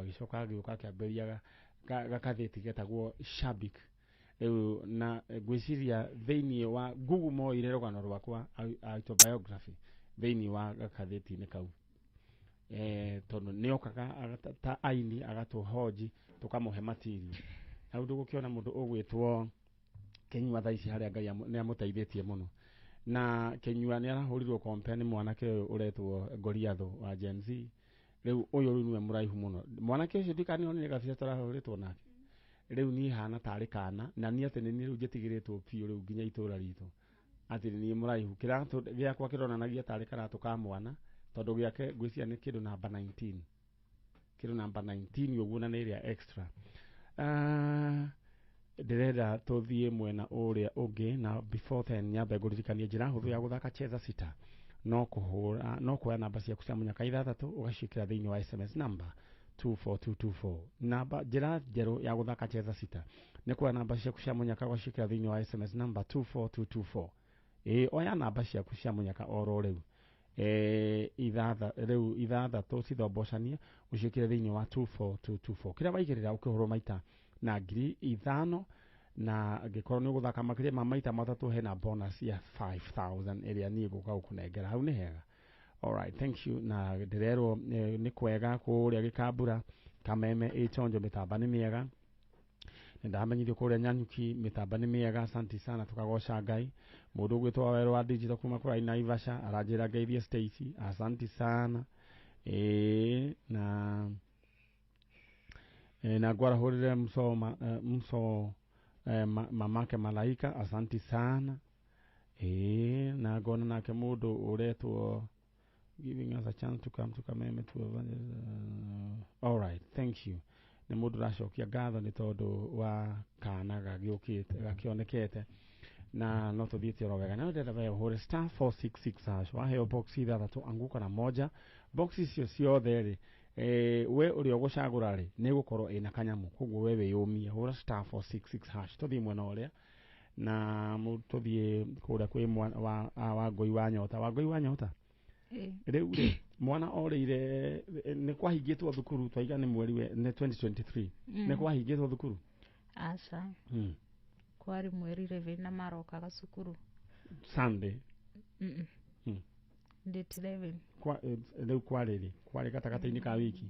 Agĩcoka agĩũka akĩambĩrĩria gakathĩti getagwo Shabik. Rĩu na ngwĩciria thĩinĩ wa Google moire rũgano rwakwa autobiography thĩinĩ wa gakathĩti-inĩ kau, tondũ nĩokaga ta aini agatũhoji tũkamũhe material. Na rĩu ndũgũkĩona mũndũ ũgwĩtwo Kĩnyua thaa ici harĩa Ngai nĩ amũteithĩtie mũno. Na Kĩnyua nĩ arahũrirwo compare nĩ mwanake ũyũ ũretwo Goliathũ wa Gen Z. Rĩu ũyũ rĩu nĩwe mũraihu mũno mwanake ũcio, ndikanionire gabica tũrahũrĩtwo nake. Rĩu niĩ hana tarĩ kana na niĩ atĩ nĩ niĩ rĩu njĩtigĩrĩtwo biũ rĩu nginya itũra ritũ atĩ nĩ niĩ mũraihu. Kĩratũ gĩakwa kĩronanagia tarĩ karatũ ka mwana, tondũ gĩake ngwĩciria nĩ kĩndũ namba 19, kĩndũ namba 19 ũguo, na nĩ ĩrĩa extra. Ndĩrenda tũthiĩ mwena ũrĩa ũngĩ, na before then nyambe ngũririkanie njĩra hũthũ ya gũthaka Cheza Sita. No kũhũra, no kuoya namba ciaku cia mũnyaka ithathatũ ũgaciĩkĩra thĩinĩ wa SMS number 24224. Namba njĩra njerũ ya gũthaka Cheza Sita nĩ kuoya namba ciaku cia mũnyaka ũgaciĩkĩra thĩinĩ wa SMS number 24224. Ĩĩ, oya namba ciaku cia mũnyaka oro rĩu, ithatha rĩu ithathatũ cithombocanie ũciĩkĩre thĩinĩ wa 24224. Kĩrĩa waigĩrĩra ũkĩhũrwo maita na 5,000, na angĩkorwo nĩ ũgũthaka makĩria ma maita matatũ hena bonus ya 5000 ĩrĩa niĩ ngũka gũkũnengera hau. Nĩ hega. Alright, thank you. Na ndĩrerwo nĩ kwega kũrĩa Gĩkambura Kameme, ĩchonjo mĩtamba nĩ mĩega. Nĩndamenyithio kũrĩa Nyanyuki mĩtamba nĩ mĩega. Asanti sana, tũkagoca Ngai. Mũndũ ũgwĩtwo Wawerũ wa digital kuma kũrĩa Naivasha aranjĩra ngeithie Stacy, asanti sana. Ĩĩ, na na ngwarahũrĩre msoma mso mamake Malaika, asanti sana. Ĩĩ, na ngona nake mũndũ ũretwo giving us a chance to come to Kameme to evangel. All right, thank you. Nĩ mũndũ ũracokia ngatho nĩ tondũ wa kana gagĩũkĩte gakĩonekete, na no tũthiĩte oro wega. Na ndĩrenda we ũhũre *466#, waheo box ithathatũ, anguka na moja. Box icio ciothe rĩ, we ũrĩa ũgũcagũra rĩ, nĩ ĩgũkorwo ĩna kanyamũ, koguo we wĩyũmie, hũra *466#. Tũthiĩ mwena ũrĩa na tũthiĩ kũrĩa kwĩ wa Wangũi wa Nyota. Wangũi wa Nyota. Rĩu rĩ, mwana orĩire nĩ kwahingĩtwo thukuru, twaiga nĩ mweri nĩ 2023 nĩ kwahingĩtwo thukuru? Aca. Kwarĩ mweri 11 na marokaga cukuru. Sunday? Mm. Date 11. Rĩu kwarĩ rĩ? Kwarĩ gatagatĩ-inĩ ka wiki?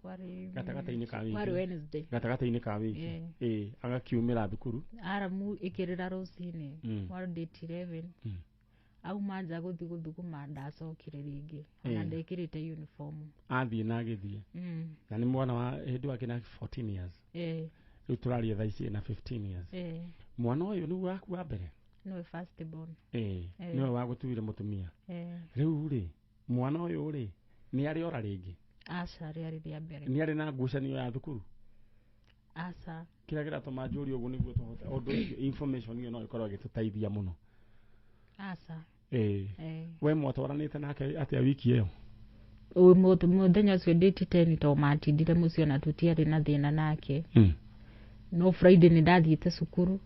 Kwarĩ Gatagatĩ-inĩ ka wiki. Kwarĩ Wednesday. Gatagatĩ-inĩ ka wiki. Ĩ, agakiumĩra thukuru. Aramu ĩkĩrĩra rũcinĩ. Kwarĩ date 11. Auma nja gũthiĩ gũthuguma, ndacokire rĩngĩ ona. Ndekĩrĩte uniform. Athiĩ na agĩthiĩ. Na nĩ mwana wa hĩndĩ wake na 14 years? Eh. Rĩu tũraria thaa ici na 15 years. Eh. Mwana ũyũ nĩwe waku wa mbere? Nĩwe first born. Ĩ. Eh. Nĩwe wagũtuire mũtumia? Eh. Rĩu rĩ, mwana ũyũ rĩ, nĩ arĩ ora rĩngĩ? Aca, rĩarĩ rĩa mbere. Nĩ arĩ na ngucanio ya thukuru? Aca. Kĩrĩa kĩratũma njũrie ũguo nĩguo tũhote ũndũ ũcio, information ĩyo no ĩkorwo ĩgĩtũteithia mũno. Aca. Ĩ. Eh. We mwatwaranĩte nake atĩa wiki ĩyo? Mũthenya ũcio date 10 to matindire mũciĩ, ona tũtiarĩ na thĩna nake. No Friday nĩ ndathiĩte cukuru.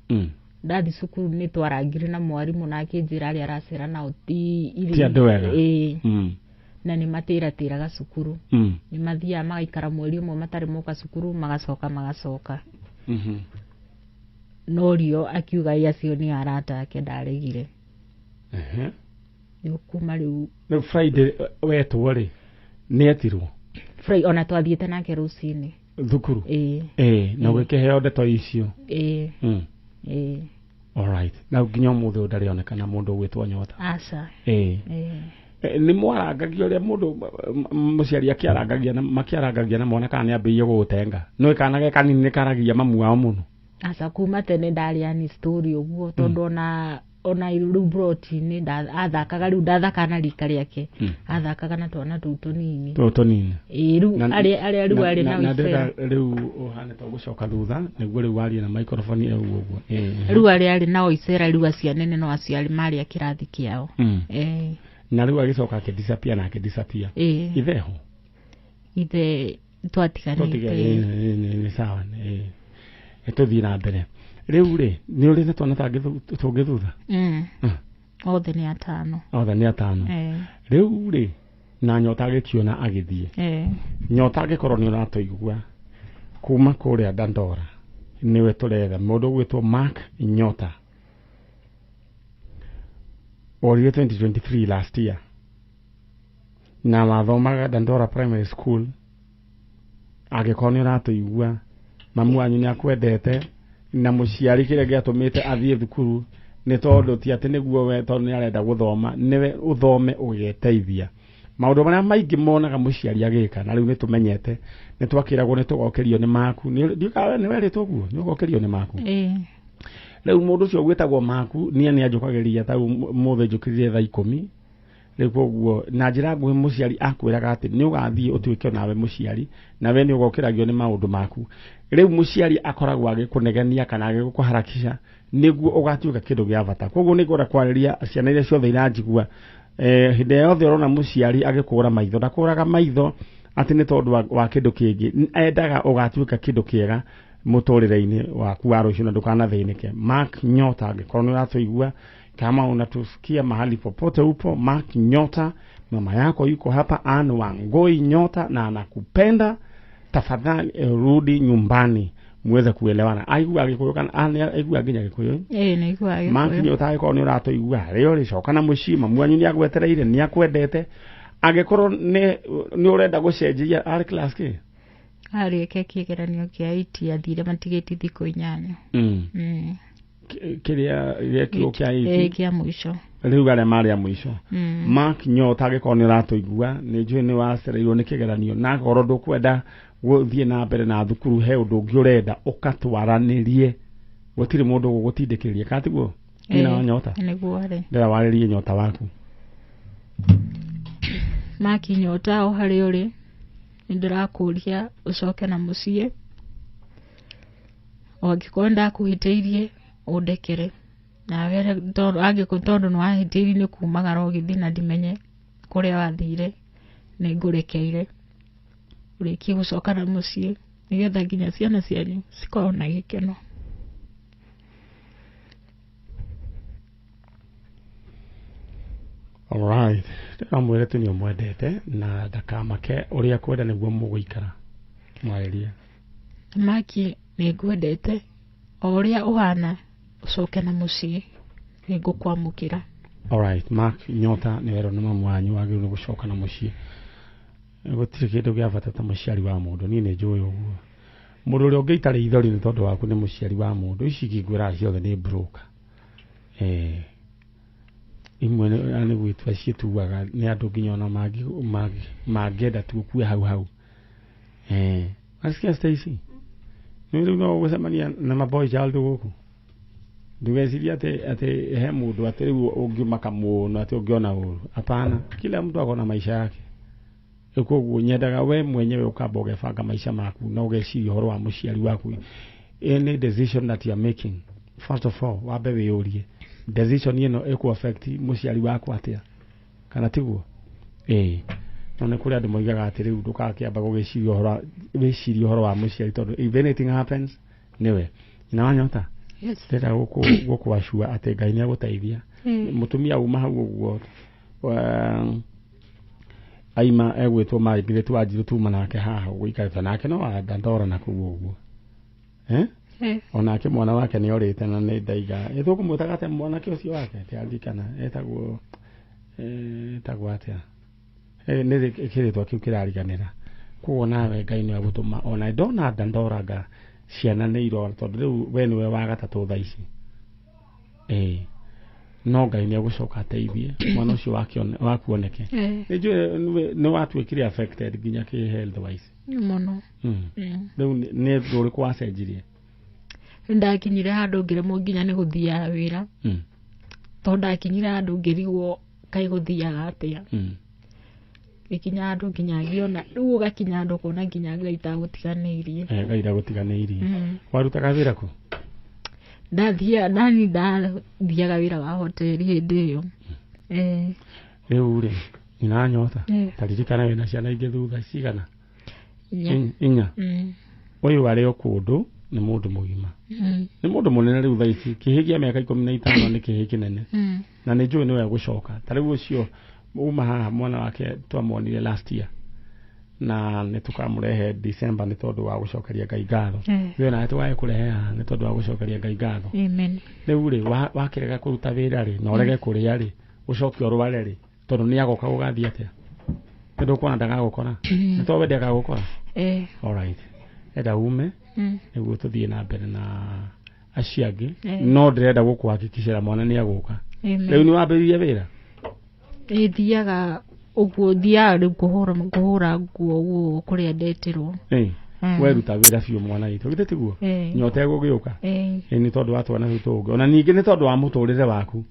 Ndathi cukuru nĩ twarangire na mwarimũ na akĩnjĩra arĩa aracera nao ti Ti andũ ega. Ĩĩ. Na nĩ matĩratĩraga cukuru. Nĩ mathiaga magaikara mweri ũmwe matarĩ moka cukuru, magacoka magacoka. No rio akiuga ĩ acio nĩ arata ake, ndaregire. Rĩu kuma rĩu. Rĩu Friday wetwo rĩ, nĩ etirwo? Friday ona twathiĩte nake rũcinĩ. Thukuru? Ĩĩ. Ĩĩ, na ũgĩkĩheo ndeto icio? Ĩĩ. Ĩĩ. Alright, na nginya ũmũthĩ ũyũ ndarĩ onekana mũndũ ũgwĩtwo Nyota? Aca. Ĩĩ. Ĩĩ. Nĩ mwarangagia ũrĩa mũndũ mũciari akĩarangagia na makĩarangagia na mwana, kana nĩ ambĩrĩirie gũgũtenga? No kana ge kanini nĩ karagia mamu wao mũno. Aca, kuma tene ndarĩ ani story ũguo, tondũ ona rĩu broti-inĩ athakaga, rĩu ndathakaga na rika rĩake. Athakaga na twana tũu tũnini. Tũũ tũnini. Ĩĩ, rĩu arĩa rĩu arĩ na nao na icera. ndĩrenda rĩu ũhane ta ũgũcoka thutha nĩguo rĩu warie na microphone ĩyo ũguo ũguo. Ĩĩ. Rĩu arĩa arĩ nao icera rĩu acio anene no acio arĩ marĩ a kĩrathi kĩao. Ĩĩ. Na rĩu agĩcoka akĩdisappear na akĩdisappear. Ĩĩ. Itheho? Ithe Tũtige. Twatiganĩte. Nĩ sawa. Tũthiĩ na mbere. Rĩu rĩ, nĩ ũrĩ na twana tangĩ tũngĩ thutha? Othe nĩ atano. Othe nĩ atano? Ĩĩ. Rĩu rĩ, Na Nyota agĩkiona agĩthiĩ. Nyota angĩkorwo nĩ ũratũigua kuma kũrĩa Dandora, nĩwe tũretha mũndũ ũgwĩtwo Mark Nyota, orire 2023, last year, na wathomaga Dandora Primary School. Angĩkorwo nĩ ũratũigua, mamu wanyu nĩ akwendete, na mũciari kĩrĩa gĩatũmĩte athiĩ thukuru nĩ tondũ ti atĩ nĩguo we, tondũ nĩ arenda gũthoma, nĩwe ũthome ũgeteithia. Maũndũ marĩa maingĩ monaga mũciari agĩka, na rĩu nĩ tũmenyete, nĩ twakĩragwo nĩ tũgokĩrio nĩ maku. Ndiũĩ kana we nĩ werĩtwo ũguo, nĩ ũgokĩrio nĩ maku. Rĩu mũndũ ũcio gwĩtagwo maku niĩ nĩ anjũkagĩria ta mũthĩ njũkĩrire thaa 10 rĩu. Koguo na njĩra nguhĩ, mũciari akwĩraga atĩ nĩ ũgathiĩ ũtuĩke nawe mũciari, nawe nĩ ũgokĩragio nĩ maũndũ maku. Rĩu mũciari akoragwo agĩkũnegenia kana agĩgũkũharakisha nĩguo ũgatuĩka kĩndũ gĩa bata. Koguo nĩ ngwenda kwarĩria ciana iria ciothe iranjigua, hĩndĩ yothe ũrona mũciari agĩkũra maitho, ndakũraga maitho atĩ nĩ tondũ wa kĩndũ kĩngĩ, endaga ũgatuĩka kĩndũ kĩega mũtũrĩre-inĩ waku wa rũciũ na ndũkanathĩnĩke. Mark Nyota, angĩkorwo nĩ ũratũigua, kama unatusikia mahali popote upo, Mark Nyota, mama yako yuko hapa, Ann Wangoi Nyota, na anakupenda. Tafadhali rudi nyumbani muweze kuelewana. Aigua Gĩkũyũ kana aigua nginya Gĩkũyũ? Ĩĩ, nĩ iguaga Mark Gĩkũyũ. Nyota, angĩkorwo nĩ ũratũigua harĩa ũrĩ, coka na mũciĩ, mamu wanyu nĩ agwetereire, nĩ akwendete. Angĩkorwo nĩ ũrenda gũcenjia, arĩ class kĩ? Arĩkia kĩgeranio kĩa 8, athire matigĩti thikũ 8. Kĩrĩa gĩekirwo kĩa Ĩĩ, 8? Kĩa mũico. Rĩu arĩa marĩ a mũico. Mark Nyota, angĩkorwo nĩ ũratũigua, nĩ njũĩ nĩ wacereirwo nĩ kĩgeranio, na angĩkorwo ndũkwenda gũthiĩ na mbere na thukuru, he ũndũ ũngĩ ũrenda, ũkatwaranĩrie, gũtirĩ mũndũ ũgũgũtindĩkĩrĩria, kana tiguo, nyina wa Ĩĩ, Nyota? Nĩguo arĩ. Ndĩra warĩrie Nyota waku. Mark Nyota, o harĩa ũrĩ, nĩ ndĩrakũria ũcoke na mũciĩ. O angĩkorwo ndakũhĩtĩirie, ũndekere nawe, tondũ angĩkorwo tondũ nĩ wahĩtĩirie nĩ kumagara ũgĩthiĩ na ndimenye kũrĩa wathire, nĩ ngũrekeire ũrĩkie gũcoka na mũciĩ nĩgetha nginya ciana cianyu cikorwo na gĩkeno. Alright, ndĩramwĩre tu nĩ ũmwendete na ndakamake, ũrĩa kwenda nĩguo mũgũikara. Mwarĩrie. Mark, nĩ ngwendete o ũrĩa ũhana, ũcoke na mũciĩ, nĩ ngũkwamũkĩra. Alright, Mark Nyota, nĩ werwo nĩ mamu wanyu wagĩrĩirwo nĩ gũcoka na mũciĩ. Gũtirĩ kĩndũ gĩa bata ta mũciari wa mũndũ. Niĩ nĩ njũĩ ũguo, mũndũ ũrĩa ũngĩita rĩithori nĩ tondũ waku nĩ mũciari wa mũndũ. Ici ingĩ ngwĩraga ciothe nĩ broker, imwe nĩ gwĩtua ciĩtuaga nĩ andũ, nginya ona mangĩenda tu ũkue hau hau. Nasikia Stacy, nĩ rĩu no ũgũcemania na maboy child gũkũ, ndũgecirie atĩ he mũndũ atĩ rĩu ũngĩmaka mũno atĩ ũngĩona ũru. Hapana, kila mtu akona maisha yake. Rĩu koguo nyendaga we mwenyewe ũkamba ũgebanga maica maku na ũgeciria ũhoro wa mũciari waku. Any decision that you are making, first of all wambe wĩyũrie, decision ĩno ĩkũ affect mũciari waku atĩa, kana tiguo? Ĩĩ, no nĩ kũrĩ andũ moigaga atĩ rĩu ndũgakĩamba gũgĩciria ũhoro, wĩcirie ũhoro wa mũciari, tondũ if anything happens nĩwe nyina wa Nyota. Yes. Ndĩrenda gũkũacua atĩ Ngai nĩ agũteithia. Mũtumia uma hau ũguo, aima egwĩtwo Margaret Wanjirũ, tuma nake haha ũgũikarĩte nake no Dandora na kũu ũguo, eh? Eh. Onake mwana wake nĩ orĩte na nĩ ndaiga ĩtũkũmwĩtaga atĩa mwanake ũcio wake, ndiaririkana etagwo, etagwo atĩa. Nĩ kĩrĩtwa kĩu kĩrariganĩra. Koguo nawe Ngai nĩ agũtũma ona ndona Dandoraga ciana nĩ irora, tondũ rĩu we nĩwe wa gatatũ thaa ici. Ĩĩ, no Ngai nĩ agũcoka ateithie mwana ũcio waku oneke. Nĩ njũĩ nĩ watuĩkire affected nginya kĩ health wise. Mũno. Rĩu nĩ ũndũ ũrĩkũ wacenjirie? Nĩ ndakinyire handũ ngĩremwo nginya nĩ gũthiaga wĩra, tondũ ndakinyire handũ ngĩrigwo kaĩ gũthiaga atĩa. Gĩkinya handũ nginya ngĩona rĩu, ũgakinya handũ ũkona nginya Ngai tagũtiganĩirie. Ngai ndagũtiganĩirie. Warutaga wĩra kũ? Ndathia nani, ndathiaga wĩra wa hoteli hĩndĩ ĩyo. Rĩu rĩ, nyina Nyota, taririkana wĩna ciana ingĩ thutha cigana? 4. 4. Ũyũ arĩ o kũndũ nĩ mũndũ mũgima, nĩ mũndũ mũnene rĩu thaa ici, kĩhĩ kĩa mĩaka 15 nĩ kĩhĩ kĩnene. Na nĩ njũĩ nĩwe gũcoka ta rĩu ũcio. uma haha mwana wake twamuonire last year na nĩ tũkamũrehe December nĩ tondũ wa gũcokeria Ngai ngatho. We nawe tũgae kũrehe haha nĩ tondũ wa gũcokeria Ngai ngatho. Amen. Rĩu rĩ wakĩrega kũruta wĩra rĩ na ũrege kũrĩa rĩ ũcoke ũrware rĩ tondũ nĩ agoka gũgathiĩ atĩa? Nĩ ndũkuona ndagagũkora? Nĩ to wende agagũkora? All right. Enda ume nĩguo tũthiĩ na mbere na acio angĩ no ndĩrenda gũkũhakikicĩra mwana nĩ agũka. Rĩu nĩ wambĩrĩria wĩra? Thiaga ũguo thiaga rĩu kũhũra nguo ũguo kũrĩa ndetirwo. Weruta wĩra biũ mwana witũ githĩ tiguo? Nyota ĩgũgĩũka nĩ tondũ wa twana tũu tũngĩ ona ningĩ nĩ tondũ wa mũtũrĩre waku.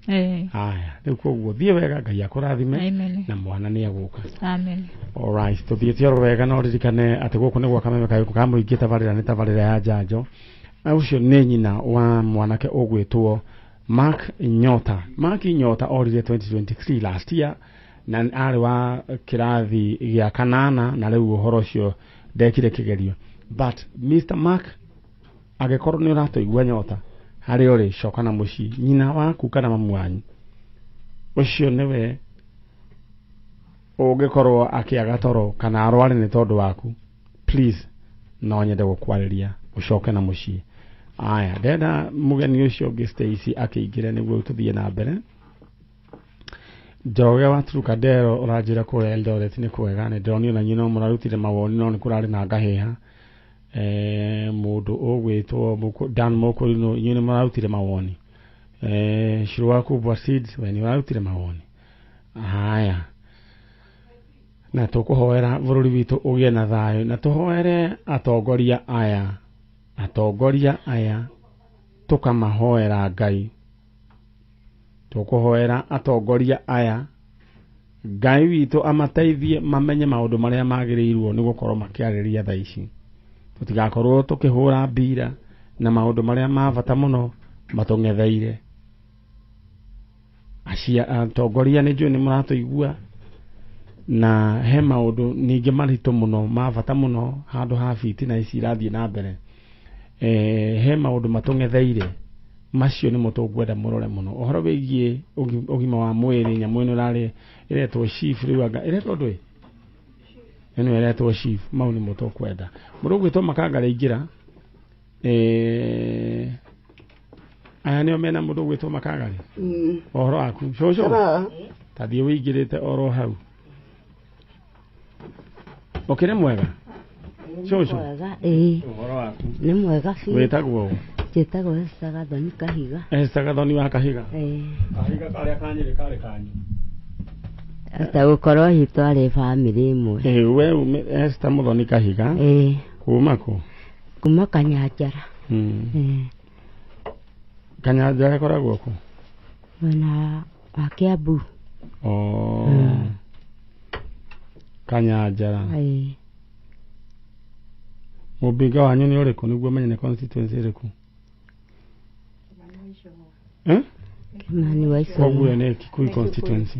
Aya rĩu koguo thiĩ wega Ngai akũrathime na mwana nĩ agũka. Amen. All right, tũthiĩte oro wega no ririkane atĩ gũkũ nĩ gwa Kameme ka mũingĩ tabarĩra nĩ tabarĩra ya njanjo. Ũcio nĩ nyina wa mwanake ũgwĩtwo Mark Nyota. Mark Nyota orire 2023 last year na arĩ wa kĩrathi gĩa kanana na rĩu ũhoro ũcio ndekire kĩgerio. But Mr. Mark angĩkorwo nĩ ũratũigua Nyota harĩa ũrĩ coka na mũciĩ nyina waku kana mamu wanyu ũcio nĩwe ũngĩkorwo akĩaga toro kana arware nĩ tondũ waku, please no nyende gũkwarĩria ũcoke na mũciĩ. Aya ndenda mũgeni ũcio ũngĩ Stacy akĩingĩre nĩguo tũthiĩ na mbere. Njoroge wa Trukadero ũranjĩra kũrĩa Eldoret nĩ kwega nĩ ndĩronio na inyuĩ no mũrarutire mawoni no nĩ kũrarĩ na ngahĩha. Mũndũ ũgwĩtwo Dan Mũkũrinũ inyuĩ nĩ mũrarutire mawoni. Shirwa Kubwa Seeds we nĩ ũrarutire mawoni. Haya na tũkũhoera bũrũri witũ ũgĩe na thayũ na tũhoere atongoria aya tũkamahoera Ngai. Tũkũhoera atongoria aya Ngai witũ amateithie mamenye maũndũ marĩa magĩrĩirwo nĩ gũkorwo makĩarĩrĩria thaa ici. Tũtigakorwo tũkĩhũra mbira na maũndũ marĩa ma bata mũno matũng'etheire. Acia atongoria nĩ njũĩ nĩ mũratũigua na he maũndũ ningĩ maritũ mũno ma bata mũno handũ ha fitina ici irathiĩ na mbere. He maũndũ matũng'etheire macio nĩmo tũngwenda mũrore mũno. Ũhoro wĩgiĩ ũgima wa mwĩrĩ nyamũ ĩno ĩrarĩ ĩretwo chief rĩu anga ĩretwo ndũĩ ĩno ĩretwo chief mau nĩmo tũkwenda. Mũndũ ũgwĩtwo Makanga rĩingĩra aya nĩo mena mũndũ ũgwĩtwo Makanga rĩ ũhoro waku cũcũ ta thiĩ wĩingĩrĩte oro hau ũkĩrĩ mwega cũcũ? Ũhoro waku nĩ mwega biũ. Wĩtagwo ũ? Njĩtagwo Esther Gathoni Kahiga. Esther Gathoni wa Kahiga. Kahiga karĩa ka Nyĩrĩ karĩ kanyu? Esther gũkorwo hihi twarĩ bamĩrĩ ĩmwe. We Esther Muthoni Kahiga. Kuma kũ? Kuma Kanyanjara. Kanyanjara ĩkoragwo kũ? Mwena wa Kiambu. Kanyanjara. Mũmbunge wanyu nĩ ũrĩkũ nĩguo menye nĩ constituency ĩrĩkũ? Kimani wa Icũng'wa. Koguo nĩ Kikuyu constituency.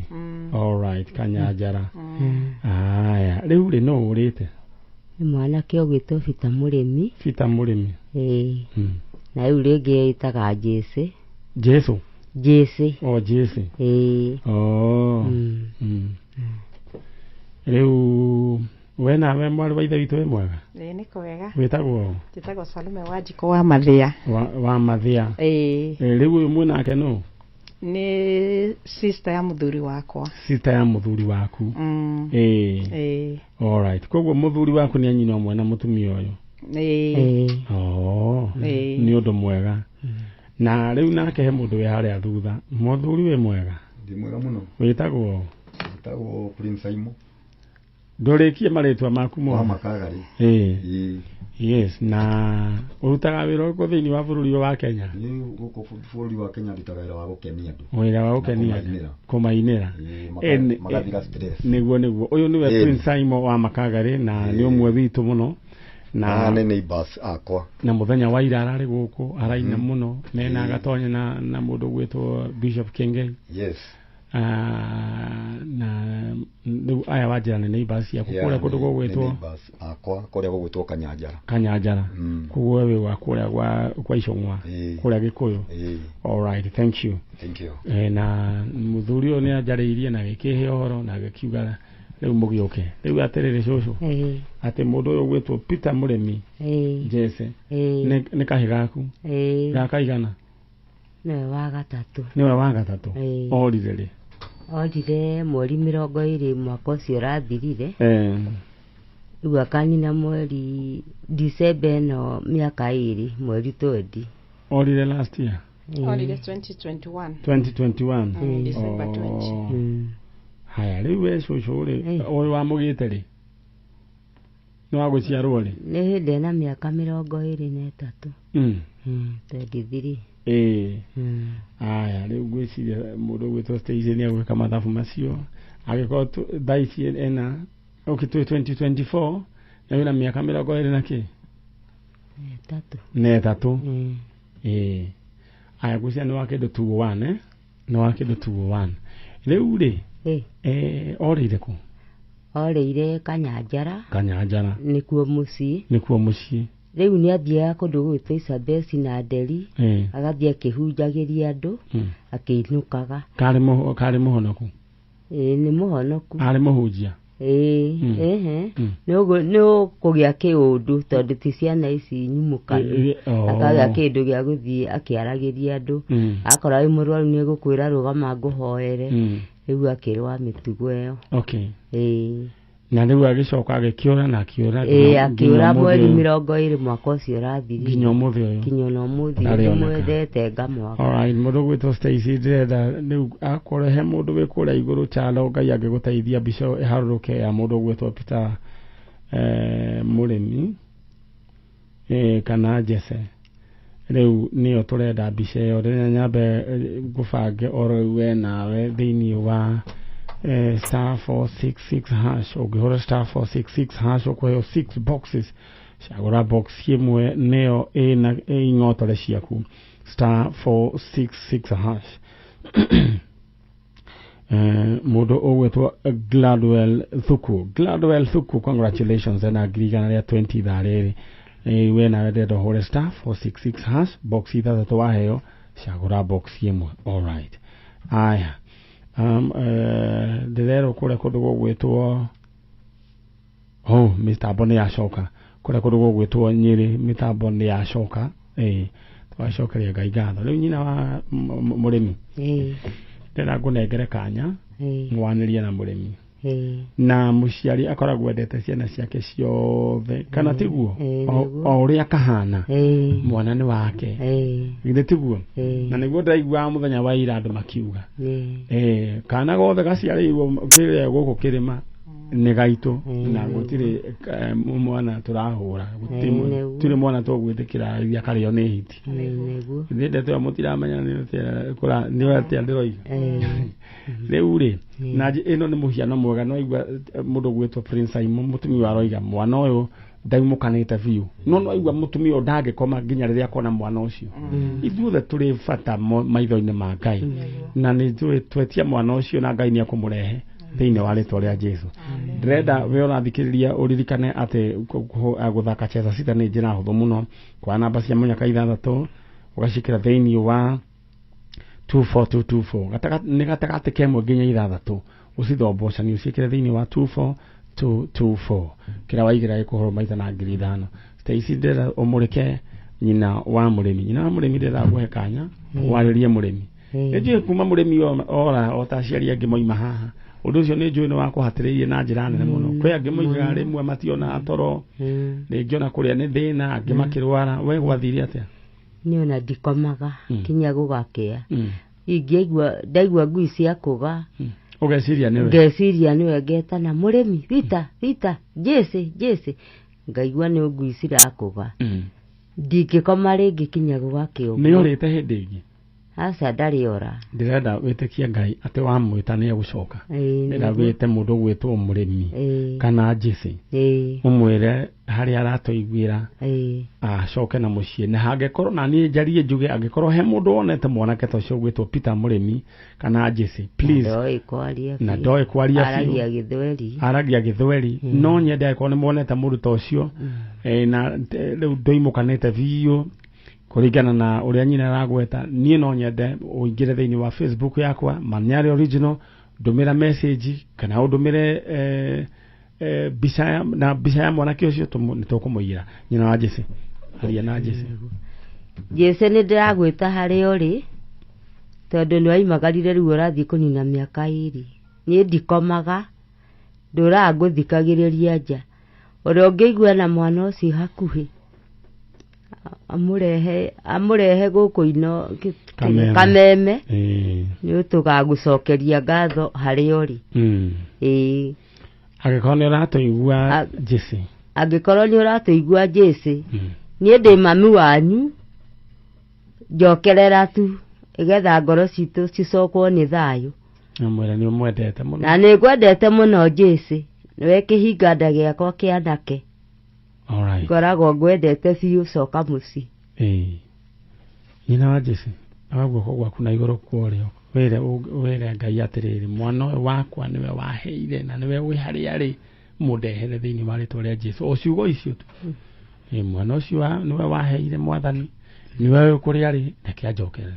All right, Kanyanjara. Aya, rĩu rĩ no ũrĩte? Nĩ mwanake ũgwĩtwo Peter Mũrĩmi. Peter Mũrĩmi. Na rĩu rĩngĩ ĩtaga Jesse. Jesu? Jesse. Oh, Jesse. Oh. Rĩu we nawe mwarĩ wa ithe witũ wĩ mwega? Nĩ kwega. Wĩtagwo? Njĩtagwo Salome Wanjikũ wa Mathĩa. Wa Mathĩa. Rĩu ũyũ mwĩnake nũ? Nĩ sister ya mũthuri wakwa. Sister ya mũthuri waku. All right. Koguo mũthuri waku nĩ anyina ũmwe na mũtumia ũyũ? Nĩ ũndũ mwega. Na rĩu nake he mũndũ wĩ harĩa thutha. Mũthuri wĩ mwega? Ndĩ mwega mũno. Wĩtagwo? Njĩtagwo Prince Aimo. Ndũrĩkie marĩtwa maku mothe. Wa Makagarĩ. Yes, na ũrutaga wĩra ũrĩkũ thĩinĩ wa bũrũri wa Kenya? Niĩ gũkũ bũrũri wa Kenya ndutaga wĩra wa gũkenia andũ. Wĩra wa gũkenia andũ. Kũmainĩra. Magathira stress. Nĩguo nĩguo. Ũyũ nĩwe Prince Aimo wa Makagarĩ na nĩ ũmwe witũ mũno. Na nĩ neighbors akwa. Na mũthenya wa ira ararĩ gũkũ araina mũno mena Gatonya na mũndũ ũgwĩtwo Bishop Kengei. Yes. Na rĩu aya wanjĩra nĩ neighbors ciaku kũrĩa kũndũ gũgwĩtwo akwa kũrĩa gũgwĩtwo Kanyanjara. Kanyanjara. Koguo we wa kũrĩa kwa Icũng'wa kũrĩa Gĩkũyũ. All right, thank you. Thank you. Na mũthuri ũyũ nĩ anjarĩirie na gĩkĩhe ũhoro na gĩkiuga rĩu mũgĩũke. Rĩu atĩrĩrĩ cũcũ atĩ mũndũ ũyũ ũgwĩtwo Peter Mũrĩmi Jesse nĩ kahĩ gaku gakaigana? Nĩwe wa gatatũ. Nĩwe wa gatatũ. Orire rĩ? Orire mweri 20 mwaka ũcio ũrathirire. Rĩu akanina mweri December ĩno mĩaka 2 mweri 20. Orire last year? Orire 2021. 2021. December 20. Haya rĩu we cũcũ rĩ ũyũ wamũgĩte rĩ nĩ wa gũciarwo rĩ? Nĩ hĩndĩ ena mĩaka 23. 23. Aya rĩu ngwĩciria mũndũ ũgwĩtwo Stacy nĩ egwĩka mathabu macio angĩkorwo thaa ici ena okay 2024 na wĩna mĩaka 20 na kĩ? Na ĩtatũ. Aya ngwĩciria nĩ wa kĩndũ 201 nĩ wa kĩndũ 201. Rĩu rĩ orĩire kũ? Orĩire Kanyanjara. Kanyanjara nĩkuo mũciĩ. Nĩkuo mũciĩ. Rĩu nĩ athiaga kũndũ gũgwĩtwo Isabesi na Nderi agathiĩ akĩhunjagĩria andũ akĩinũkaga. Karĩ mũhonoku? Nĩ mũhonoku. Arĩ mũhunjia? Nĩ ũkũgĩa kĩũndũ tondũ ti ciana ici nyumũkanu. Akagĩa kĩndũ gĩa gũthiĩ akĩaragĩria andũ. Akora wĩ mũrwaru nĩ egũkwĩra rũgama ngũhoere. Rĩu akĩrwa mĩtugo ĩyo. Okay. Na rĩu agĩcoka agĩkĩũra na akĩũra akĩũra mweri 20 mwaka ũcio ũrathirire nginya ũmũthĩ ũyũ. Nginya ona ũmũthĩ ndĩmwendete ngamwaga. Alright, mũndũ ũgwĩtwo Stacy ndĩrenda rĩu akorwo he mũndũ wĩ kũrĩa igũrũ Kyalo Ngai angĩgũteithia mbica ĩyo ĩharũrũke ya mũndũ ũgwĩtwo Peter Mũrĩmi kana Jesse. Rĩu nĩyo tũrenda mbica ĩyo rĩrĩa nyambe ngũbange oro rĩu we nawe thĩinĩ wa star 466 hash. Ũngĩhũra star 466 hash ũkũheo 6 boxes. Cagũra box ĩmwe nĩyo ĩna ing'otore ciaku. Star 466 hash. Mũndũ ũgwĩtwo Gladwell Thuku. Gladwell Thuku, congratulations ena 120 ithaa rĩrĩ. We nawe ndĩrenda ũhũre star 466 hash box ithathatũ waheo cagũra box ĩmwe. All right. Aya ndĩrerwo kũrĩa kũndũ gũgwĩtwo mĩtambo nĩ yacoka kũrĩa kũndũ gũgwĩtwo Nyĩrĩ mĩtambo nĩ yacoka. Twacokeria Ngai ngatho. Rĩu nyina wa mũrĩmi ndĩrenda ngũnengere kanya mwanĩrie na mũrĩmi. Na mũciari akoragwo endete ciana ciake ciothe kana tiguo o ũrĩa kahana mwana nĩ wake githĩ tiguo? Na nĩguo ndaiguaga mũthenya wa ira andũ makiuga kana gothe gaciarĩirwo kĩrĩa gũkũ kĩrĩma nĩ gaitũ na gũtirĩ mwana tũrahũra gũtirĩ mwana tũgwĩtĩkĩra iria karĩo nĩ hiti. Githĩ ndeto ĩyo mũtiramenya nĩ atĩa ndĩroiga. Rĩu rĩ na ĩno nĩ mũhiano mwega no igua mũndũ ũgwĩtwo Prince Simon mũtumia aroiga mwana ũyũ ndaimũkanĩte biũ no aigua mũtumia ũyũ ndangĩkoma nginya rĩrĩa akona mwana ũcio. Ithuothe tũrĩ bata maitho-inĩ ma Ngai na nĩ twetia mwana ũcio na Ngai nĩ ekũmũrehe thĩinĩ wa rĩtwa rĩa Jesu. Ndĩrenda we ũrathikĩrĩria ũririkane atĩ gũthaka cheza sita nĩ njĩra hũthũ mũno. Kwa namba cia mũnyaka 6 ũgaciĩkĩra thĩinĩ wa 24224 nĩ gatagatĩ kemwe nginya 6 ũcithombocani ũciĩkĩre thĩinĩ wa 24224 kĩrĩa waigĩra gĩkũhũrwo maita na 5,000. Stacy ndĩrenda ũmũrĩke nyina wa mũrĩmi. Nyina wa mũrĩmi ndĩrenda ngũhe kanya warĩrie mũrĩmi. Nĩnjũĩ kuma mũrĩmi ora o ta aciari angĩ moima haha ũndũ ũcio nĩ njũĩ nĩ wakũhatĩrĩirie na njĩra nene mũno. Kwĩ angĩ moigaga rĩmwe mationaga toro rĩngĩ ona kũrĩa nĩ thĩna angĩ makĩrwara. We gwathire atĩa? Niĩ ona ndikomaga kinya gũgakĩa. Ingĩaigua ndaigua ngui ciakũga ũgeciria nĩwe ngeciria nĩwe ngetana mũrĩmi Rita Rita Jesse Jesse ngaigua nĩ ngui cirakũga. Ndingĩkoma rĩngĩ kinya gũgakĩa ũguo. Nĩ ũrĩte hĩndĩ ĩngĩ? Aca ndarĩ ora. Ndĩrenda wĩtĩkie Ngai atĩ wamwĩta nĩ egũcoka. Ndĩrenda wĩte mũndũ ũgwĩtwo mũrĩmi kana Jesse, ũmwĩre harĩa aratũiguĩra acoke na mũciĩ. Na hangĩkorwo na niĩ njarie njuge, angĩkorwo he mũndũ wonete mwanake ta ũcio ũgwĩtwo Peter Mũrĩmi kana Jesse, please. Na ndoĩ kwaria biũ, aragia gĩthweri, no nyende angĩkorwo nĩ muonete mũndũ ta ũcio, na rĩu ndoimũkanĩte biũ kũringana na ũrĩa nyina aragweta, niĩ no nyende ũingĩre thĩinĩ wa Facebook yakwa Manyari Original, ndũmĩra message kana ũndũmĩre mbica na mbica ya mwanake ũcio, nĩ tũkũmũiyĩra. Nyina wa Jesse, aria na Jesse. Jesse, nĩ ndĩragwĩta harĩa ũrĩ, tondũ nĩ waimagarire rĩu ũrathiĩ kũnina mĩaka 2. Niĩ ndikomaga, ndũraga ngũthikagĩrĩria nja. Ũrĩa ũngĩigua na mwana ũcio hakuhĩ, amũrehe gũkũ ino Kameme, nĩ tũgagũcokeria ngatho harĩa ũrĩ. Angĩkorwo nĩ ũratũigua Jesse, angĩkorwo nĩ ũratũigua Jesse, niĩ ndĩ mami wanyu, njokerera tu igetha ngoro citũ cicokwo nĩ thayũ. Na mwĩre nĩ ũmwendete mũno. Na nĩ ngwendete mũno Jesse, nĩwe kĩhinga nda gĩakwa kĩa anake. Ngoragwo ngwendete biũ, coka mũciĩ. Nyina wa Jesse, oya guoko gwaku na igũrũ kwa ũrĩo, wĩre Ngai atĩrĩrĩ, mwana ũyũ wakwa nĩwe waheire na nĩwe wĩ harĩa arĩ, mũndehere thĩinĩ wa rĩtwa rĩa Jesu. O ciugo icio tu. Mwana ũcio nĩwe waheire Mwathani, nĩwe wĩ kũrĩa arĩ, reke anjokerere.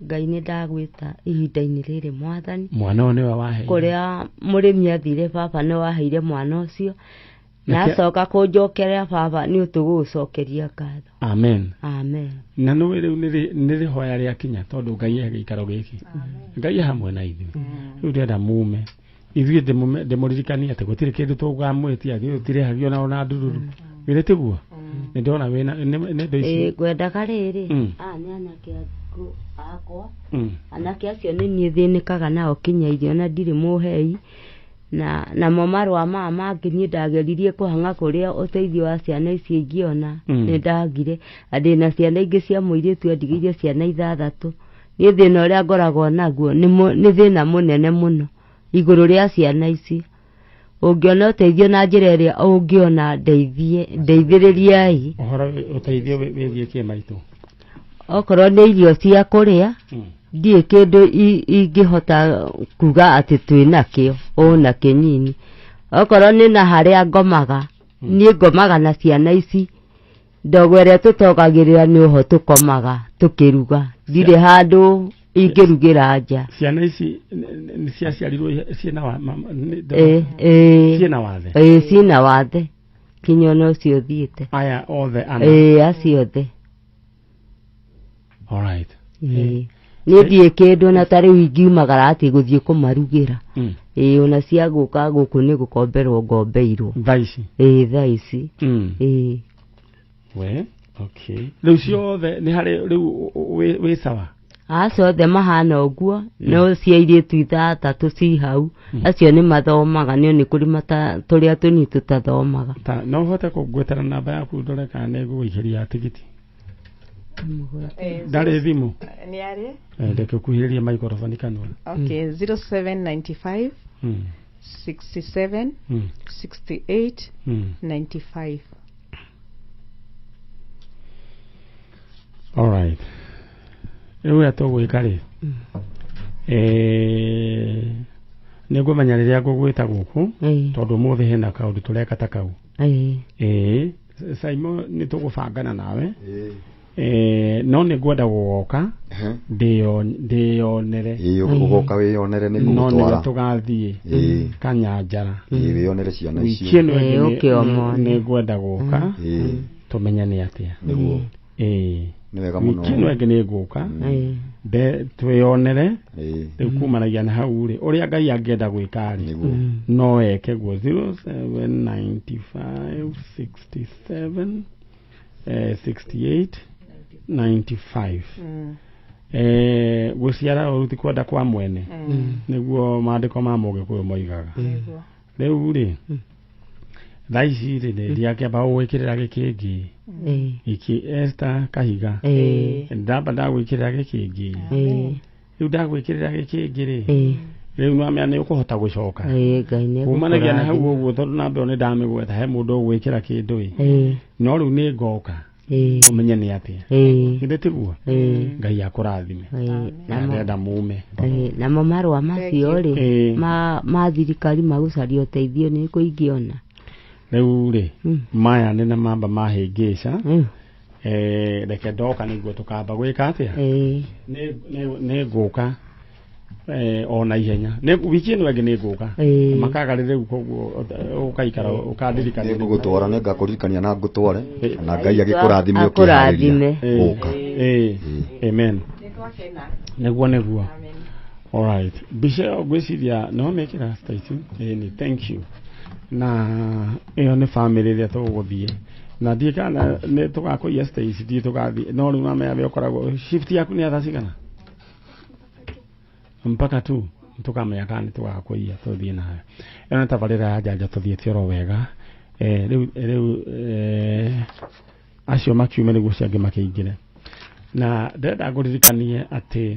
Ngai nĩ ndagwĩta ihinda-inĩ rĩrĩ Mwathani. Mwana ũyũ nĩwe waheire. Kũrĩa mũrĩmi athire baba nĩ waheire mwana ũcio. Na acoka kũnjokerera baba nĩ ũtũgũcokeria ngatho. Amen. Amen. Na nĩ rĩu nĩ rĩhoya rĩakinya tondũ Ngai e gĩikaro gĩkĩ. Ngai e hamwe na ithuĩ. Rĩu ndĩrenda mume. Ithuĩ ndĩmũririkanie atĩ gũtirĩ kĩndũ tũgamwĩtia, gũtirĩhagio na ona ndururu. Githĩ tiguo? Nĩ ndĩrona wĩna nĩ indo ici. Ngwendaga rĩrĩ, aya nĩ anake akwa. Anake acio nĩ niĩ thĩnĩkaga nao kinya irio na ndirĩ mũhei. Na namo marũa maya mangĩ niĩ ndageririe kũhang'a kũrĩa ũteithio wa ciana ici ingĩona, nĩ ndagire. Na ndĩna ciana ingĩ cia mũirĩtu andigĩire ciana 6. Niĩ thĩna ũrĩa ngoragwo naguo nĩ thĩna mũnene mũno igũrũ rĩa ciana ici. Ũngĩona ũteithio na njĩra ĩrĩa ũngĩona, ndeithĩrĩriai. Ũhoro ũteithio wĩgiĩ kĩ maitũ? Okorwo nĩ irio cia kũrĩa, ndiĩ kĩndũ ingĩhota kuga atĩ twĩ nakĩo, na kĩnini. Okorwo nĩ na harĩa ngomaga, niĩ ngomaga na ciana ici. Ndogo ĩrĩa tũtogagĩrĩra nĩ ũho tũkomaga tũkĩruga. Ndirĩ handũ ingĩrugĩra nja. Ciana ici nĩ ciaciarirwo ciĩna ciĩna wathe? Ciĩna wathe. Kinya ona ũcio ũthiĩte. Aya othe ana? Acio othe. All right. Niĩ ndiĩ kĩndũ na ta rĩu ingiumagara atĩ gũthiĩ kũmarugĩra. Ona cia gũka gũkũ nĩ gũkomberwo ngombeirwo. Thaa ici? Thaa ici. We, okay. Rĩu ciothe nĩ harĩ rĩu wĩ sawa? Acio othe mahana ũguo, no cia airĩtu 6 ci hau. Acio nĩ mathomaga, nĩ nĩ kũrĩ tũrĩa tũnini tũtathomaga. No ũhote kũngwetera namba yaku ndore kana nĩ ngũgũikĩria tigiti? Ndarĩ thimũ? Nĩ arĩ. Reke ũkuhĩrĩrie microphone kanua. Okay, 0795 67 68 95. All right. Rĩu ũrĩa tũgwĩka rĩ, nĩ ngũmenya rĩrĩa ngũgwĩta gũkũ, tondũ ũmũthĩ hena kaũndũ tũreka ta kau. Saimo nĩ tũgũbangana nawe. No nĩ ngwenda gũgoka ndĩyonere. Ũgoka wĩyonere nĩ No nĩwe tũgathiĩ Kanyanjara. Wĩyonere ciana icio. Wiki ĩno ĩngĩ nĩ ngwenda gũka tũmenye nĩ atĩa. Nĩguo. Nĩ wega mũno. Wiki ĩno ĩngĩ nĩ ngũka twĩyonere. Rĩu kumanagia na hau rĩ, ũrĩa Ngai angĩenda gwĩka rĩ, no eke guo. 0795 67 68 95. Gũciara ũru ti kwenda kwa mwene, nĩguo maandĩko ma Mũgĩkũyũ moigaga. Rĩu rĩ, Thaa ici rĩ nĩ ndiakĩamba gũgwĩkĩrĩra gĩkĩngĩ gĩkĩ Esther Kahiga. Ndamba ndagwĩkĩrĩra gĩkĩngĩ. Rĩu ndagwĩkĩrĩra gĩkĩngĩ rĩ, rĩu nĩwamenya nĩ ũkũhota gũcoka. Ngai nĩ Kumanagia na hau egũkũrathima. ũguo tondũ namba ĩyo nĩ ndamĩgweta he mũndũ ũgwĩkĩra kĩndũ ĩ. No rĩu nĩ ngoka ũmenye nĩ atĩa. Githĩ tiguo? Ngai akũrathime. Na ndĩrenda mume. Namo marũa macio rĩ ma thirikari magũcaria ũteithio nĩ kũ ingĩona? Rĩu rĩ maya nĩ na mamba mahĩngĩca. Reke ndoka nĩguo tũkamba gwĩka atĩa? Nĩ ngũka ona ihenya. Nĩ wiki ĩno ĩngĩ nĩ ngũka. Makagarĩ rĩu koguo ũkaikara ũkandirikania. Nĩ ngũgũtwara, nĩ ngakũririkania na ngũtware na Ngai agĩkũrathime ũkĩharĩria gũka. Amen. Nĩguo nĩguo. All right. Mbica ĩyo ngwĩciria no mĩkĩra Stacy. Ĩni, thank you. Na ĩyo nĩ family ĩrĩa tũgũthiĩ. Na ndiĩ kana nĩ tũgakũiya Stacy, ndiĩ tũgathiĩ. No rĩu namenya we ũkoragwo shift yaku nĩ ya thaa cigana? Mpaka tu tũkamenya kana nĩ tũgakũiya tũthiĩ nayo. Ĩno nĩ tabarĩra ya njanja tũthiĩte oro wega. Rĩu acio makiume nĩguo acio angĩ makĩingĩre. Na ndĩrenda ngũririkanie atĩ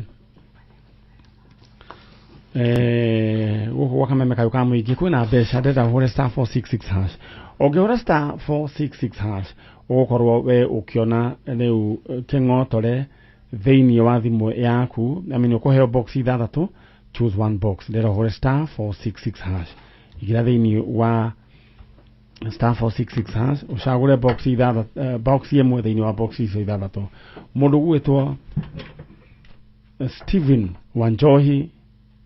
gũkũ gwa Kameme kayũ ka mũingĩ kwĩna mbeca ndĩrenda ũhũre star 466 hash. Ũngĩhũra star 466 hash ũgũkorwo we ũkĩona rĩu kĩng'otore thĩinĩ wa thimũ yaku. I mean ũkũheo box ithathatũ, choose one box. Ndĩrenda ũhũre star 466 hash. Ingĩra thĩinĩ wa star 466 hash ũcagũre box ithathatũ, box ĩmwe thĩinĩ wa box icio ithathatũ. Mũndũ ũgwĩtwo Stephen Wanjohi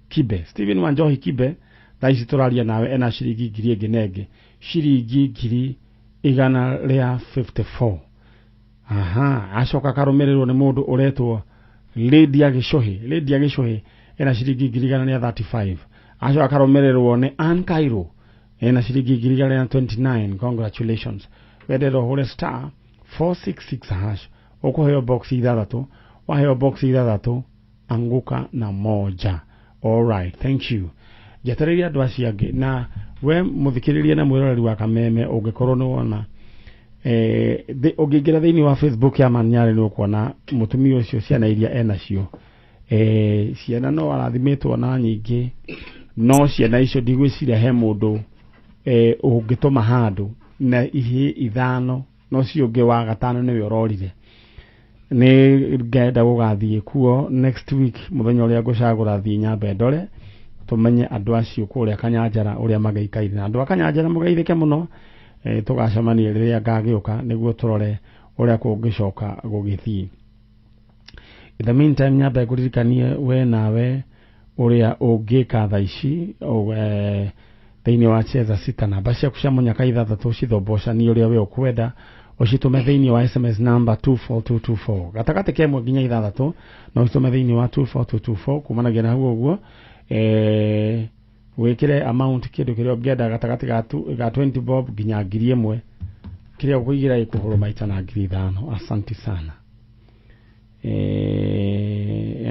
Kibe. Stephen Wanjohi Kibe thaa ici tũraria nawe ena ciringi ngiri ĩngĩ na ĩngĩ, ciringi 154,000. Aha, acoka akarũmĩrĩrwo nĩ mũndũ ũretwo Lydia Gĩcũhĩ. Lydia Gĩcũhĩ ena ciringi 135,000. Acoka akarũmĩrĩrwo nĩ Ann Cairo ena ciringi 129,000. Congratulations. Wendera ũhũre star 466 hash ũkũheo box ithathatũ, waheo box ithathatũ anguka na moja. All right, thank you. Njetereire andũ acio angĩ na we mũthikĩrĩria na mwĩroreri wa Kameme ũngĩkorwo nĩ wona ũngĩingĩra thĩinĩ wa Facebook ya Manyarĩ nĩ ũkuona mũtumia ũcio ciana iria enacio. Ciana no arathimĩtwo na nyingĩ, no ciana icio ndigwĩciria he mũndũ ũngĩtũma handũ na ihĩĩ ithano, no ũcio ũngĩ wa gatano nĩwe ũrorire. Nĩ ngenda gũgathiĩ kuo next week mũthenya ũrĩa ngũcagũra thiĩ nyambe ndore tũmenye andũ acio kũrĩa Kanyanjara ũrĩa magĩikaire. Na andũ a Kanyanjara mũgeithĩke mũno, tũgacemania rĩrĩa ngagĩũka nĩguo tũrore ũrĩa kũngĩcoka gũgĩthiĩ. In the meantime nyambe ngũririkanie we nawe ũrĩa ũngĩka thaa ici thĩinĩ wa Cheza Sita, namba ciaku cia mũnyaka ithathatũ cithombocanie ũrĩa we ũkwenda ũcitũme thĩinĩ wa SMS number 24224 gatagatĩ ka ĩmwe nginya ithathatũ, no ũcitũme thĩinĩ wa 24224 kumanagia na hau ũguo. Wĩkĩre amount kĩndũ kĩrĩa ũngĩenda gatagatĩ ga 20 bob nginya 1,000, kĩrĩa ũkũigĩra ĩkũhũrwo maita na 5,000. Asante sana.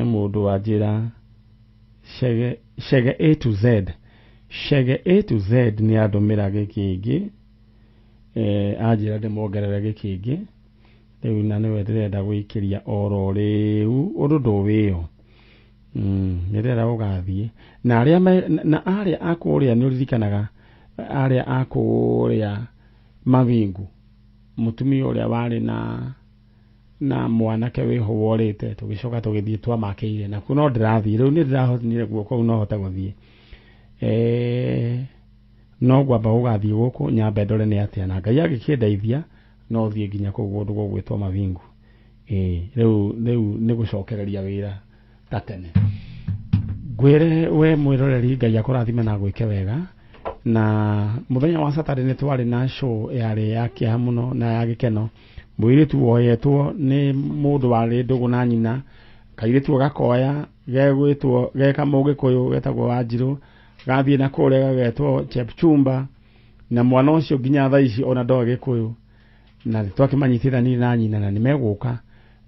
Mũndũ wa njĩra Shege A to Z, Shege A to Z nĩ andũmĩra gĩkĩngĩ, anjĩra ndĩmwongerere gĩkĩngĩ rĩu, na nĩwe ndĩrenda gwĩkĩria oro rĩu ũndũ ndũwĩyo. Nĩ ndĩrenda gũgathiĩ na arĩa na arĩa a kũrĩa nĩ ũririkanaga arĩa a kũrĩa Mawingu, mũtumia ũrĩa warĩ na mwanake wĩho worĩte, tũgĩcoka tũgĩthiĩ twamakĩire nakuo, no ndĩrathiĩ rĩu nĩ ndĩrahotire guoko kũu no hote gũthiĩ. No ngwamba gũgathiĩ gũkũ nyambe ndore nĩ atĩa, na Ngai agĩkĩndeithia no thiĩ nginya kũu kũndũ gũgwĩtwo Mawingu. Rĩu nĩ gũcokereria wĩra ta tene. Ngwĩre we mwĩroreri Ngai akũrathime na gwĩke wega. Na mũthenya wa Saturday nĩ twarĩ na show yarĩ ya kĩeha mũno na ya gĩkeno. Mũirĩtu woyetwo nĩ mũndũ warĩ ndũgũ na nyina, kairĩtu gakoya gegwĩtwo geka mũgĩkũyũ getagwo Wanjirũ, gathiĩ na kũrĩa gagetwo Chepchumba, na mwana ũcio nginya thaa ici ona ndoĩ gĩkũyũ, na twakĩmanyitithanirie na nyina na nĩmegũka.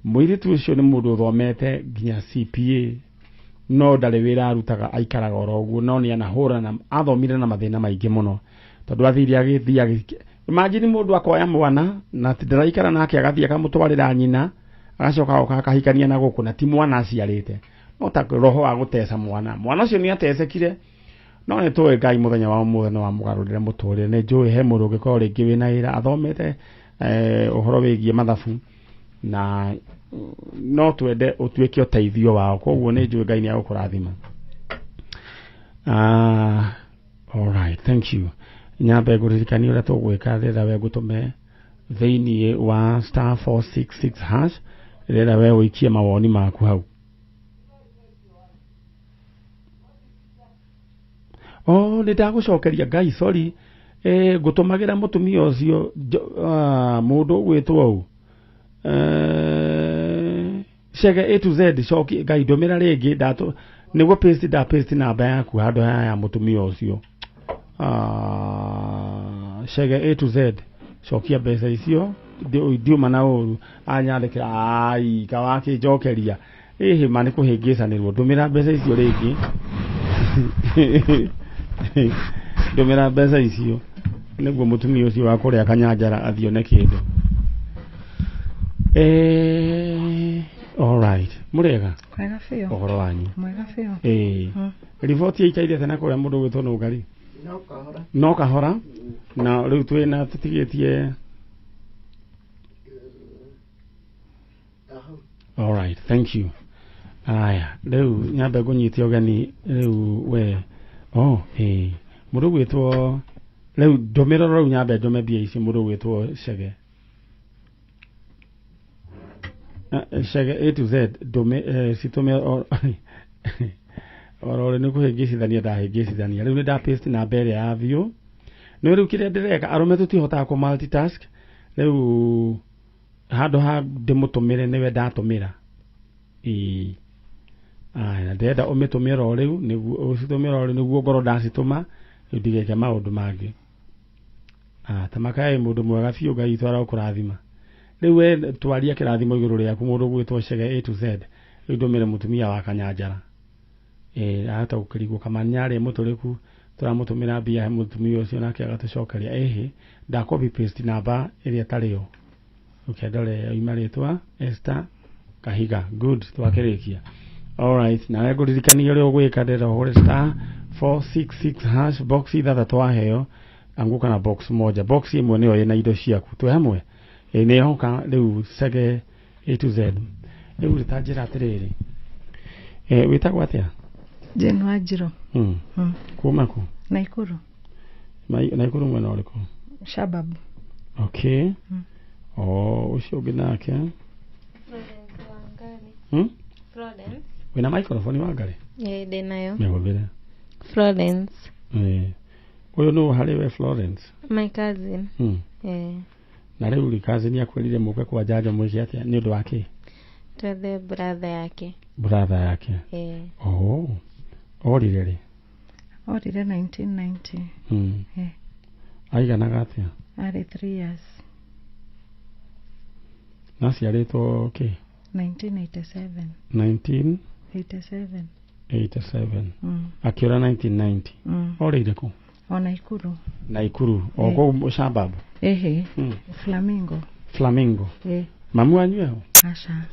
Mũirĩtu ũcio nĩ mũndũ ũthomete nginya CPA, no ndarĩ wĩra arutaga, aikaraga oro ũguo, no nĩ anahũrana, athomire na mathĩna maingĩ mũno. Tondu athire agĩthiĩ imagine mũndũ akoya mwana na ndaraikara nake agathiĩ akamũtwarĩra nyina agacoka agoka akahikania na gũkũ na ti mwana aciarĩte no ta roho wa gũteca mwana mwana ũcio nĩ atecekire no nĩ tũĩ Ngai mũthenya wa ũmũthĩ nĩ wamũgarũrĩre mũtũrĩre nĩ njũĩ he mũndũ ũngĩkorwo rĩngĩ wĩna wĩra athomete ũhoro wĩgiĩ mathabu na no twende ũtuĩke ũteithio wao koguo nĩ njũĩ Ngai nĩ agũkũrathima. All right, thank you. Nyambe ngũririkanie ũrĩa tũgwĩka rĩrĩa we ngũtũme thĩinĩ wa star 466 hash rĩrĩa we ũikie mawoni maku hau. Oh, nĩ ndagũcokeria Ngai, sorry. Ngũtũmagĩra mũtumia ũcio mũndũ ũgwĩtwo ũũ Chege A to Z coki Ngai ndũmĩra rĩngĩ ndatũ nĩguo paste nda paste namba yaku handũ haya ya mũtumia ũcio. Chege A to Z cokia mbeca icio ndiuma na ũru anyandĩkĩra ai kawakĩnjokeria ĩhĩ ma nĩ kũhĩngĩcanĩrwo ndũmĩra mbeca icio rĩngĩ ndũmĩra mbeca icio nĩguo mũtumia ũcio wa kũrĩa Kanyanjara athione kĩndũ. All right, mũrĩega? Mwega biũ. Ũhoro wanyu? Mwega biũ. Riboti ĩikaire atĩa na kũrĩa mũndũ ũgwĩtwo Nũngari? No kahora. Na rĩu twĩna tũtigĩtie. All right, thank you. Aya, rĩu nyambe ngũnyite ũgeni rĩu we. Oh, mũndũ ũgwĩtwo rĩu ndũmĩra rĩu nyambe ndũme mbia ici mũndũ ũgwĩtwo Chege. Chege A to Z ndũme citũme oro nĩ kũhĩngĩcithania ndahĩngĩcithania rĩu nĩ nda paste namba ĩrĩa ya biũ no rĩu kĩrĩa ndĩreka arũme tũtihotaga kũ multitask rĩu handũ ha ndĩmũtũmĩre nĩwe ndatũmĩra. Ĩĩ aya ndĩrenda ũmĩtũmĩre o rĩu nĩguo ũcitũmĩre o rĩu nĩguo ngorwo ndacitũma rĩu ndigeke maũndũ mangĩ. Tamakai mũndũ mwega biũ Ngai witũ arokũrathima. Rĩu we twaria kĩrathimo igũrũ rĩaku mũndũ ũgwĩtwo Chege A to Z rĩu ndũmĩre mũtumia wa Kanyanjara. Ahota gũkĩrigwo kamanya arĩ mũtũrĩku tũramũtũmĩra mbia he mũtumia ũcio nake agatũcokeria ĩhĩ nda copy paste namba ĩrĩa ĩtarĩ yo. Ũkĩndore oima rĩtwa Esther Kahiga. Good, twakĩrĩkia. All right, nawe ngũririkanie ũrĩa ũgwĩka ndĩrenda ũhũre star 466 hash box ithathatũ waheo anguka na box moja box ĩmwe nĩyo ĩna indo ciaku twĩ hamwe nĩ yoka rĩu Chege A to Z rĩu ta njĩra atĩrĩrĩ wĩtagwo atĩa? Jane Wanjirũ. Kuma kũ? Naikuru. Naikuru mwena ũrĩkũ? Shabab. Okay. Oh, ũcio ũngĩ nake? Florence Wangari. Florence. Wĩna microphone Wangari? Ndĩ nayo. Mĩhũthĩre. Florence. Ũyũ nũ harĩ we Florence? My cousin. Na rĩu rĩ cousin akwĩrire mũke kwa njanjo mwĩke atĩa nĩ ũndũ wa kĩ? Twethe brother yake. Brother yake. Oh. Orire rĩ? Orire 1990. Aiganaga atĩa? Arĩ 3 years. Na aciarĩtwo kĩ? 1987. 1987. 87. Akĩũra 1990. Orĩire kũ? O Naikuru. Naikuru. O kũu Shabab. Ehe. Flamingo. Flamingo. Mamu wanyu eho? Aca.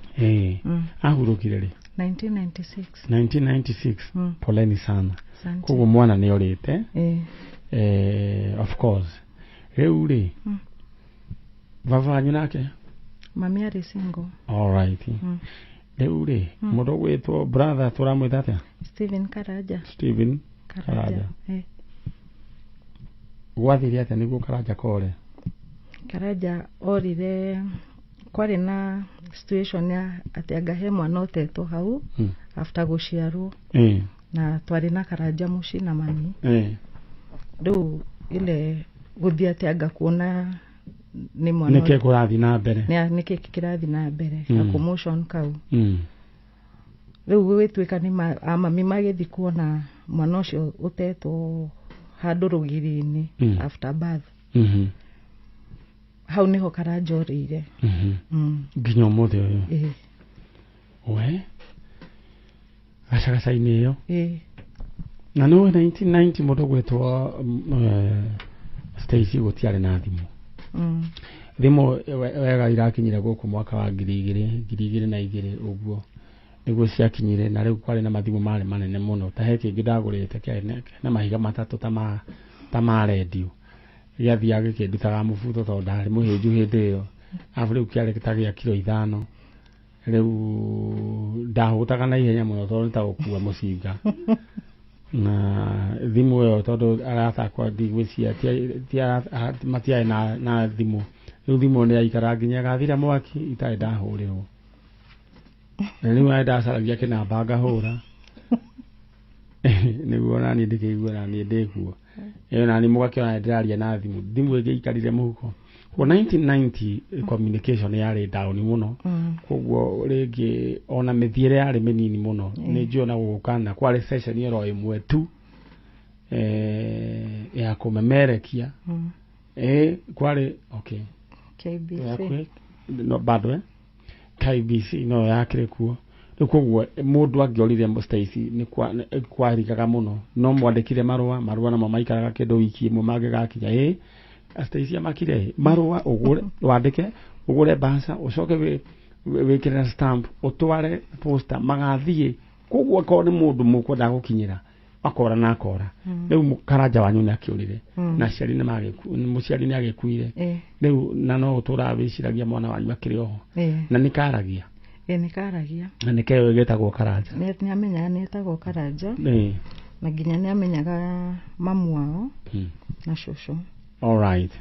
Ahurũkire rĩ? 1996. 1996. Poleni sana. Koguo mwana nĩ orĩte. Of course. Rĩu rĩ baba wanyu nake? Mami arĩ single. All right. Rĩu rĩ mũndũ ũgwĩtwo brother tũramwĩta atĩa? Stephen Karanja. Stephen Karanja. Gwathire atĩa nĩguo Karanja kore? Karanja orire kwarĩ na situation ya atĩ anga he mwana ũtetwo hau after gũciarwo na twarĩ na Karanja mũciĩ na mami. Rĩu ile gũthiĩ atĩ anga kuona nĩ mwana nĩkĩ kũrathiĩ na mbere nĩkĩ kĩrathiĩ na mbere ka commotion kau. Rĩu gũgĩtuĩka nĩ amami magĩthiĩ kuona mwana ũcio ũtetwo handũ rũgiri-inĩ after birth. Hau nĩho Karanja orĩire. Nginya ũmũthĩ ũyũ. We gacagaca-inĩ ĩyo. Na nĩ 1990 mũndũ ũgwĩtwo Stacy gũtiarĩ na thimũ. Thimũ wega irakinyire gũkũ mwaka wa 2002 ũguo nĩguo ciakinyire, na rĩu kwarĩ na mathimũ marĩ manene mũno. Ta he kĩngĩ ndagũrĩte kĩarĩ na mahiga matatũ ta ma rendio, gĩathiaga gĩkĩndutaga mũbuto tondũ ndarĩ mũhĩnju hĩndĩ ĩyo. Arabu rĩu kĩarĩ ta gĩa kiro 5. Rĩu ndahũtaga na ihenya mũno tondũ nĩ ta gũkua mũcinga. Na thimũ ĩyo tondũ arata akwa ndigwĩciria matiarĩ na thimũ. Rĩu thimũ nĩ yaikara nginya ĩgathira mwaki itarĩ ndahũrĩrwo. Na rĩu nĩ ndacaragia kĩnamba ngahũra nĩguo naniĩ ndĩkĩigue naniĩ ndĩkuo. Ĩyo naniĩ mũgakĩona ndĩraria na thimũ. Thimũ ĩngĩikarire mũhuko. Koguo 1990 communication yarĩ down mũno. Koguo rĩngĩ ona mĩthiĩre yarĩ mĩnini mũno. Nĩ njũĩ ona gũka na kwarĩ session oro ĩmwe tu ya kũmemerekia. Kwarĩ okay KBC. No bado KBC no yakĩrĩ kuo. Rĩu koguo mũndũ angĩorire Stacy nĩ kwarikaga mũno. No mwandĩkire marũa, marũa namo maikaraga kĩndũ wiki ĩmwe mangĩgakinya. Stacy amakire marũa ũgũre, wandĩke, ũgũre mbaca, ũcoke wĩkĩre stamp, ũtware posta, magathiĩ. Koguo akorwo nĩ mũndũ mũkwendaga gũkinyĩra akora na akora. Rĩu Karanja wanyu nĩ akĩũrire na aciari nĩ mũciari nĩ agĩkuire. Rĩu na no ũtũraga wĩciragia mwana wanyu akĩrĩ oho. Na nĩ karagia. Nĩ karagia. Na nĩ keyo gĩtagwo Karanja. Nĩ amenyaga nĩ etagwo Karanja. Na nginya nĩ amenyaga mamu wao na cũcũ. All right.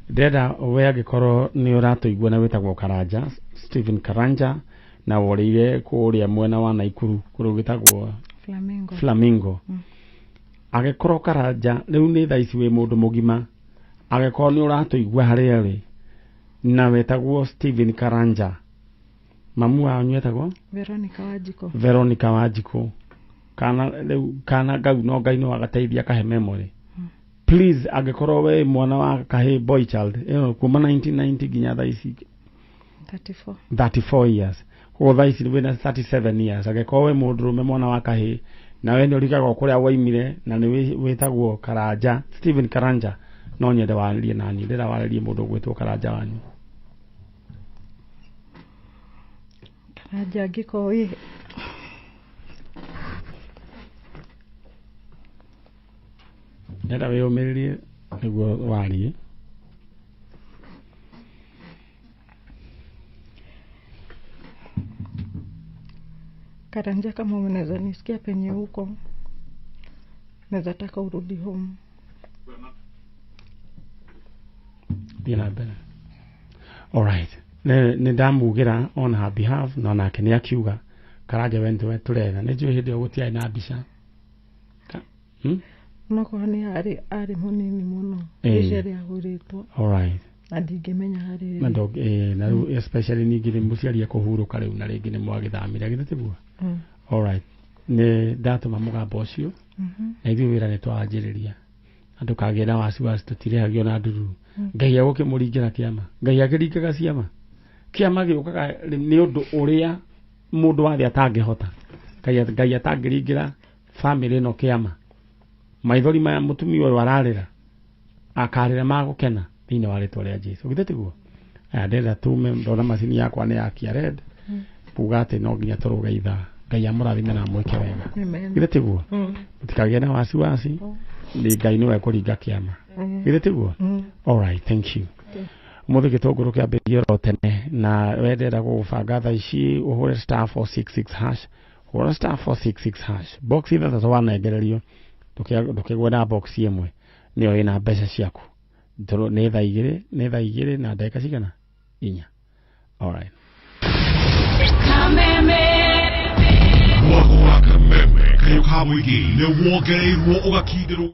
Ndĩrenda we angĩkorwo nĩ ũratũigua na wĩtagwo Karanja, Stephen Karanja, na worĩire kũrĩa mwena wa Naikuru kũrĩa gwĩtagwo Flamingo. Flamingo. Angĩkorwo Karanja rĩu nĩ thaa ici wĩ mũndũ mũgima, angĩkorwo nĩ ũratũigua harĩa ũrĩ na wetagwo Stephen Karanja, mamu wanyu etagwo Veronica Wanjikũ. Veronica Wanjikũ. Kana rĩu kana ngau no Ngai no agateithia kahe memory. Please angĩkorwo we mwana wa kahĩ boy child ĩyo kuma 1990 nginya thaa ici 34 34 years. Koguo thaa ici wĩna 37 years. Angĩkorwo we mũndũrũme mwana wa kahĩ na we nĩ ũrigagwo kũrĩa waimire na nĩ wĩtagwo Karanja, Stephen Karanja, no nyende warĩrie naniĩ. Ndĩrenda warĩrie mũndũ ũgwĩtwo Karanja wanyu. Karanja angĩkorwo wĩ Ndĩrenda wĩyũmĩrĩrie nĩguo warie. Karanja, kama unaweza nisikia penye huko, naweza taka urudi home. Thiĩ na mbere. All right. Nĩ ndamugĩra on her behalf na nake nĩ akiuga Karanja we nĩwe tũretha. Nĩ njũĩ hĩndĩ ĩyo gũtiarĩ na mbica. Onokorwo nĩ arĩ mũnini mũno, mbica ĩrĩa ahũrĩtwo. All right. Na ndingĩmenya harĩa Na na rĩu especially ningĩ nĩ mũciari ekũhurũka rĩu na rĩngĩ nĩ mwagĩthamire githĩ tiguo? All right. Nĩ ndatũma mũgambo ũcio na ithuĩ wĩra nĩ twanjĩrĩria. Na ndũkagĩe na wasiwasi, tũtirĩhagio na ndururu. Ngai egũkĩmũringĩra kĩama. Ngai akĩringaga ciama. Kĩama gĩũkaga nĩ ũndũ ũrĩa mũndũ wa thĩ atangĩhota. Ngai atangĩringĩra family ĩno kĩama. Maithori maya mũtumia ũyũ ararĩra akarĩra magũkena thĩinĩ wa rĩtwa rĩa Jesu. Githĩ tiguo? Aya ndĩrenda tume ndona macini yakwa nĩ yakia red kuga atĩ no nginya tũrũge ithaa. Ngai amũrathime na amwĩke wega. Githĩ tiguo? Mũtikagĩe na wasiwasi, nĩ Ngai nĩwe ekũringa kĩama. Githĩ tiguo? All right, thank you. Mũthĩ gĩtũngũrũ kĩambĩrĩrie oro tene na we ndĩrenda gũgũbanga thaa ici ũhũre *466#. Hũra *466#. Box ithathatũ wanengererio, ndũkĩgwe na box ĩmwe nĩyo ĩna mbeca ciaku. Nĩ thaa igĩrĩ, nĩ thaa igĩrĩ na ndagĩka cigana? 4. All right. Mwago wa Kameme kayo ka mũingĩ nĩ wongereirwo ũgakindĩrwo.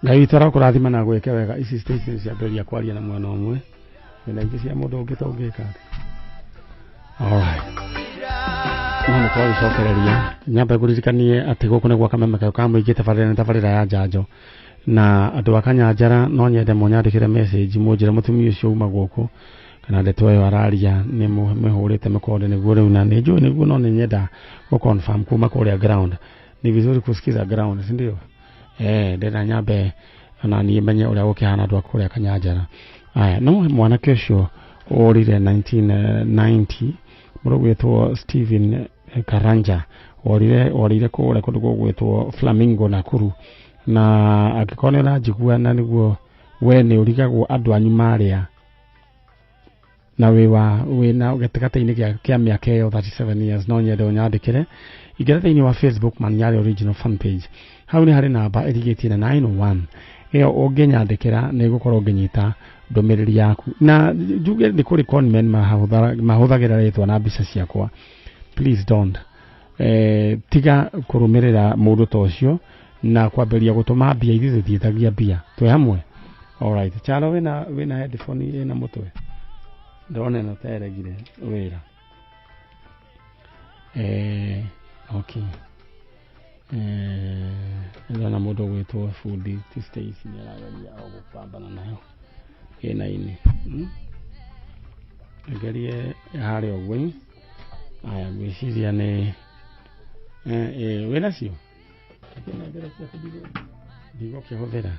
Ngai witũ arakũrathima na gwĩke wega. Ici station ciambĩrĩria kwaria na mwena ũmwe na ingĩ cia mũndũ ũngĩ tũngĩka atĩa. Alright, no nĩ twagĩcokereria. Nyambe ngũririkanie atĩ gũkũ nĩ gwa Kameme Kayũ ka Mũingĩ, tabarĩra nĩ tabarĩra ya njanjo na andũ a Kanyanjara. No nyende mũnyandĩkĩre message mũnjĩre mũtumia ũcio uma gũkũ kana ndeto ĩyo araria nĩ mĩhũrĩte mĩkonde nĩguo rĩu, na nĩ njũĩ nĩguo, no nĩ nyenda gũ confirm kuma kũrĩa ground. Ni vizuri kusikiza ground, si ndio? Ndĩrenda nyambe ona niĩ menye ũrĩa gũkĩhana andũ a kũrĩa Kanyanjara. Aya, no mwanake ũcio ũrire 1990, mũndũ gwĩtwo Stephen Karanja, orire kũrĩa kũndũ gũgwĩtwo Flamingo, Nakuru. Na angĩkorwo nĩ ũranjigua na nĩguo we nĩ ũrigagwo andũ anyu marĩa na wĩ wa wĩna gatagatĩ-inĩ kĩa mĩaka ĩyo 37 years, no nyende ũnyandĩkĩre. Ingĩra thĩinĩ wa Facebook Manyarĩ Original fan page, hau nĩ harĩ namba ĩrigĩtie na 901. Ĩyo ũngĩnyandĩkĩra nĩ gũkorwo ngĩnyita ndũmĩrĩri yaku. Na njuge nĩ kũrĩ conmen mahũthagĩra rĩtwa na mbica ciakwa. Please don't. Tiga kũrũmĩrĩra mũndũ ta ũcio na kwambĩrĩria gũtũma mbia. Ithuĩ tũtiĩtagia mbia, twĩ hamwe. Alright, Charo, wĩna headphone ĩna mũtwe? Ndĩrona ĩno ta ĩregire wĩra. Okay, ndĩrona mũndũ ũgwĩtwo bundi ti Stacy nĩ arageria o gũpambana nayo ĩna-inĩ. Ngerie harĩa ũguo. Aya, ngwĩciria nĩ wĩnacio nengere ciaku, ndigũkĩhũthĩra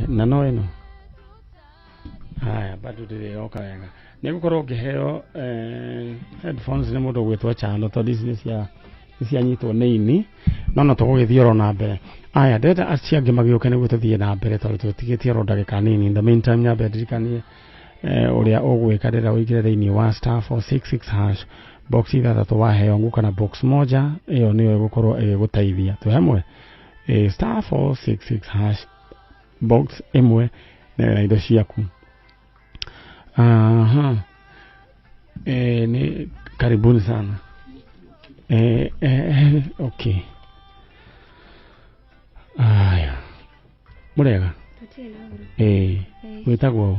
na no ĩno. Haya, bado ndĩrĩ yoka wega. Nĩ gũkorwo ngĩheo headphones nĩ mũndũ ũgwĩtwo Chano, tondũ ici nĩ cianyitwo nĩ ini, no tũgũgĩthiĩ oro na mbere. Aya, ndĩrenda acio angĩ magĩũke nĩguo tũthiĩ na mbere, tondũ tũtigĩtie oro ndagĩka nini. In the meantime, nyambe ndirikanie ũrĩa ũgwĩka. Ndĩrenda ũingĩre thĩinĩ wa *466# box ithathatũ waheo nguka na box moja, ĩyo nĩyo ĩgũkorwo ĩgĩgũteithia. Twĩ hamwe? *466# box ĩmwe na indo ciaku. Aha. Ni karibuni sana. Okay. Aya. Mũrega? Wĩtagwo ũ?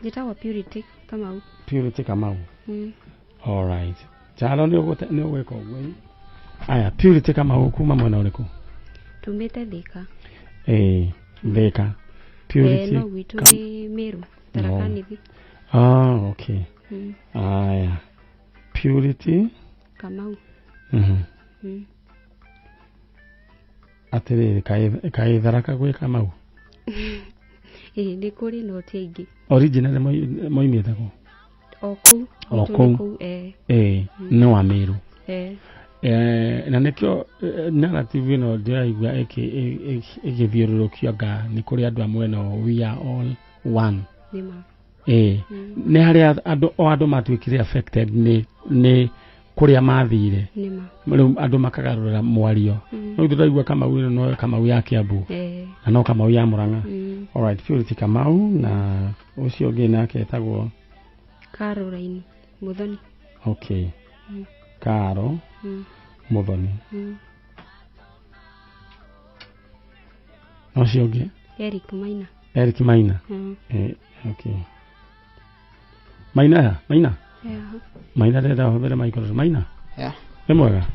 Njĩtagwo Purity Kamau. Purity Kamau. All right. Chalo, nĩ ũgwĩka ũguo. Aya, Purity Kamau, kuma mwena ũrĩkũ? Tumĩte Thika. Thika. Purity. No gwitũ nĩ Meru, Tharaka Nithi. Ah, okay. Aya. Purity Kamau. Atĩrĩrĩ, kaĩ Tharaka gwĩ Kamau? Ĩĩ, nĩ kũrĩ no ti aingĩ. Originally moimĩte kũ? O kũu. O kũu. Nĩ wa Meru. Na nĩkĩo narrative ĩno ndĩraigua ĩgĩthiũrũrũkio anga nĩ kũrĩ andũ a mwena ũyũ, we are all one. Nĩma. Nĩ harĩa andũ o andũ matuĩkire affected nĩ kũrĩa mathire. Nĩma. Rĩu andũ makagarũrĩra mwario. No ithuĩ tũraigua Kamau ĩno no Kamau ya Kiambu na no Kamau ya Murang'a. Alright, Purity Kamau, na ũcio ũngĩ nake etagwo? Caroline Muthoni. Okay. Karo Muthoni. Na ũcio ũngĩ? Eric Maina. Eric Maina. Okay. Maina ya Maina. Yeah. Maina, ndĩrenda ũhũthĩre microphone. Maina. Yeah. Nĩ mwega?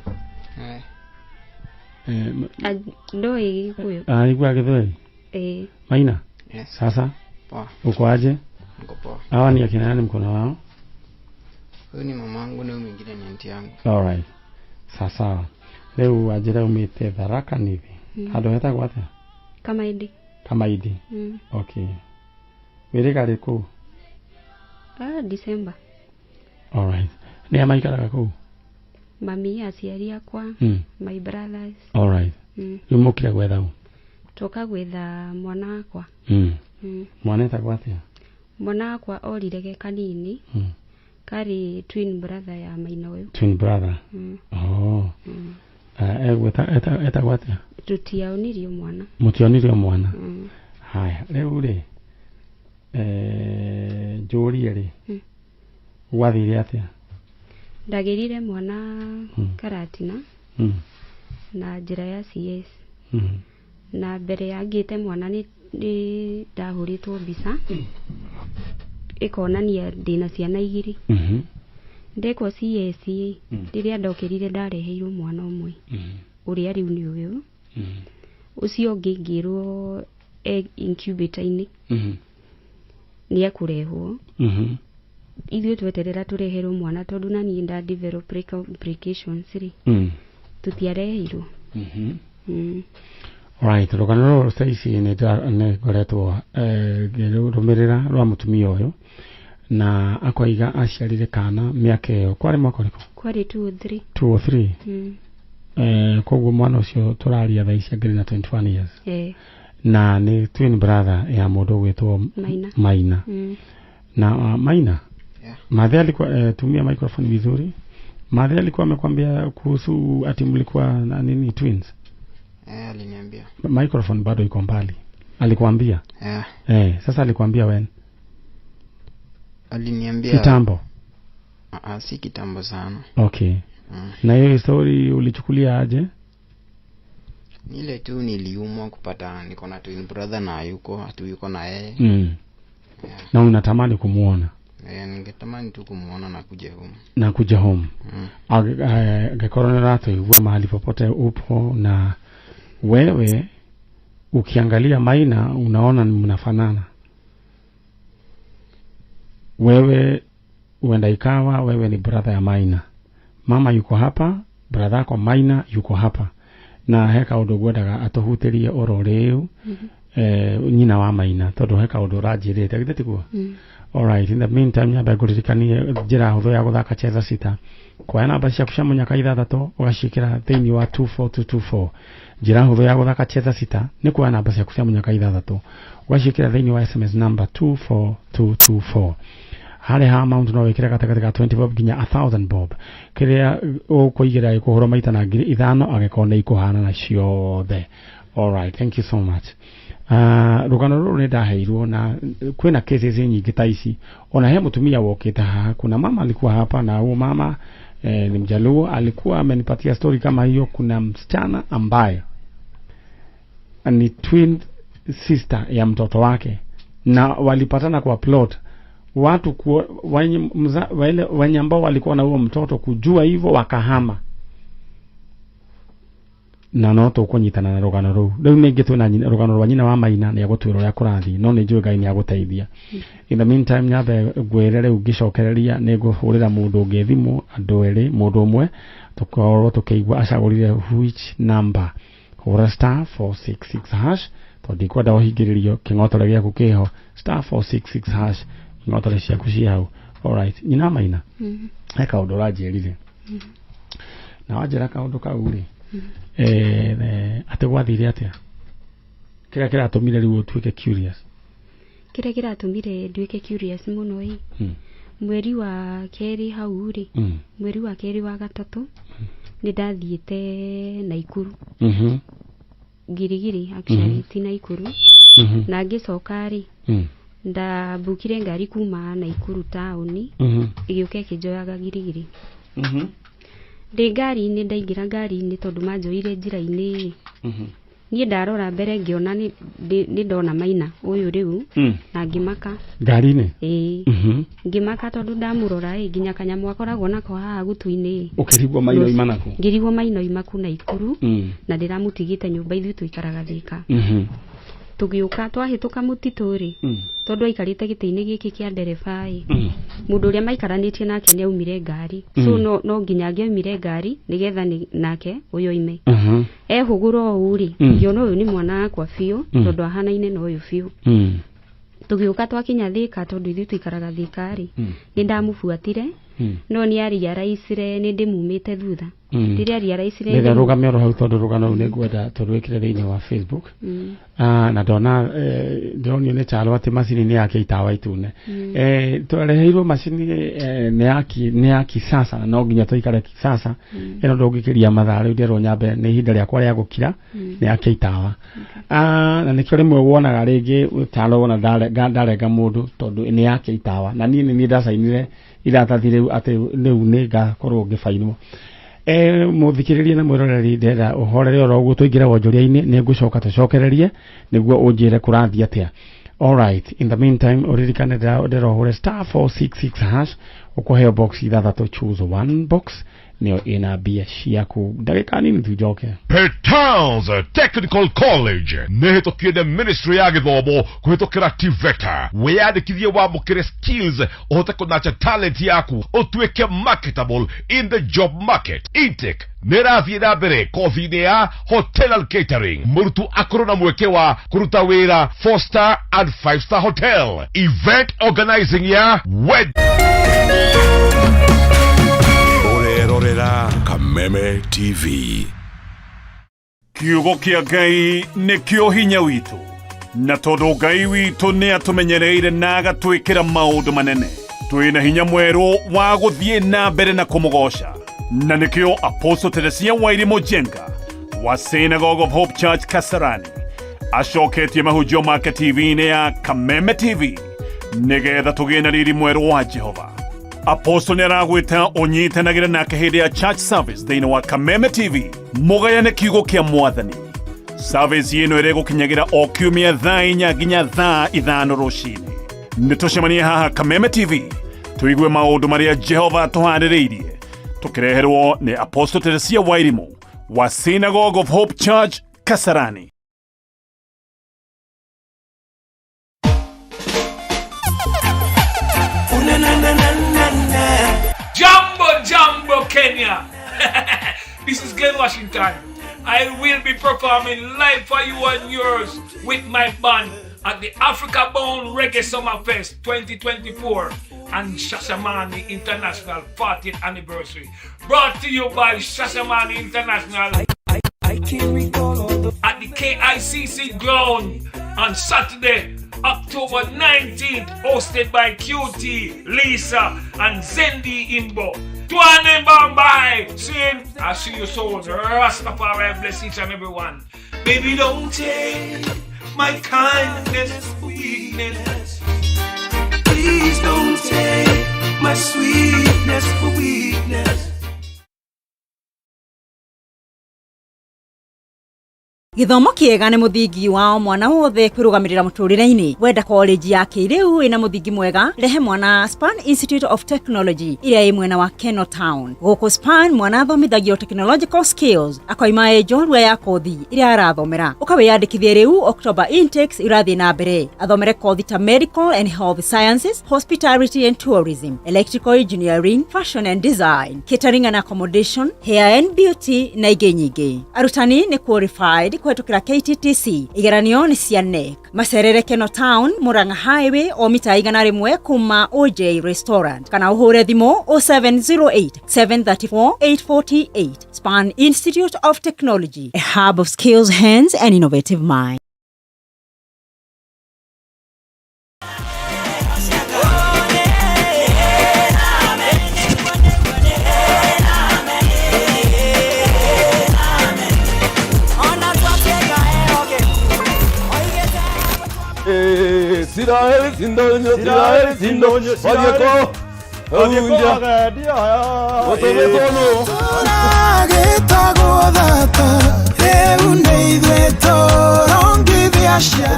Ndoĩ Gĩkũyũ. Ah, igua Gĩthweri? Eh. Maina. Yes. Sasa Poa. uko aje? Niko poa. Hawa ni akina nani mkono wao? Huyu ni mamangu na huyu mwingine ni aunti yangu. Alright. Sasa rĩu wanjĩra umĩte Tharaka Nithi. Handũ hetagwo atĩa? Kamaindi. Kamaindi. Okay. Wĩrĩga rĩ kũu? Ah, December. Alright. Nĩ a maikaraga kũu? Mami, aciari akwa, my brothers. Alright. Rĩu mũkire gwetha ũ? Tũka gwetha mwana wakwa. Mwana etagwo atĩa? Mwana wakwa orire ge kanini. Karĩ twin brother ya maina ũyũ. Twin brother. Oh. Etagwo atĩa? Tũtiaonirio mwana. Mũtionirio mwana. Haya, rĩu rĩ, njũrie rĩ, gwathire atĩa? Ndagĩrire mwana Karatina na njĩra ya CS. Na mbere ya ngĩte mwana nĩ ndahũrĩtwo mbica ĩkonania ndĩna ciana igĩrĩ. Ndekwo CS rĩrĩa ndokĩrire ndareheirwo mwana ũmwe ũrĩa rĩu nĩ ũyũ. Ũcio ũngĩ ngĩrwo incubator-inĩ nĩ ekũrehwo. Ithuĩ tweterera tũreherwo mwana tondũ na niĩ nda develop complications rĩ tũtiareheirwo. Alright, rũgano rũrũ thaa ici nĩ ngoretwo ngĩrũmĩrĩra rwa mũtumia ũyũ na akoiga aciarire kana mĩaka ĩyo kwarĩ mwaka ũrĩkũ? Kwarĩ 203. 203. Koguo mwana ũcio tũraria thaa ici angĩrĩ na 21 years. Na nĩ twin brother ya mũndũ ũgwĩtwo Maina. Na Maina, yeah. Madhe alikuwa tumia microphone vizuri. Madhe alikuwa amekwambia kuhusu ati mlikuwa na nini twins? Aliniambia. Microphone bado iko mbali. Alikuambia? Yeah. Sasa alikuambia when? Aliniambia kitambo. Si kitambo sana. Okay. Na hiyo story ulichukulia aje? Ile tu niliumwa kupata niko na twin brother na yuko hatuyuko na yeye. Yeah. Na unatamani kumuona? Ningetamani tu kumuona na kuja home. Na kuja home. Angĩkorwo nĩ ũratũigua mahali popote upo na wewe ukiangalia Maina unaona mnafanana. Wewe uenda ikawa wewe ni brother ya Maina. Mama yuko hapa, brother yako Maina yuko hapa. Na he kaũndũ ngwendaga atũhutĩrie oro rĩu nyina wa Maina tondũ he kaũndũ ũranjĩrĩte githĩ tiguo? Alright, in the meantime nyambe ngũririkanie njĩra hũthũ ya gũthaka cheza sita. Kuoya namba ciaku cia mũnyaka ithathatũ ũgaciĩkĩra thĩinĩ wa 24224. Njĩra hũthũ ya gũthaka cheza sita nĩ kuoya namba ciaku cia mũnyaka ithathatũ ũgaciĩkĩra thĩinĩ wa SMS number 24224. Harĩ ha amount no wĩkĩre gatagatĩ ka 20 bob nginya 1000 bob. Kĩrĩa ũkũigĩra gĩkũhũrwo maita na 5,000 angĩkorwo nĩ ikũhanana ciothe. Alright, thank you so much. Rũgano rũrũ nĩ ndaheirwo na kwĩna cases nyingĩ ta ici. Ona he mũtumia wokĩte haha, kuna mama alikuwa hapa na huyo mama ni Mjaluo, alikuwa amenipatia story kama hiyo. Kuna msichana ambaye ni twin sister ya mtoto wake na walipatana kwa plot. Watu wenye ambao walikuwa na huo mtoto kujua hivyo wakahama. Na no tũkũnyitana na rũgano rũu. Rĩu ningĩ twĩna rũgano rwa nyina wa Maina nĩ egũtwĩra ũrĩa kũrathiĩ no nĩ njũĩ Ngai nĩ agũteithia. In the meantime nyambe ngwĩre rĩu ngĩcokereria nĩ ngũhũrĩra mũndũ ũngĩ thimũ andũ erĩ mũndũ ũmwe tũkorwo tũkĩigua acagũrire which number. Hũra star 466 hash tondũ ndikwenda ũhingĩrĩrio kĩng'otore gĩaku kĩho star 466 hash kĩng'otore ciaku ciĩ hau. Alright, nyina wa Maina he kaũndũ ũranjĩrire na wanjĩra kaũndũ kau rĩ atĩ gwathire atĩa kĩrĩa kĩratũmire rĩu ũtuĩke curious? Kĩrĩa kĩratũmire nduĩke curious mũno ĩ mweri wa kerĩ hau rĩ mweri wa kerĩ wa gatatũ nĩ ndathiĩte Naikuru. Girigiri actually ti Naikuru. Na ngĩcoka rĩ ndambukire ngari kuma Naikuru taũni ĩgĩũka ĩkĩnjoyaga Girigiri. Ndĩ ngari-inĩ ndaingĩra ngari-inĩ tondũ manjoire njĩra-inĩ. Niĩ ndarora mbere ngĩona nĩ ndona Maina ũyũ rĩu na ngĩmaka. Ngari-inĩ? Ĩĩ. Ngĩmaka tondũ ndamũrora ĩ nginya kanyamũ akoragwo nako haha gũtũ-inĩ. Ũkĩrigwo Maina oima nakũ? Ngĩrigwo Maina oima kũ Naikuru na ndĩramũtigĩte nyũmba ithuĩ tũikaraga Thĩka. Tũgĩũka twahĩtũka mũtitũ rĩ tondũ aikarĩte gĩtĩ-inĩ gĩkĩ kĩa ndereba ĩ mũndũ ũrĩa maikaranĩtie nake nĩ aumire ngari. So no nginya angĩaumire ngari nĩgetha nake ũyũ oime. Ehũgũra ũũ rĩ ngĩona ũyũ nĩ mwana wakwa biũ tondũ ahanaine na ũyũ biũ. Tũgĩũka twakinya Thĩka tondũ ithuĩ tũikaraga Thĩka rĩ nĩ ndamũbuatire no nĩ arealize nĩ ndĩmumĩte thutha. Rĩrĩa arealize nĩ rũgame oro hau tondũ rũgano rũu nĩ ngwenda tũrwĩkĩre thĩinĩ wa Facebook. Na ndona ndĩronio nĩ Charo atĩ macini nĩ yake itawa itune. Twareheirwo macini nĩ ya kisasa na no nginya tũikare kisasa. Ĩno ndũngĩkĩria mathaa rĩu ndĩrwo nyambe nĩ ihinda rĩakwa rĩa gũkira nĩ yake itawa. Na nĩkĩo rĩmwe wonaga rĩngĩ Charo wona ndarenga mũndũ tondũ nĩ yake itawa na niĩ nĩ ndacainire iratathi rĩu atĩ rĩu nĩ ngakorwo ngĩbainwo. Mũthikĩrĩria na mwĩroreri, ndĩrenda ũhorere oro ũguo tũingĩre wonjoria-inĩ, nĩ ngũcoka tũcokererie nĩguo ũnjĩre kũrathiĩ atĩa. Alright, in the meantime ũririkane ndĩrenda ũhũre *466# ũkũheo box ithathatũ, choose one box nĩyo ĩna mbia ciaku. Ndagĩka nini tu njoke. Petals Technical College nĩ hĩtũkie nĩ Ministry ya Gĩthomo kũhĩtũkĩra TVETA. Wĩyandĩkithie wamũkĩre skills ũhote kũnacha talent yaku ũtuĩke marketable in the job market. Intake nĩ ĩrathiĩ na mbere kothi-inĩ ya hotel and catering. Mũrutwo akorwo na mweke wa kũruta wĩra 4 star and 5 star hotel, event organizing ya wed. Ũrerorera Kameme TV. Kiugo kĩa Ngai nĩkĩo hinya witũ, na tondũ Ngai witũ nĩ atũmenyereire na agatwĩkĩra maũndũ manene, twĩna hinya mwerũ wa gũthiĩ na mbere na kũmũgoca. Na nĩkĩo Apostle Teresia Wairimu Njenga wa Synagogue of Hope Church Kasarani acoketie mahunjio make TV-inĩ ya Kameme TV nĩgetha tũgĩe na riri mwerũ wa Jehova. Apostle nĩ aragwĩta ũnyitanagĩre nake hĩndĩ ya church service thĩinĩ wa Kameme TV, mũgayane kiugo kĩa Mwathani. Service ĩno ĩrĩgũkinyagĩra o kiumia thaa 4 nginya thaa 5 rũcinĩ. Nĩ tũcemanie haha Kameme TV tũigue maũndũ marĩa Jehova atũharĩrĩirie, tũkĩreherwo nĩ Apostle Teresia Wairimu wa Synagogue of Hope Church Kasarani. Jambo Jambo Kenya. This is Glenn Washington. I will be performing live for you and yours with my band at the Africa Bound Reggae Summer Fest 2024 and Shashamane International 40th Anniversary. Brought to you by Shashamane International I can't recall all the at the KICC ground on Saturday, October 19th, hosted by QT, Lisa, and Zendi Imbo. Tuane Bombay! Soon, I'll see you soon. Rastafari bless each and every one. Baby, don't take my kindness for weakness. Please don't take my sweetness for weakness. Gĩthomo kĩega nĩ mũthingi wa o mwana wothe kwĩrũgamĩrĩra mũtũrĩre-inĩ. Wenda college ya kĩrĩu ĩna mũthingi mwega, rehe mwana Span Institute of Technology ĩrĩa ĩ mwena wa Keno Town. Gũkũ Span mwana athomithagio technological skills akoima ĩ njorua ya kothi ĩrĩa arathomera. Ũkawĩyandĩkithie rĩu October intakes irathiĩ na mbere. Athomere kothi ta medical and health sciences, hospitality and tourism, electrical engineering, fashion and design, catering and accommodation, hair and beauty na ingĩ nyingĩ. Arutani nĩ qualified kũhetũkĩra KTTC. Igeranio nĩ cia NEC. Macerere Keno Town, Murang'a Highway o mita 100 kuma OJ Restaurant kana ũhũre thimũ 0708 734 848. Span Institute of Technology, a hub of skills, hands and innovative minds. Siraeli sindonyo, Siraeli sindonyo, Wadieko, Wadieko,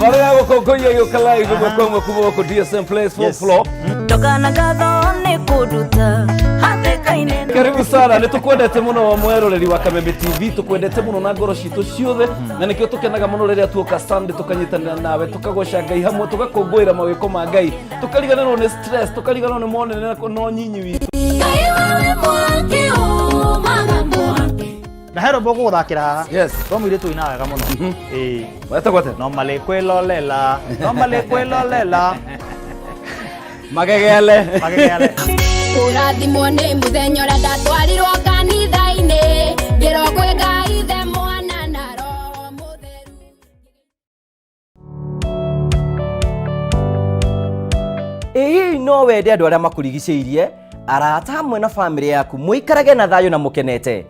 Barĩa gũkũngũiya gĩũka live ĩmwe kwa ĩmwe kuma gũkũ DSM Place fourth floor. Karibu sana, nĩ tũkwendete mũno mweroreri wa Kameme TV, tũkwendete mũno na ngoro citũ ciothe, na nĩkĩo tũkenaga mũno rĩrĩa tuoka Sunday tũkanyitanĩra nawe, tũkagoca Ngai hamwe, tũgakũngũĩra mawĩko ma Ngai, tũkariganĩrwo nĩ stress, tũkariganĩrwo nĩ monene na nyinyi witũ. Na hero boko guthakira haha. Yes. To mũirĩtu ũinaga wega mũno. Ĩĩ. Wetagwo atĩa? No malĩ kwĩlolela, no malĩ kwĩlolela. Magegele. Magegele. Kũrathimwo nĩ mũthenya ũrĩa ndatwarirwo kanitha-inĩ, ngĩrwo kwĩ Ngai Ithe, Mwana na Roho Mũtheru. Ĩ hihi no wende andũ arĩa makũrigicĩirie, arata hamwe na bamĩrĩ yaku mũikarage na thayũ na mũkenete?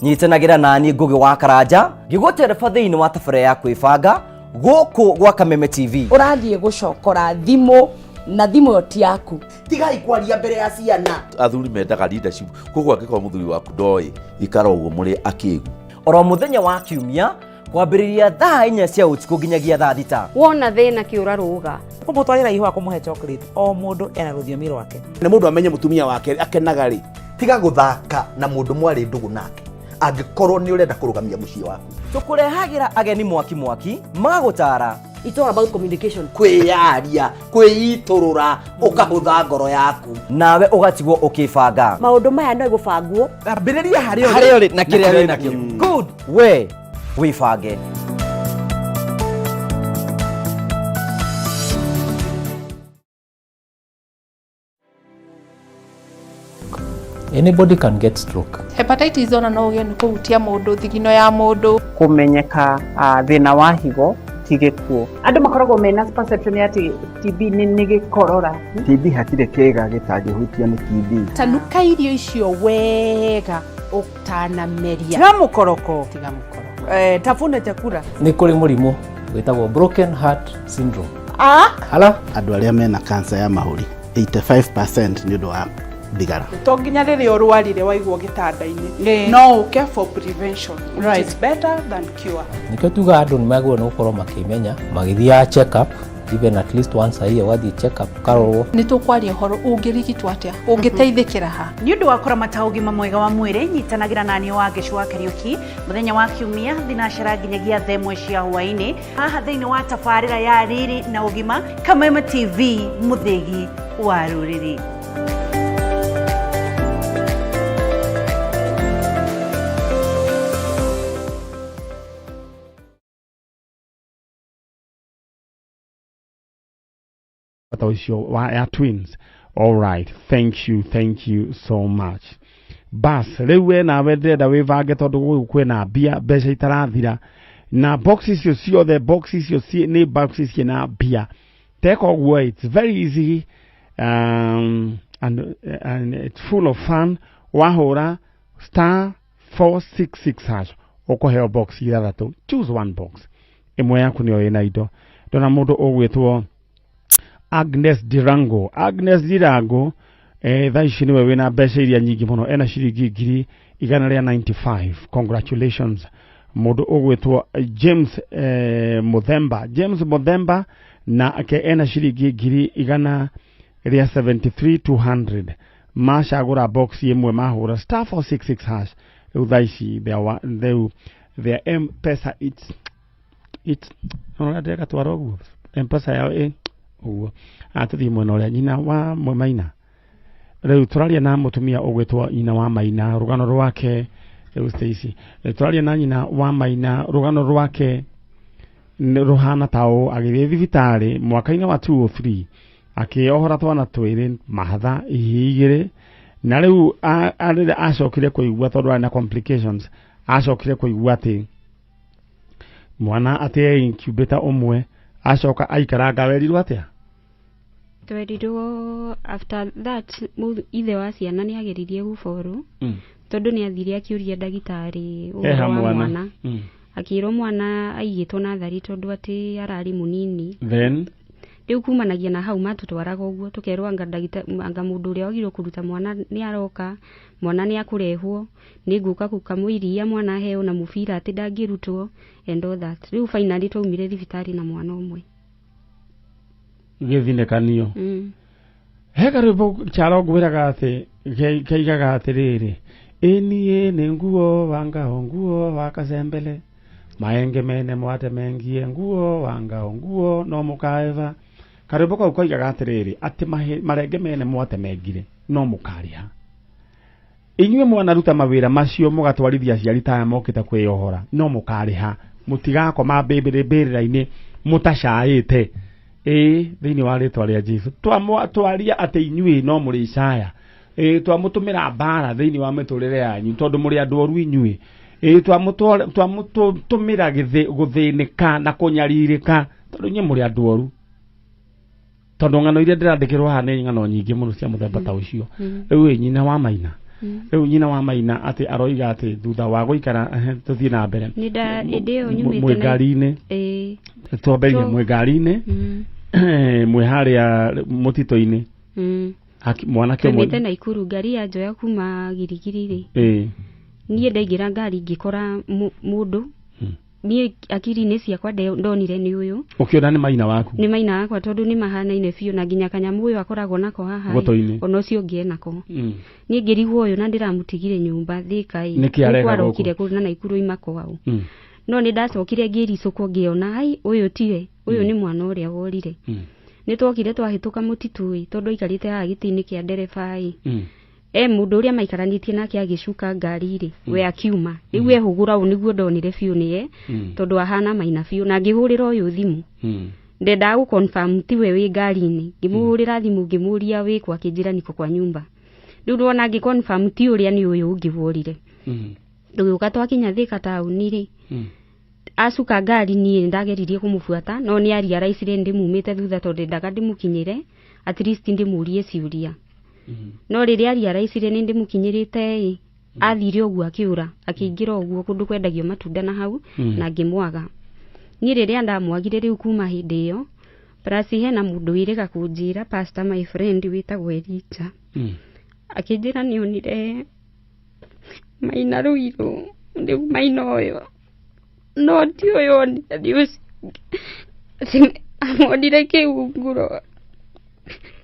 Nyitanagĩra nani Ngũgĩ wa Karanja ngĩgũtereba thĩinĩ wa tabarĩra ya kwĩbanga gũkũ gwa Kameme TV. Ũrathiĩ gũcokora thimũ Na thimũ ĩyo ti yaku. Tigai kwaria mbere ya ciana. Athuri mendaga leadership, koguo angĩkorwo mũthuri waku ndoĩ, ikara ũguo mũrĩ akĩgu. Oro mũthenya wa kiumia kwambĩrĩria thaa 4 cia ũtukũ nginyagia thaa 6. Wona thĩna kĩũra rũga. Kũmũtwarĩra ihũa kũmũhe chocolate, o mũndũ ena rũthiomi rwake. Na mũndũ amenye mũtumia wake akenaga rĩ. Tiga gũthaka na mũndũ mwarĩ ndũgũ nake angĩkorwo nĩ ũrenda kũrũgamia mũciĩ waku. Tũkũrehagĩra ageni mwaki mwaki magũtara. It's all about communication. Kwĩyaria, kwĩitũrũra, ũkahũtha ngoro yaku. Nawe ũgatigwo ũkĩbanga. Maũndũ maya no gũbangwo. Ambĩrĩria harĩa ũrĩ na kĩrĩa wĩ nakĩo. Good. We wĩbange. Anybody can get stroke. Hepatitis ona no ũgĩe nĩ kũhutia mũndũ, thigino ya mũndũ. Kũmenyeka thĩna wa higo ti gĩkuũ. Andũ makoragwo mena perception ya atĩ TB nĩ gĩkorora. TB hatirĩ kĩĩga gĩtangĩhutio nĩ TB. Tanuka irio icio wega ũtanameria. Tiga mũkoroko. Tiga mũkoroko. Tafuna chakula. Nĩ kũrĩ mũrimũ wĩtagwo broken heart syndrome. Hala? Andũ arĩa mena cancer ya mahũri 85% nĩ ũndũ wa thigara. To nginya rĩrĩa ũrwarire waigwo gĩtanda-inĩ, no ũke for prevention, which is better than cure. Nĩkĩo tugaga andũ nĩ magĩrĩirwo nĩ gũkorwo makĩmenya, magĩthiaga check up even at least once a year, ũgathiĩ check up ũkarorwo. Nĩ tũkwaria ũhoro ũngĩrigitwo atĩa, ũngĩteithĩkĩra ha. Nĩ ũndũ wa kũramata ũgima mwega wa mwĩrĩ, nyitanagĩra na niĩ Wangeci wa Kariũki mũthenya wa kiumia thinacara nginyagia thaa 1 cia hwaĩ-inĩ haha thĩinĩ wa tabarĩra ya Riri na Ũgima, Kameme TV, mũthĩgi wa rũrĩrĩ. Ũcio wa ya twins. All right, thank you so much. Bas rĩu we nawe ndĩrenda wĩbange tondũ gũkũ kwĩna mbia, mbeca itarathira na box icio ciothe, box icio nĩ box ciĩna mbia. Teka ũguo, it's very easy and it's full of fun. Wahũra star 466 hash ũkũheo box ithathatũ, choose one box, ĩmwe yaku nĩyo ĩna indo. Ndona mũndũ ũgwĩtwo Agnes Dirango. Agnes Dirango thaa ici nĩwe wĩna mbeca iria nyingĩ mũno, ena ciringi 195. Congratulations. Mũndũ ũgwĩtwo James Muthemba. James Muthemba nake ena ciringi 173,200. Macagũra box ĩmwe mahũra star 466 hash. Rĩu thaa ici their M-Pesa it's no ndĩreka twara ũguo M-Pesa yao ĩ ũguo. Atũthiĩ mwena ũrĩa nyina wa Maina. Rĩu tũraria na mũtumia ũgwĩtwo nyina wa Maina, rũgano rwake rĩu Stacy. Tũraria na nyina wa Maina, rũgano rwake rũhana ta ũũ: agĩthiĩ thibitarĩ mwaka-inĩ wa 2003 akĩohora twana twĩrĩ mahatha ihi igĩrĩ, na rĩu rĩrĩa acokire kũigua tondũ arĩ na complications, acokire kũigua atĩ mwana atĩ e incubator ũmwe, acoka aikaranga. Werirwo atĩa? Twerirwo after that ithe wa ciana nĩ ageririe gũborwo tondũ nĩ athire akĩũria ndagĩtarĩ ũhoro wa mwana. Akĩrwo mwana aigĩtwo nathari tondũ atĩ ararĩ mũnini. Then rĩu kumanagia na hau matũtwaraga ũguo tũkerwo anga anga mũndũ ũrĩa wagĩrĩirwo kũruta mwana nĩ aroka, mwana nĩ akũrehwo, nĩ ngũka gũkamwo iria mwana aheo na mũbira atĩ ndangĩrutwo and all that. Rĩu finally twaumire thibitarĩ na mwana ũmwe gĩthinĩkanio. He karwĩmbo Kyaro ngwĩraga atĩ kaigaga atĩrĩrĩ, ĩniĩ nĩ nguo wa ngao nguo wa kacembele maenge mene mwate mengie nguo wa ngao nguo no mũkaeva. Karwĩmbo kau koigaga atĩrĩrĩ atĩ marenge mene mwate mengire no mũkarĩha. Inyuĩ mwanaruta mawĩra macio mũgatwarithia aciari ta aya mokĩte kwĩyohora no mũkarĩha, mũtigakoma mbĩrĩra-inĩ mũtacaĩte. Ĩĩ thĩinĩ wa rĩtwa rĩa Jesũ twaria atĩ inyuĩ no mũrĩcaya. Ĩĩ twamũtũmĩra mbara thĩinĩ wa mĩtũrĩre yanyu tondũ mũrĩ andũ oru inyuĩ. Ĩĩ twamũtũmĩra gũthĩnĩka na kũnyarirĩka tondũ inyuĩ mũrĩ andũ oru. Tondũ ng'ano iria ndĩrandĩkĩrwo haha nĩ ng'ano nyingĩ mũno cia mũthemba ta ũcio. Rĩu ĩ nyina wa Maina, rĩu nyina wa Maina atĩ aroiga atĩ thutha wa gũikara tũthiĩ na mbere mwĩ ngari-inĩ, twambĩrĩrie mwĩ ngari-inĩ Mwĩ harĩa mũtitũ-inĩ. Mwanake ũmwe. Twaumĩte Naikuru, ngari yanjoya kuma Girigiri rĩ, Ĩĩ. niĩ ndaingĩra ngari ngĩkora mũndũ. Niĩ akiri-inĩ ciakwa ndonire nĩ ũyũ. Ũkĩona nĩ maina waku. Nĩ maina wakwa, tondũ nĩ mahanaine biũ, na nginya kanyamũ ũyũ akoragwo nako haha ĩ, Gũtũ-inĩ. ona ũcio ũngĩ enako. Niĩ ngĩrigwo ũyũ na ndĩramũtigire nyũmba Thĩka ĩ, Nĩkĩ areka gũkũ arokire gũkũ? kũ na Naikuru oima kwao. No nĩ ndacokire ngĩricũkwo ngĩona ai ũyũ tiwe, ũyũ nĩ mwana ũrĩa worire. Nĩ twokire twahĩtũka mũtitũ ĩ, tondũ aikarĩte haha gĩtĩ-inĩ kĩa ndereba ĩ, e mũndũ ũrĩa maikaranĩtie nake agĩcuka ngari rĩ, we akiuma. Rĩu ehũgũra ũũ nĩguo ndonire biũ nĩye, tondũ ahana maina biũ, na ngĩhũrĩra ũyũ thimũ. Ndendaga gũ confirm tiwe wĩ ngari-inĩ. Ngĩmũhũrĩra thimũ ngĩmũria wĩ kũ, akĩnjĩra niko kwa nyumba. Rĩu ndona ngĩ confirm ti ũrĩa nĩ ũyũ ũngĩ worire. Tũgĩũka twakinya Thĩka taũni rĩ, acuka ngari, niĩ nĩndageririe kũmũbuata, no nĩ ariaraicire ndĩmumĩte thutha, tondũ ndendaga ndĩmũkinyĩre, at least ndĩmũrie ciũria. No rĩrĩa ariaraicire nĩ ndĩmũkinyĩrĩte ĩ, athire ũguo akĩũra, akĩingĩra ũguo kũndũ kwendagio matunda na hau, na ngĩmwaga. Niĩ rĩrĩa ndamwagire rĩu kuma hĩndĩ ĩyo, plus hena mũndũ wĩrĩga kũnjĩra, pastor my friend wĩtagwo Elijah, akĩnjĩra nĩonire Maina Rũirũ, rĩu Maina ũyũ no ti ũyũ onire, nĩ ũcio ũngĩ amonire kĩhunguro.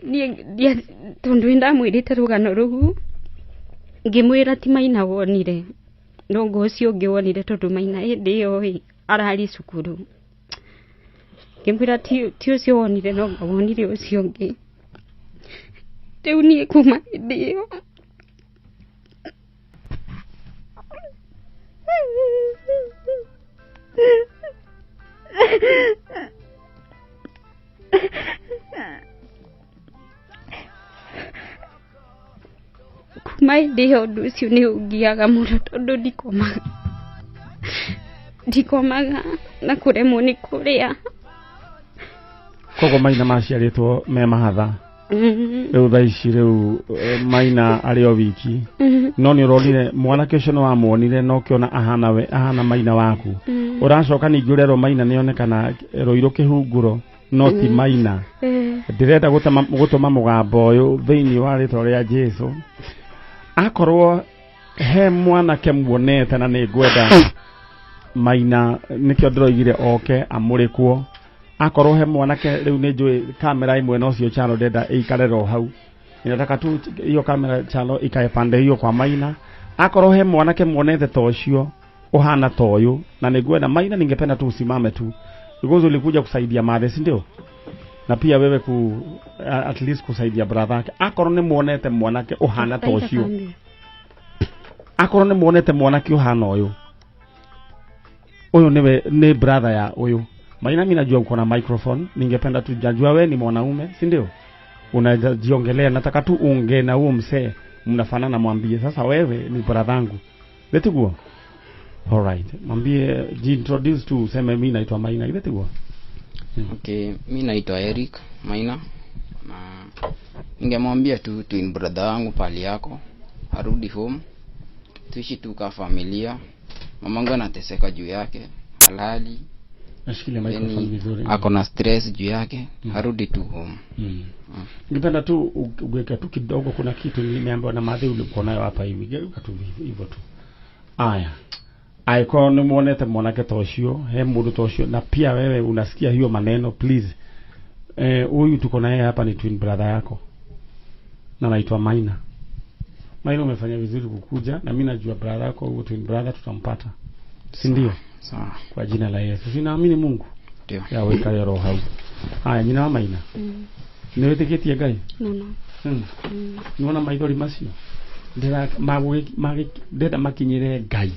Niĩ tondũ nĩndamwĩrĩte rũgano rũu, ngĩmwĩra ti Maina wonire, no ngo ũcio ũngĩ wonire, tondũ Maina hĩndĩ ĩyo ĩ ararĩ cukuru. Ngĩmwĩra ti ũcio wonire, no ngo wonire ũcio ũngĩ. Rĩu niĩ kuma hĩndĩ ĩyo kuma hĩndĩ ĩyo ũndũ ũcio nĩ ũngiaga mũno, tondũ ndikomaga na kũremwo nĩ kũrĩa. Koguo maina maciarĩtwo me mahatha. Rĩu thaa ici rĩu Maina arĩ o wiki. No nĩ ũronire mwanake ũcio, nĩ wamuonire na ũkĩona ahana we, ahana maina waku. Ũracoka ningĩ ũrerwo Maina nĩonekana Rũirũ kĩhunguro, no ti Maina. Ndĩrenda gũtũma mũgambo ũyũ thĩinĩ wa rĩtwa rĩa Jesu. Akorwo he mwanake muonete, na nĩ ngwenda Maina, nĩkĩo ndĩroigire oke amũrĩkwo. Akorwo he mwanake, rĩu nĩ njũĩ kamera ĩmwe na ũcio channel ndenda ĩikare ro hau, inataka tu hiyo kamera channel ikae pande hiyo kwa Maina. Akorwo he mwanake muonete ta ũcio ũhana ta ũyũ, na nĩ ngwenda Maina, ningependa tu usimame tu because ulikuja kusaidia mathe, si ndio? Na pia wewe ku at least kusaidia brother yake. Akorwo nĩ muonete mwanake ũhana ta ũcio, akorwo nĩ muonete mwanake ũhana ũyũ, ũyũ niwe ni brother ya ũyũ Maina. Mimi najua uko na microphone, ningependa tu, najua wewe ni mwanaume, si ndio? Unajiongelea, nataka tu unge na huo msee mnafanana, mwambie sasa wewe ni brother yangu. Letiguo. Alright, mwambie, jiintroduce tu, useme mimi naitwa Maina, letiguo. Okay, mi naitwa Eric Maina, na ningemwambia tu twin brother wangu pali yako arudi home, tuishi tu ka familia. Mamangu anateseka juu yake, halali Nashikilia microphone yani, vizuri. Ako na stress juu yake, arudi tu home. Ningependa tu ugeuke tu kidogo, kuna kitu nimeambiwa na madhi ulikuwa nayo hapa hivi. Geuka tu hivyo tu. Aya. Aiko nĩ muonete mwanake ta ũcio, he mũndũ ta ũcio, na pia wewe unasikia hiyo maneno, please. Huyu tuko naye hapa ni twin brother yako na anaitwa Maina. Maina, umefanya vizuri kukuja, na mimi najua brother yako huyo twin brother tutampata, si ndio? Sawa. Kwa jina la Yesu, sinaamini Mungu Ndio. ya wikare roho hau. Haya, nyina wa Maina, nĩ wĩtĩkĩtie Ngai? Mũno. Nĩwona maithori macio ndĩrenda makinyĩre Ngai,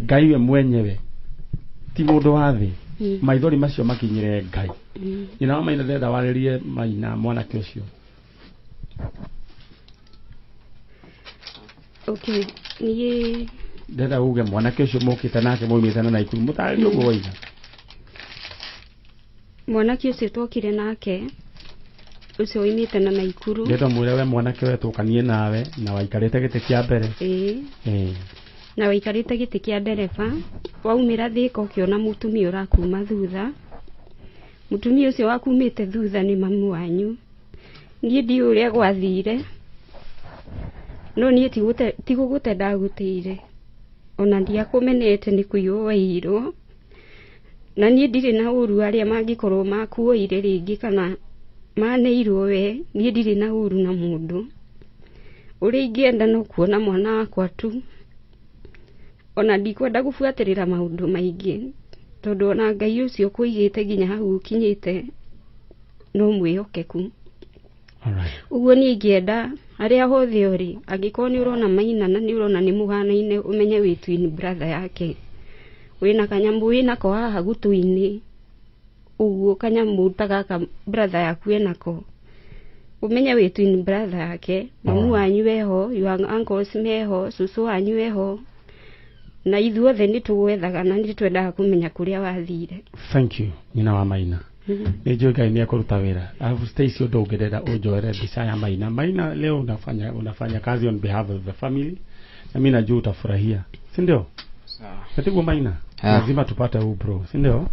Ngai we mwenyewe, ti mũndũ wa thĩ. Maithori macio makinyĩre Ngai. Nyina wa Maina, ndĩrenda warĩrie Maina mwanake ũcio. Okay, niĩ Ndĩrenda uge mwanake ũcio mũkĩte nake, maumĩte na Naikuru, mũtarĩrie ũguo waiga. Mwanake ũcio twokire nake, ũcio woimĩte na Naikuru. Ndĩrenda mwĩre we mwanake we tũkanie nawe na waikarĩte gĩtĩ kĩa mbere. Ĩĩ. Ĩĩ. Na waikarĩte gĩtĩ kĩa ndereba, waumĩra Thĩka ũkĩona mũtumia ũrakuma thutha, Mũtumia ũcio wakumĩte thutha nĩ mamu wanyu. Niĩ ndiũĩ ũrĩa gwathire, no niĩ ti gũgũte ndagũteire, ona ndiakũmenete nĩ kũiywo waiyirwo. Na niĩ ndirĩ na ũru arĩa mangĩkorwo makuoire rĩngĩ kana maneirwo we, niĩ ndirĩ na ũru na mũndũ. Ũrĩa ingĩenda no kuona mwana wakwa tu, ona ndikwenda gũbuatĩrĩra maũndũ maingĩ, tondũ ona Ngai ũcio ũkũigĩte nginya hau ũkinyĩte no mwĩhokeku. Ũguo niĩ ingĩenda harĩa hothe ũrĩ, angĩkorwo nĩ ũrona Maina na nĩ ũrona nĩ mũhanaine, ũmenye wĩ twin brother yake. Wĩna kanyamũ wĩnako haha gũtũ-inĩ, ũguo kanyamũ ta gaka brother yaku enako, ũmenye wĩ twin brother yake. Mamu wanyu eho, your uncles meho, cũcũ wanyu eho, na ithuothe nĩ tũgwethaga na nĩ twendaga kũmenya kũrĩa wathire. Thank you nyina wa Maina. Nĩ njũĩ Ngai nĩ ekũruta wĩra. Alafu Stacy, ũndũ ũngĩrenda ũnjoere mbica ya Maina. Maina leo unafanya kazi on behalf of the family, na mimi najua utafurahia, si ndio? Sawa. Natiguo Maina, lazima tupate huu bro, si ndio?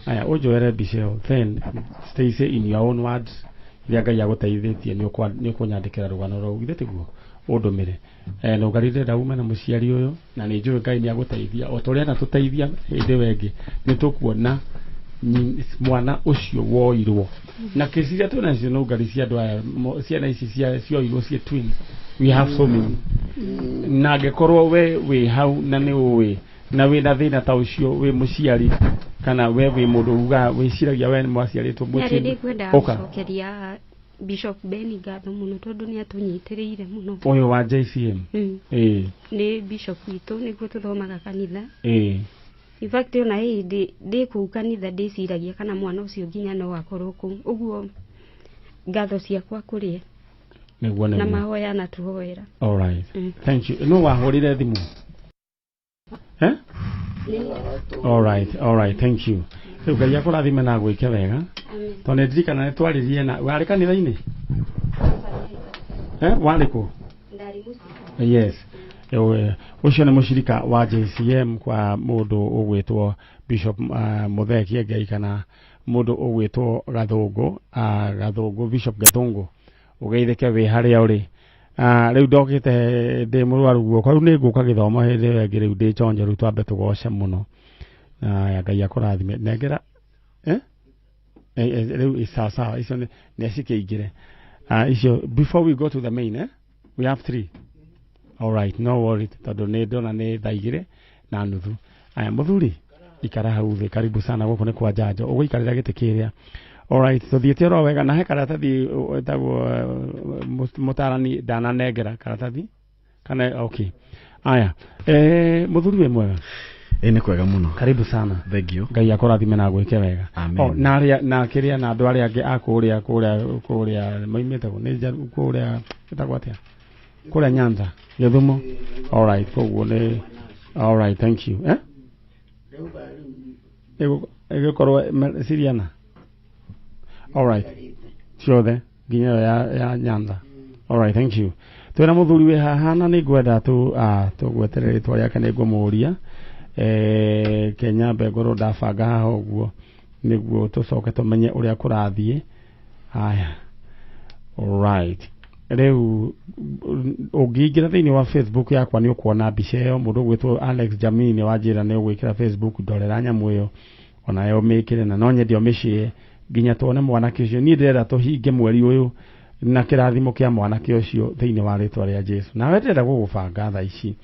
Aya, ũnjoere mbica ĩyo, then Stacy, in your own words, iria Ngai agũteithĩtie nĩ ũkũnyandĩkĩra rũgano rũu, githĩ tiguo? Ũndũmĩre. Nũngari ndĩrenda ume na mũciari ũyũ, na nĩ njũĩ Ngai nĩ agũteithia o ta ũrĩa anatũteithia hĩndĩ ĩyo ĩngĩ. Nĩ tũkuona mwana ũcio woirwo na kesi iria twĩna nacio nũngari cia andũ aya, ciana ici cioirwo ciĩ twins, we have so many. Na angĩkorwo we wĩ hau na nĩ ũĩ na wĩna thĩna ta ũcio, wĩ mũciari kana we wĩ mũndũ ugaga wĩciragia we mwaciarĩtwo Nĩ mũciĩ, ndĩkwenda ũka. gũcokeria Bishop Ben ngatho mũno tondũ nĩ atũnyitĩrĩire mũno. Ũyũ wa JCM? Ĩĩ. Nĩ bishop witũ, nĩguo tũthomaga kanitha. In fact ona hĩndĩ ndĩ kũu kanitha ndĩciragia kana mwana ũcio nginya no akorwo kũu. Ũguo ngatho ciakwa kũrĩ ye. Nĩguo, Na nĩguo. mahoya anatũhoera. All right. Thank you. No wahũrire thimũ? Eh? All right, all right, thank you. Rĩu Ngai akũrathime na agwĩke wega. Tondũ nĩ ndirikana nĩ twaririe na warĩ kanitha-inĩ? Eh, warĩ kũ? Yes. Ũcio nĩ mũcirika wa JCM kwa mũndũ ũgwĩtwo Bishop Mũthee Kĩengei kana mũndũ ũgwĩtwo Gathũngũ, Gathũngũ, Bishop Gathũngũ. Ũgeithĩke wĩ harĩa ũrĩ. Rĩu ndokĩte ndĩ mũrwaru guoko, rĩu nĩ ngũka gĩthomo hĩndĩ ĩyo ĩngĩ, rĩu ndĩ chonjo, rĩu twambe tũgoce mũno. Aya, Ngai akũrathime. Nengera eh? Rĩu sawa sawa, icio nĩ cikĩingĩre. Icio before we go to the main, eh? We have three. All right, no worry, tondũ nĩ ndona nĩ thaa 2:30. Aya, mũthuri, ikara hau thĩ, karibu sana, gũkũ nĩ kwa njanjo, ũgũikarĩra gĩtĩ kĩrĩa. All right, tũthiĩte oro wega, na he karatathi ĩtagwo mũtarani ndananengera karatathi kana okay. Aya, mũthuri wĩ mwega? Ĩ, nĩ kwega mũno. Karibu sana. Thank you. Ngai akũrathime na agwĩke wega. Amen. Oh, na arĩa na kĩrĩa na andũ arĩa angĩ a kũrĩa kũrĩa kũrĩa maimĩte kũ nĩ Njaru kũrĩa ĩtagwo atĩa? Kũrĩa Nyanza, Gĩthumo. All right, koguo nĩ all right, thank you. Eh? Ĩgũkorwo Siriana. All right. Ciothe nginya ĩyo ya Nyanza. All right, thank you. Twĩna mũthuri wĩ haha na nĩ ngwenda tu tũgweterere rĩtwa rĩake, nĩ ngũmũria. Kenya ngorwo ndabanga haha ũguo nĩguo tũcoke tũmenye ũrĩa kũrathiĩ. Haya. All right. Rĩu ũngĩingĩra thĩinĩ wa Facebook yakwa nĩ ũkuona mbica ĩyo. Mũndũ ũgwĩtwo Alex Jamini wanjĩra nĩ ũgwĩkĩra Facebook, ndorera nyamũ ĩyo onayo ũmĩkĩre, na no nyende ũmĩshare nginya tuone mwanake ũcio. Niĩ ndĩrenda tũhinge mweri ũyũ na kĩrathimo kĩa mwanake ũcio thĩinĩ wa rĩtwa rĩa Jesu. Nawe ndĩrenda gũgũbanga thaa ici,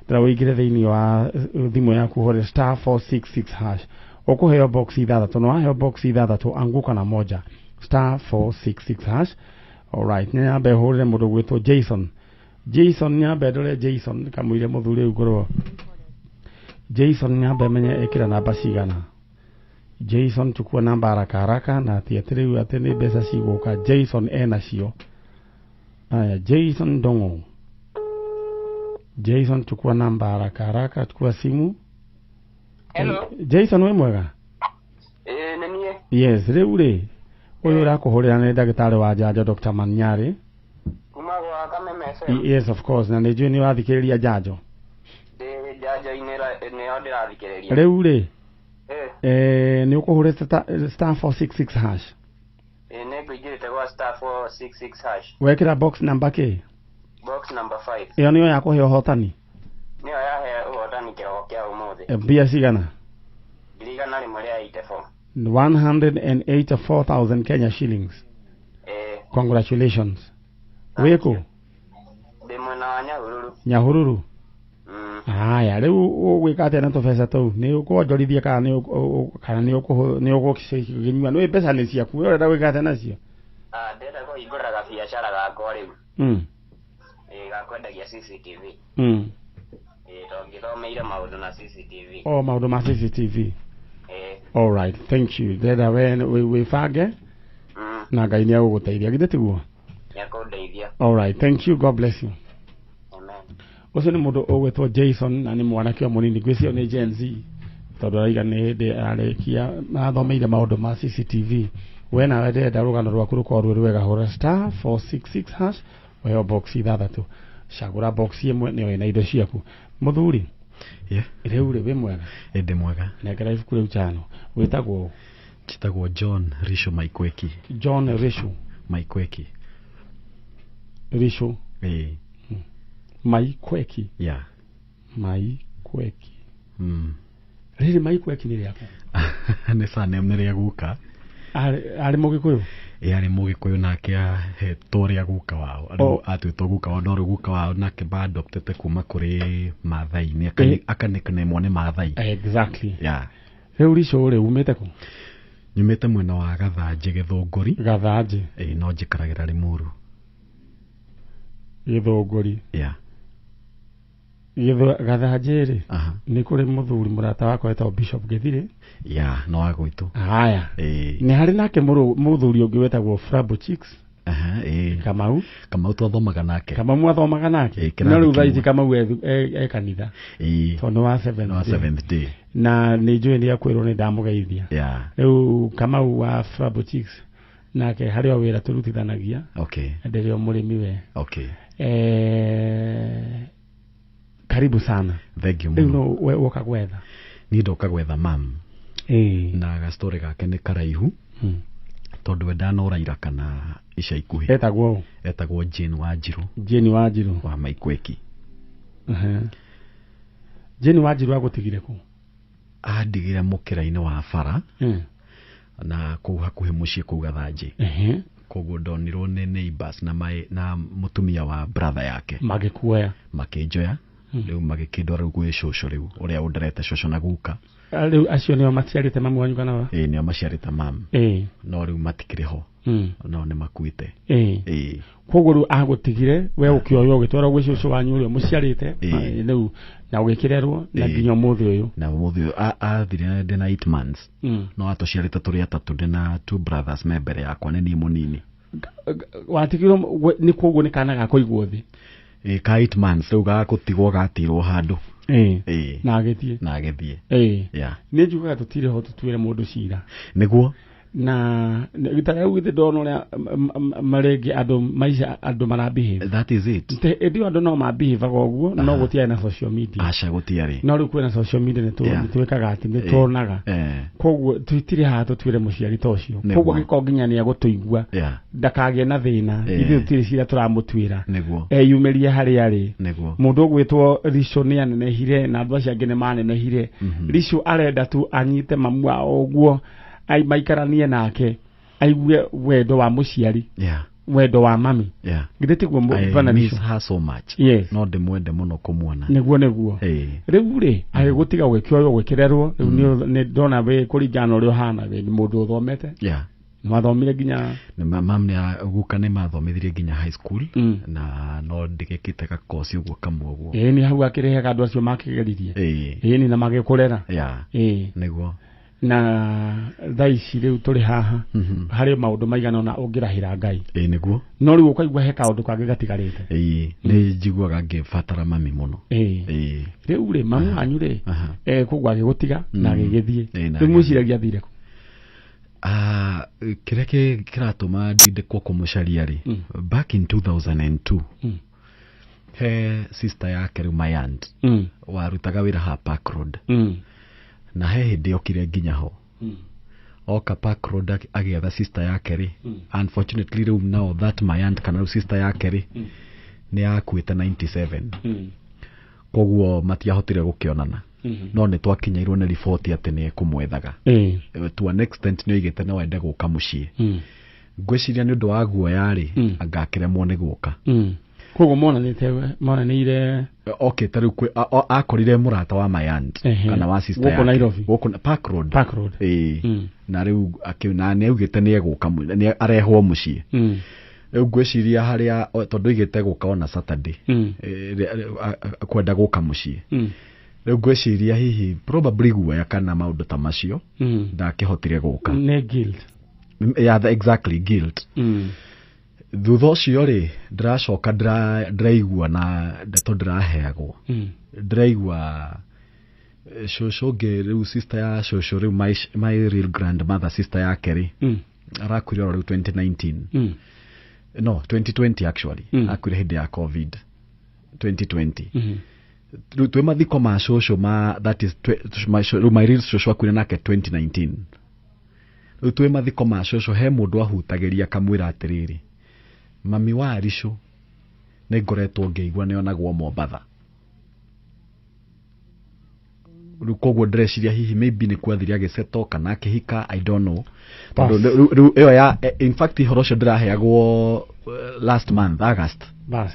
ndĩrenda ũingĩre thĩinĩ wa thimũ yaku ũhũre star 466 hash, ũkũheo box ithathatũ, na waheo box ithathatũ anguka na moja, star 466 hash. Alright, nĩ nyambe hũrĩre mũndũ ũgwĩtwo Jason. Jason, nyambe ndore Jason kamũire mũthuri ũyũ ngorwo Jason, nyambe menye ĩkĩra namba cigana. Jason, chukua namba haraka haraka, na ti atĩ rĩu atĩ nĩ mbeca cigũka. Jason enacio. Aya, Jason Ndong'o. Jason, chukua namba haraka haraka, chukua simu. Hello. Jason, wĩ mwega? Ĩĩ, nĩ niĩ. Yes, rĩu rĩ ũyũ ũrakũhũrĩra nĩ ndagĩtarĩ wa njanjo Dr. Manyari. Kuma gwa Kameme FM. Yes, of course, na nĩ njũĩ nĩ ũrathikĩrĩria njanjo. Ndĩ njanjo-inĩ nĩyo ndĩrathikĩrĩria. Rĩu rĩ Nĩ ũkũhũrĩte star 466 hash. Ĩĩ nĩ ngũingĩrĩte gwa star 466 hash. Wekĩra box number kĩ? Box number 5. Ĩyo nĩyo ya kũhe ũhotani. Nĩyo yahe ũhotani kĩroko kĩa ũmũthĩ. Mbia cigana? 184,000. 184,000 Kenya shillings. Congratulations. Wĩkũ? Ndĩ mwena wa Nyahururu. Nyahururu? Haya, rĩu ũgwĩka atĩa na tũbeca tũu? Nĩ ũkwonjorithia kana nĩ ũgũkĩnyua? Nĩ mbeca nĩ ciaku, we ũrenda gwĩka atĩa nacio? Ndĩrenda kũhingũra gabiacara gakwa rĩu. Ĩĩ gakwendagia CCTV. Ĩĩ tondũ ngĩthomeire maũndũ na CCTV. O maũndũ ma CCTV. All right, thank you. Ndĩrenda we wĩbange na Ngai nĩ egũgũteithia, githĩ tiguo? Nĩekũndeithia. All right, thank you, God bless you. Ũcio nĩ mũndũ ũgwĩtwo Jason na nĩ mwanake o mũnini, ngwĩciria nĩ Gen Z tondũ araiga nĩ hĩndĩ ararĩkia athomeire maũndũ ma CCTV. We nawe ndĩrenda rũgano rwaku rũkorwo rwĩ rwega, hũra star 466 hash ũheo box 6, cagũra box ĩmwe nĩyo ĩna indo ciaku. Mũthuri, rĩu rĩ wĩ mwega? Ndĩ mwega. Nengera ibuku rĩu chano. Wĩtagwo? Njĩtagwo John Risho Maikweki. John Risho Maikweki. Risho. Ĩĩ. Maikweki. Yeah. Maikweki. Rĩrĩ Maikweki nĩ rĩaku? Nĩ surname, nĩ rĩa guka. Arĩ Mũgĩkũyũ? Ĩĩ arĩ Mũgĩkũyũ nake ahetwo rĩa guka wao. Atuĩtwo guka wao, no rĩu guka wao nake ba-adoptete kuma kũrĩ Maathai-inĩ, aka-nickname-wo nĩ Maathai. Exactly. Yeah. Rĩu Risho rĩ umĩte kũ? Nyumĩte mwena wa Gathanjĩ Gĩthũngũri. Gathanjĩ. Ĩĩ no njikaragĩra Limuru. Gĩthũngũri. Yeah. Gathanjĩ rĩ nĩ kũrĩ mũthuri mũrata wakwa wetagwo Bishop Gĩthirĩ. Yeah, no wa gwitũ. Haya. Nĩ harĩ nake mũthuri ũngĩ wetagwo Frabo Chicks. Kamau. Kamau twathomaga nake. Kamau mwathomaga nake. No rĩu thaa ici Kamau e kanitha. Tondũ nĩ wa Seventh Day. Na nĩ njũĩ nĩ akwĩrwo nĩ ndamũgeithia. Rĩu Kamau wa Frabo Chicks nake harĩ o wĩra tũrutithanagia. Okay. Ndĩrĩ o mũrĩmi we. Okay. Karibu sana. Thank you mũno. Rĩu no woka gwetha? Niĩ ndoka gwetha mam. Na gastori gake nĩ karaihu. Tondũ we ndanoraira kana ica ikuhĩ. Etagwo? Etagwo Jane Wanjiru. Jane Wanjiru. Wa Maikweki. Jane Wanjiru agũtigire kũ? Andigire mũkĩra-inĩ wa bara. Na kũu hakuhĩ mũciĩ kũu Gathanjĩ. Koguo ndonirwo nĩ neighbors na mũtumia wa brother yake. Magĩkuoya? Makĩnjoya. Rĩu magĩkĩndwara rĩu gwĩ cũcũ rĩu ũrĩa ũnderete cũcũ na guka. Rĩu acio nĩo maciarĩte mamu wanyu kana wa? Ĩĩ nĩo maciarĩte mamu. No rĩu matikĩrĩ ho. No nĩ makuĩte. Ĩĩ. Koguo rĩu agũtigire we ũkĩoywo ũgĩtwarwo gwĩ cũcũ wanyu ũrĩa mũciarĩte rĩu na ũgĩkĩrerwo na nginya ũmũthĩ ũyũ. Na ũmũthĩ ũyũ athire ndĩna 8 months. No atũciarĩte tũrĩ atatũ, ndĩna 2 brothers me mbere yakwa, nĩ niĩ mũnini. Watigirwo nĩ koguo nĩ kana ga kũigwo thĩ? Ĩĩ ka 8 months rĩu gagũtigwo gatirwo handũ. Na agĩthiĩ. Na agĩthiĩ. Yeah. Nĩ njugaga tũtirĩ ho tũtuĩre mũndũ cira. Nĩguo. Na ta rĩu githĩ ndona ũrĩa marĩngĩ andũ maica andũ marabehave. That is it. Hĩndĩ ĩyo andũ no mabehavaga ũguo, no gũtiarĩ na social media. Aca gũtiarĩ. No rĩu kwĩna social media nĩ twĩkaga atĩ nĩ tuonaga. Koguo tũtirĩ haha tũtuĩre mũciari ta ũcio. Koguo angĩkorwo nginya nĩ egũtũigua ndakagĩe na thĩna, ithuĩ tũtirĩ cira tũramũtuĩra. Eyumĩrie harĩa arĩ. Mũndũ ũgwĩtwo Risho nĩ anenehire na andũ acio angĩ nĩ manenehire. Risho arenda tu anyite mamu wao ũguo maikaranie nake aigue wendo wa mũciari. Wendo wa mami. Githĩ tiguo I miss her so much. Yes. No ndĩmwende mũno kũmuona. Nĩguo nĩguo. Rĩu rĩ agĩgũtiga ũgĩkĩoywo ũgĩkĩrerwo rĩu nĩ ndona wĩ kũringana na ũrĩa ũhana wĩ mũndũ ũthomete. Mwathomire nginya? Mam nĩ guka nĩ mathomithirie nginya high school na no ndigĩkĩte gakoci ũguo kamwe ũguo. Ĩĩ nĩ hau akĩrehaga andũ acio makĩgeririe. Ĩĩ na magĩkũrera. Nĩguo. Na thaa ici rĩu tũrĩ haha harĩ maũndũ maigana ũna ũngĩrahĩra Ngai. Ĩĩ nĩguo. No rĩu ũkaigua he kaũndũ kangĩ gatigarĩte. Ĩĩ nĩ njiguaga ngĩbatara mami mũno. Ĩĩ. Rĩu rĩ mamu wanyu rĩ koguo agĩgũtiga na agĩgĩthiĩ. Rĩu mwĩciragia athire kũ? Kĩrĩa kĩratũma ndindĩkwo kũmũcaria rĩ, back in 2002 he sister yake rĩu my aunt warutaga wĩra ha Park Road. Na he hĩndĩ okire nginya ho. Oka Park Road agĩetha sister yake rĩ. Unfortunately rĩu now that my aunt kana rĩu sister yake rĩ, nĩ akuĩte 97. Koguo matiahotire gũkĩonana. No nĩ twakinyĩirwo nĩ riboti atĩ nĩ ekũmwethaga. To an extent nĩ oigĩte no ende gũka mũciĩ. Ngwĩciria nĩ ũndũ wa guoya rĩ, angakĩremwo nĩ gũka. Koguo monanĩire okĩte rĩu akorire mũrata wa my aunt kana wa sister yake Nairobi, gũkũ Park Road. Park Road. Na rĩu na nĩ augĩte nĩ egũka, nĩ arehwo mũciĩ. Rĩu ngwĩciria harĩa tondũ oigĩte gũka ona Saturday, kwenda gũka mũciĩ. Rĩu ngwĩciria hihi probably guoya kana maũndũ ta macio, ndakĩhotire gũka. Nĩ guilt. Yeah, exactly, guilt. Thutha ũcio rĩ, ndĩracoka ndĩraigua na ndeto ndĩraheagwo. Ndĩraigua cũcũ ũngĩ rĩu, sister ya cũcũ rĩu, my real grandmother, sister yake rĩ, arakuire oro rĩu 2019. No, 2020 actually. Akuire hĩndĩ ya COVID 2020. Rĩu twĩ mathiko ma cũcũ ma, that is rĩu my real cũcũ akuire nake 2019. Rĩu twĩ mathiko ma cũcũ, he mũndũ ahutagĩria akamwĩra atĩrĩrĩ, mami wa Ricũ nĩ ngoretwo ngĩigua nĩ onagwo Mombatha. Rĩu koguo ndĩreciria hihi maybe nĩ kwathire agĩceto kana akĩhika, I don't know. Tondũ rĩu ĩyo ya, in fact ũhoro ũcio ndĩraheagwo last month, August.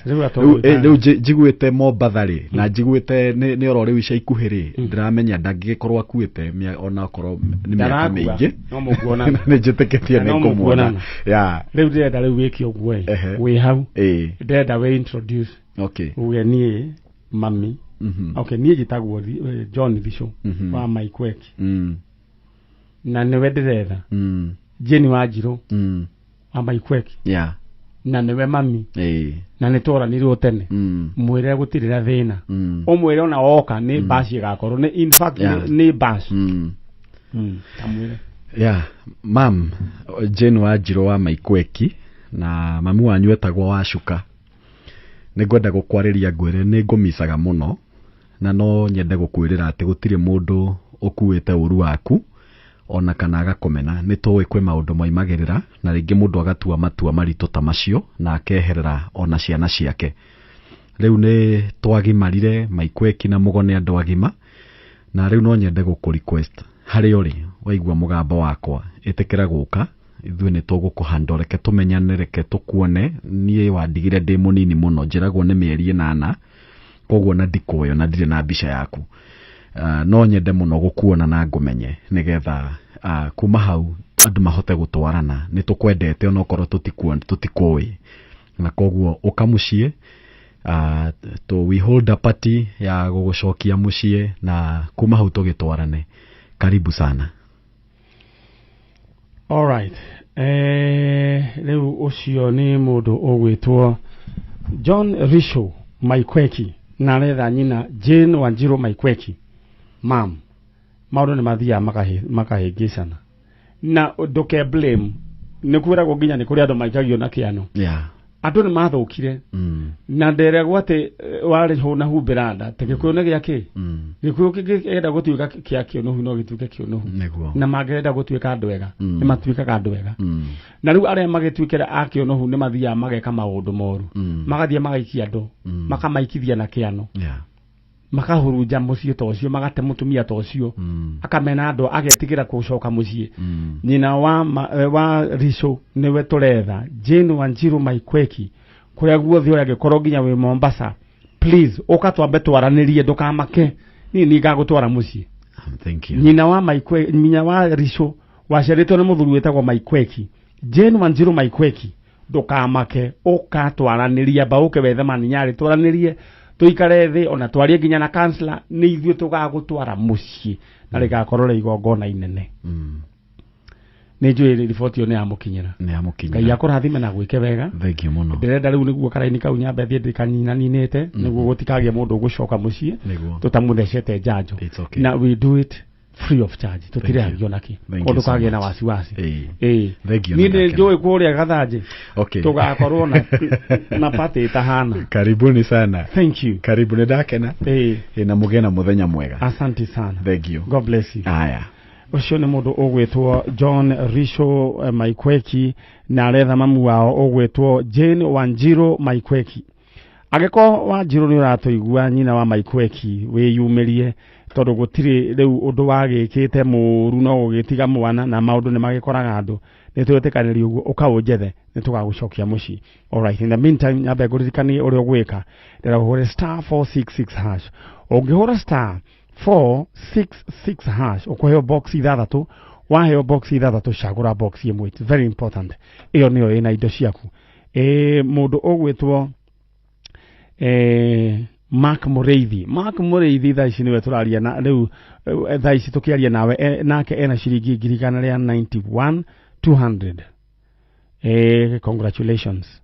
Rĩu njiguĩte Mombatha rĩ, na njiguĩte nĩ oro rĩu ica ikuhĩ rĩ, ndĩramenya ndangĩgĩkorwo akuĩte ona okorwo nĩ mĩaka mĩingĩ. No mũkuonana. Nĩ njĩtĩkĩtie nĩ ngũmuona. Yeah. Rĩu ndĩrenda rĩu wĩke ũguo ĩ, wĩ hau. Ndĩrenda wĩ introduce. Okay. Uge niĩ mami. Okay, niĩ njĩtagwo John Ricũ wa Maikweki. Na nĩwe ndĩretha. Jane Wanjirũ wa Maikweki. Yeah. Na nĩwe mami. Na nĩ tworanirwo tene. Mwĩre gũtirĩ na thĩna. Ũmwĩre ona woka nĩ bash ĩgakorwo. Nĩ in fact nĩ bash. Tamwĩre. Yeah, mam Jane Wanjirũ wa Maikweki na mamu wanyu etagwo Wacuka. Nĩ ngwenda gũkwarĩria ngwĩre nĩ ngũmicaga mũno, na no nyende gũkwĩrĩra atĩ gũtirĩ mũndũ ũkuĩte ũru waku ona kana agakũmena. Nĩ tũĩ kwĩ maũndũ moimagĩrĩra na rĩngĩ mũndũ agatua matua maritũ ta macio na akeherera ona ciana ciake. Rĩu nĩ twagimarire Maikweki na Mũgo nĩ andũ agima, na rĩu no nyende gũkũ request harĩa ũrĩ waigua mũgambo wakwa, ĩtĩkĩra gũka, ithuĩ nĩ tũgũkũhandle, reke tũmenyane, reke tũkuone. Niĩ wandigire ndĩ mũnini mũno, njĩragwo nĩ mĩeri 8, koguo na ndikũĩ ona ndirĩ na mbica yaku. No nyende mũno gũkuona na ngũmenye nĩgetha kuma hau andũ mahote gũtwarana. Nĩ tũkwendete onokorwo tũtikũĩ, na koguo ũka mũciĩ, we hold a party ya gũgũcokia mũciĩ na kuma hau tũgĩtwarane. Karibu sana. All right. Rĩu ũcio nĩ mũndũ ũgwĩtwo John Ricũ Maikweki na aretha nyina Jane Wanjirũ Maikweki. Mam, maũndũ nĩ mathiaga makahĩngĩcana. Na ndũke blame, nĩ kwĩragwo nginya nĩ kũrĩ andũ maikagio na kĩano. Yeah. Andũ nĩ mathũkire. Na nderagwo atĩ warĩ hũ na humbĩra nda, ta gĩkũyũ nĩ gĩa kĩ? Gĩkũyũ kĩngĩenda gũtuĩka kĩa kĩũnũhu no gĩtuĩke kĩũnũhu. Na mangĩenda gũtuĩka andũ ega, nĩ matuĩkaga andũ ega. Na rĩu arĩa magĩtuĩkĩra a kĩũnũhu nĩ mathiaga mageka maũndũ moru. Magathiĩ magaikia andũ, makamaikithia na kĩano. Makahurunja mũciĩ ta ũcio, magate mũtumia ta ũcio, akamena andũ, agetigĩra gũcoka mũciĩ. Nyina wa Ricũ nĩwe tũretha, Jane Wanjirũ Maikweki, kũrĩa guothe ũrĩ angĩkorwo nginya wĩ Mombasa, please ũka twambe twaranĩrie, ndũkamake, niĩ nĩ ngagũtwara mũciĩ. Thank you. Nyina wa Maikweki, nyina wa Ricũ waciarĩtwo nĩ mũthuri wĩtagwo Maikweki, Jane Wanjirũ Maikweki, ndũkamake, ũka twaranĩrie, amba ũke wethe maninyarĩ, twaranĩrie, tuikare thĩ ona twarie nginya na counselor, nĩ ithuĩ tũgagũtwara mũciĩ na rĩgakorwo rĩ igongona inene. Nĩ njũĩ riboti ĩyo nĩ yamũkinyĩra. Nĩ yamũkinyĩra. Ngai akũrathime na gwĩke wega. Thank you mũno. Ndĩrenda rĩu nĩguo karaini kau nyambe thiĩ ndĩkaninaninĩte nĩguo gũtikagĩe mũndũ ũgũcoka mũciĩ tũtamũthecete njanjo. It's okay. Na we do it Free of charge. Tũtirehagio naki. Thank you so Kũndũ kagĩe na much. wasiwasi. Ĩĩ. Thank you. Niĩ nĩ nĩ njũĩ kũrĩa Gathanjĩ. Okay. Tũgakorwo na party ĩtahana. Karibuni sana. Thank you. Karibu nĩ ndakena. Ĩĩ. Na mũgĩe na mũthenya mwega. Asante sana. Thank you. God bless you. Aya. Ũcio nĩ mũndũ ũgwĩtwo John Risho Maikweki na aretha mamu wao ũgwĩtwo Jane Wanjiru Maikweki. Angĩkorwo Wanjiru nĩ ũratũigua nyina wa Maikweki wĩyumĩrie tondũ gũtirĩ rĩu ũndũ wagĩkĩte mũru no gũgĩtiga mwana na maũndũ nĩ magĩkoraga andũ nĩ twĩtĩkanĩrie ũguo ũkaũnjethe nĩ tũgagũcokia mũciĩ. Alright, in the meantime nyambe ngũririkanie ũrĩa ũgwĩka. Ndĩrenda ũhũre star 466 hash. Ũngĩhũra star 466 hash ũkũheo box ithathatũ, waheo box ithathatũ cagũra box ĩmwe. It's very important. Ĩyo nĩyo ĩna indo ciaku. Mũndũ ũgwĩtwo Mark Mũrĩithi. Mark Mũrĩithi thaa ici nĩwe tũraria na rĩu thaa ici tũkĩaria nawe nake ena ciringi 191,200. Congratulations.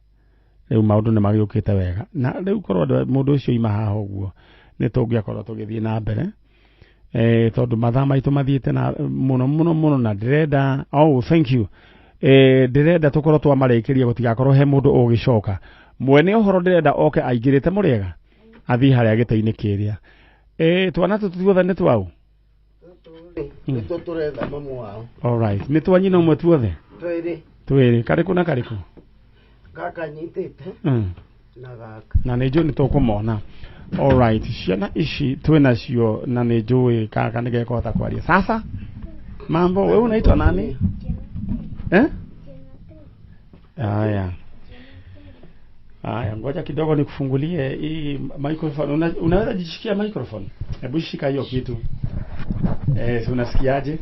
Rĩu maũndũ nĩ magĩũkĩte wega. Na rĩu korwo mũndũ ũcio ima haha ũguo nĩ tũngĩakorwo tũgĩthiĩ na mbere. Tondũ mathaa maitũ mathiĩte na mũno mũno mũno na ndĩrenda oh thank you. Ndĩrenda tũkorwo twamarĩkĩria gũtigakorwo he mũndũ ũgĩcoka. Mwene ũhoro ndĩrenda oke aingĩrĩte mũrĩega athiĩ harĩa gĩtĩ-inĩ kĩrĩa. Twana tũtũ tuothe nĩ twau? Nĩtwo tũretha mamu wao. All right. Nĩ twa nyina ũmwe tuothe? Twĩrĩ. Twĩrĩ. Karĩkũ na karĩkũ? Gaka nyitĩte na gaka. Na nĩ njũĩ nĩ tũkũmona. All right. Ciana ici twĩnacio na nĩ njũĩ kaka nĩ gekũhota kwaria. Sasa mambo, wewe unaitwa nani? Haya. Haya, ngoja kidogo nikufungulie hii microphone. Unaweza jishikia microphone? Hebu shika hiyo kitu. Si unasikiaje?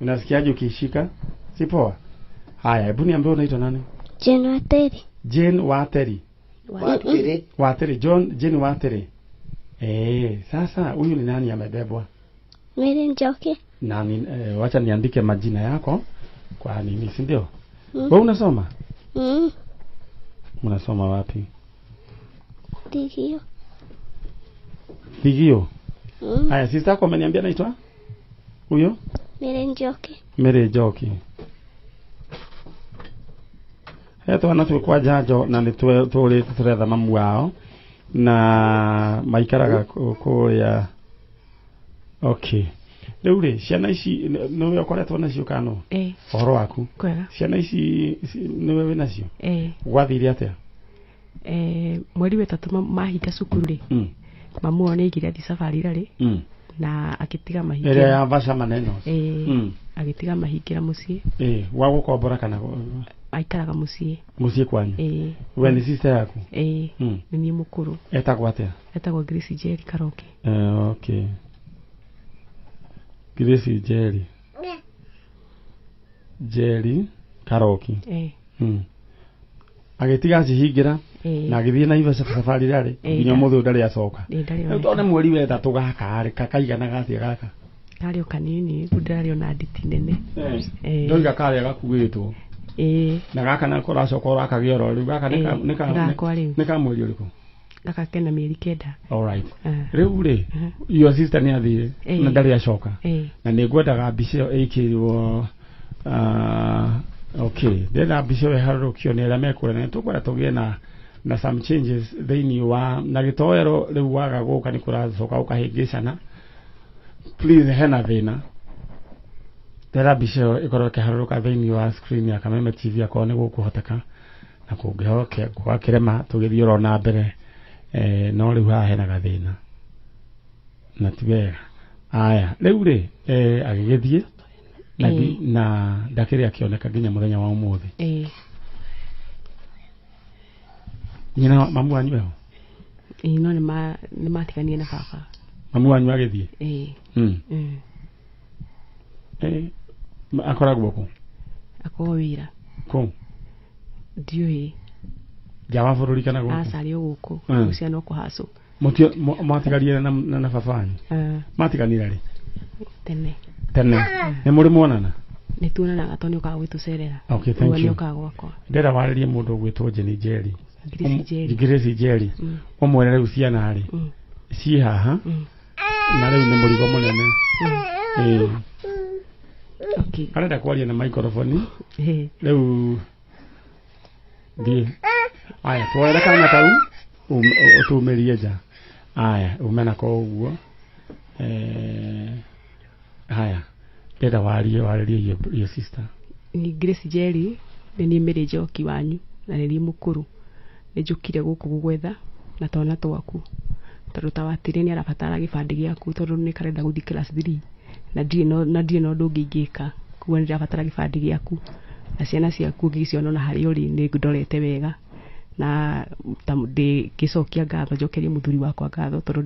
Unasikiaje ukishika? Si poa? Haya, hebu niambie unaitwa nani? Jane Wateri. Jane Wateri. Wateri. Wateri, John Jane Wateri. Sasa huyu ni nani amebebwa? Mary Njoki. Nani? Wacha niandike majina yako kwa nini, si ndio? Wewe unasoma? Unasoma wapi? Thigio. Thigio? Haya, sister yako ameniambia anaitwa? Huyo? Mary Njoki. Mary Njoki. Twana twĩ kwa njanjo na nĩ tũrĩte tũretha mamu wao na maikaraga kũrĩa. Okay. Rĩu rĩ, ciana ici nĩwe ũkoretwo nacio kana no? Ũhoro waku? Kwega. Ciana ici nĩwe wĩ nacio? Gwathire atĩa? Mweri wa ĩtatũ mahinga cukuru rĩ, mamu wao nĩ aigire athiĩ safari rarĩ na agĩtiga mahingĩra. Ĩrĩa ya Vasha maneno. Agĩtiga mahingĩra mũciĩ. Gwa gũkombora kana aikaraga mũciĩ. Mũciĩ kwanyu? We nĩ sister yaku? Nĩ niĩ mũkũrũ. Etagwo atĩa? Etagwo Grace Njeri Karoki. Okay. Grace Njeri. Njeri Karoki. Agĩtiga acihingĩra na agĩthiĩ na Naivasha safari rarĩ nginya ũmũthĩ ũyũ ndarĩ acoka. Rĩu tondũ nĩ mweri wa ĩtatũ gaka rĩ kaiganaga atĩa gaka? Karĩ o kanini, rĩu ndarĩ ona nditi nene. Ndoiga karĩa gakuĩtwo. Na gaka nako ũracoka ũrakagĩa oro rĩu gaka nĩ ka mweri ũrĩkũ? Gaka kena mĩeri 9. All right. Rĩu rĩ, your sister nĩ athire na ndarĩ acoka. Na nĩ ngwendaga mbica ĩyo ĩkĩrwo okay, ndĩrenda mbica ĩyo ĩharũrũkio nĩ arĩa mekũrĩa na nĩtũkwenda tũgĩe na some changes thĩinĩ wa na gĩtoero rĩu waga gũka nĩ kũracoka gũkahĩngĩcana. Please hena thĩna. Ndĩrenda mbica ĩyo ĩkorwo ĩkĩharũrũka thĩinĩ wa screen ya Kameme TV akorwo nĩ gũkũhoteka na kũngĩhoke gwakĩrema tũgĩthiĩ oro na mbere. No rĩu haha hena gathĩna na ti wega. Aya, rĩu rĩ agĩgĩthiĩ na ndakĩrĩ akĩoneka nginya mũthenya wa ũmũthĩ. Nyina mamu wanyu eho? No nĩ matiganire na baba. Mamu wanyu agĩthiĩ? Akoragwo kũ? Akoragwo wĩra. Kũ? Ndiũĩ. Nja wa bũrũri kana gũkũ? Aca arĩ o gũkũ. Ũcio no kũhacũ. Mwatiganire na baba wanyu? Matiganire rĩ? Tene. Tene. Nĩ mũrĩ muonana? Nĩ tuonanaga tondũ nĩ ũkaga gwĩtũcerera. Okay, thank you. Nĩ ũkaga gwakwa. Ndĩrenda warĩrie mũndũ ũgwĩtwo Jane Njeri. Grace Njeri. Grace Njeri. Ũmwĩre rĩu ciana rĩ ciĩ haha na rĩu nĩ mũrigo mũnene. Ĩĩ. Okay. Arenda kwaria na microphone. Rĩu thiĩ. Aya, tuoere kana kau ũtumĩrie nja. Aya, ume nako ũguo. Haya, ndĩrenda warie warĩrie your sister. Ni Grace Njeri, nĩ niĩ Mary Njoki wanyu na nĩ niĩ mũkũrũ. Nĩ njũkire gũkũ gũgwetha na twana twaku tondũ ta watire nĩ arabatara gĩbandĩ gĩaku tondũ nĩ karenda gũthiĩ class 3 na ndirĩ na ũndũ ũngĩ ingĩka, koguo nĩ ndĩrabatara gĩbandĩ gĩaku na ciana ciaku ngĩciona ona harĩa ũrĩ nĩ ndorete wega na ndĩgĩcokia ngatho, njokerie mũthuri wakwa ngatho tondũ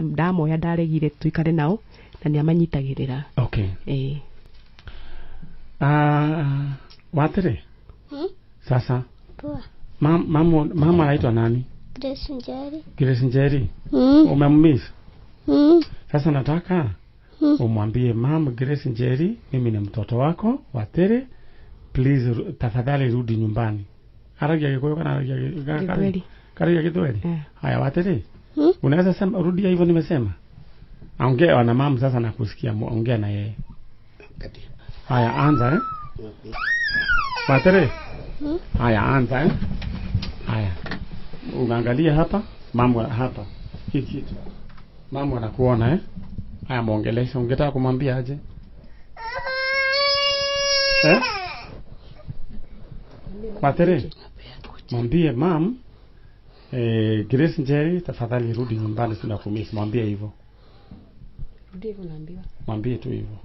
ndamoya ndaregire tuikare nao na nĩ amanyitagĩrĩra. Okay. Watire? Sasa. Poa. Mama anaitwa nani? Grace Njeri. Grace Njeri. Umemmiss? Sasa nataka umwambie Mama Grace Njeri, mimi ni mtoto wako Watire, please tafadhali rudi nyumbani. Aragia Gikuyu kana aragia Githweri? Karagia Githweri. Haya Watire. Unaweza sema rudia hivyo nimesema? Ongea na mama sasa nakusikia, ongea na yeye. Haya anza Watire. Haya anza Haya. Unaangalia hapa, mama hapa. Hii kitu. Mama anakuona Haya muongeleshe, ungetaka kumwambia aje? Watire. Mwambie mam, Grace Njeri tafadhali rudi nyumbani tunakumiss, mwambie hivyo. Rudi hivyo naambiwa. Mwambie tu hivyo.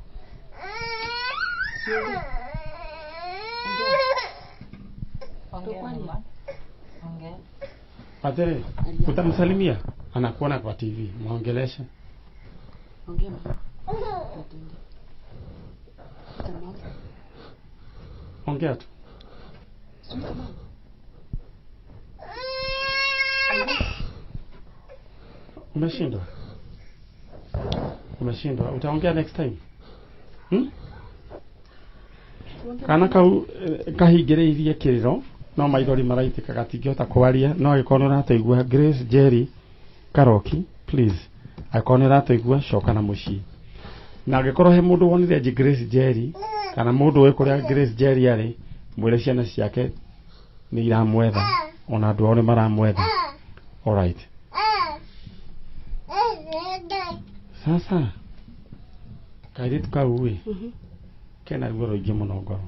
Watire, utamsalimia? Anakuona kwa TV, muongeleshe. Ongea mama. Ongea tu. Umeshindwa? Umeshindwa. Utaongea next time. Kana kau kahingĩrĩirie kĩrĩro no maithori maraitĩka gatingĩhota kwaria, no angĩkorwo nĩ ũratũigua Grace Njeri Karoki, please, angĩkorwo nĩ ũratũigua coka na mũciĩ. Na angĩkorwo he mũndũ wonire Grace Njeri kana mũndũ ũĩ kũrĩa Grace Njeri arĩ, mwĩre ciana ciake nĩ iramwetha, ona andũ ao nĩ maramwetha. Alright. Sasa kairĩtu kau ĩ kena ruo rũingĩ mũno ngoro.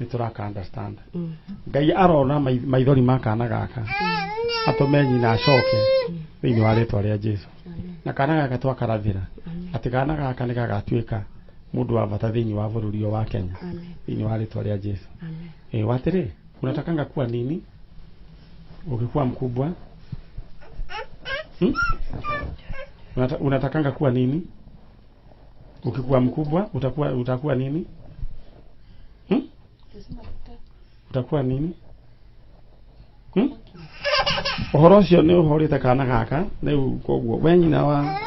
Nĩ tũraka understand. Ngai arona maithori ma kana gaka atũme nyina acoke thĩinĩ wa rĩtwa rĩa Jesu. Na kana gaka twakarathĩra atĩ kana gaka nĩ gagatuĩka mũndũ wa bata thĩinĩ wa bũrũri wa Kenya thĩinĩ wa rĩtwa rĩa Jesu. Watire, unatakanga kuwa nini ukikuwa mkubwa? Unatakanga kuwa nini ukikuwa mkubwa? Utakuwa nini? Utakuwa nini? Ũhoro ũcio nĩ ũhorĩte kana gaka rĩu, koguo we nyina wa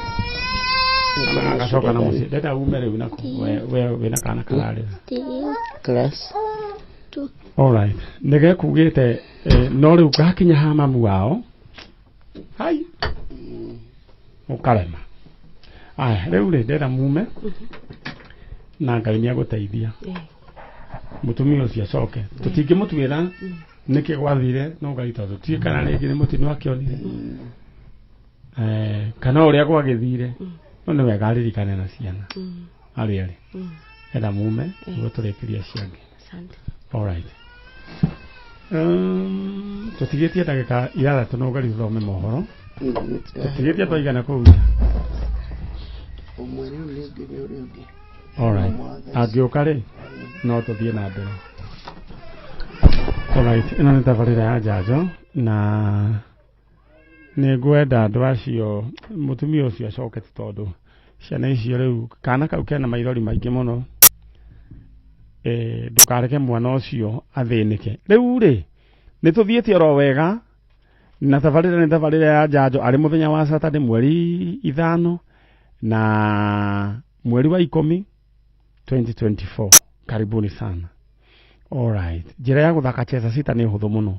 kana gacoka na mũciĩ ndenda ume rĩu nako we wĩna kana kararĩra Class 2. Alright, nĩ gekugĩte no rĩu gakinya ha mamu wao hai ũkarema. Aya rĩu rĩ ndenda mume na Ngai nĩ agũteithia mũtumia ũcio acoke. Tũtingĩmũtuĩra nĩkĩ gwathire no Ngai tondũ tiĩ kana rĩngĩ nĩ mũtino akĩonire kana ũrĩa gwagĩthire, no nĩ wega aririkane na ciana arĩ arĩ. Enda mume nĩguo tũrĩkĩrie ciangĩ. Alright. Tũtigĩtie ndagĩka 6 no ũgerie ũthome mohoro. Tũtigĩtie twaigana kũu. Ũmwe rĩu rĩngĩ nĩ ũrĩa ũngĩ. Alright. Angĩũka rĩ no tũthiĩ na mbere. Alright, ĩno nĩ tabarĩra ya njanjo na nĩ ngwenda andũ acio mũtumia ũcio acoke tondũ ciana icio rĩu kana kau kena maithori maingĩ mũno. Ndũkareke mwana ũcio athĩnĩke. Rĩu rĩ nĩ tũthiĩte oro wega na tabarĩra nĩ tabarĩra ya njanjo arĩ mũthenya wa Saturday mweri 5 na mweri wa 10 2024. Karibuni sana. Alright. Njĩra ya gũthaka cheza sita nĩ hũthũ mũno.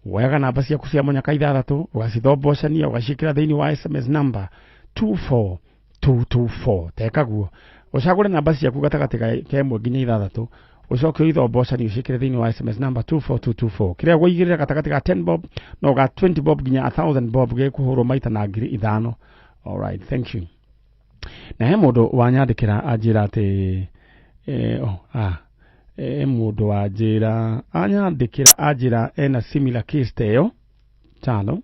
Woyaga namba ciaku cia mũnyaka 6 ũgacithombocania ũgaciĩkĩra thĩinĩ wa SMS number 24224. Teka guo. Ũcagũre namba ciaku gatagatĩ ka 1 nginya 6, ũcoke ũithombocani ũciĩkĩre thĩinĩ wa SMS number 24224. Kĩrĩa ũigĩrĩra gatagatĩ ga 10 bob no ga 20 bob nginya 1000 bob gĩkũhũrwo maita na 5,000. All right, thank you. Na he mũndũ wanyandĩkĩra anjĩra atĩ mũndũ wanjĩra anyandĩkĩra anjĩra ena similar case ta ĩyo tano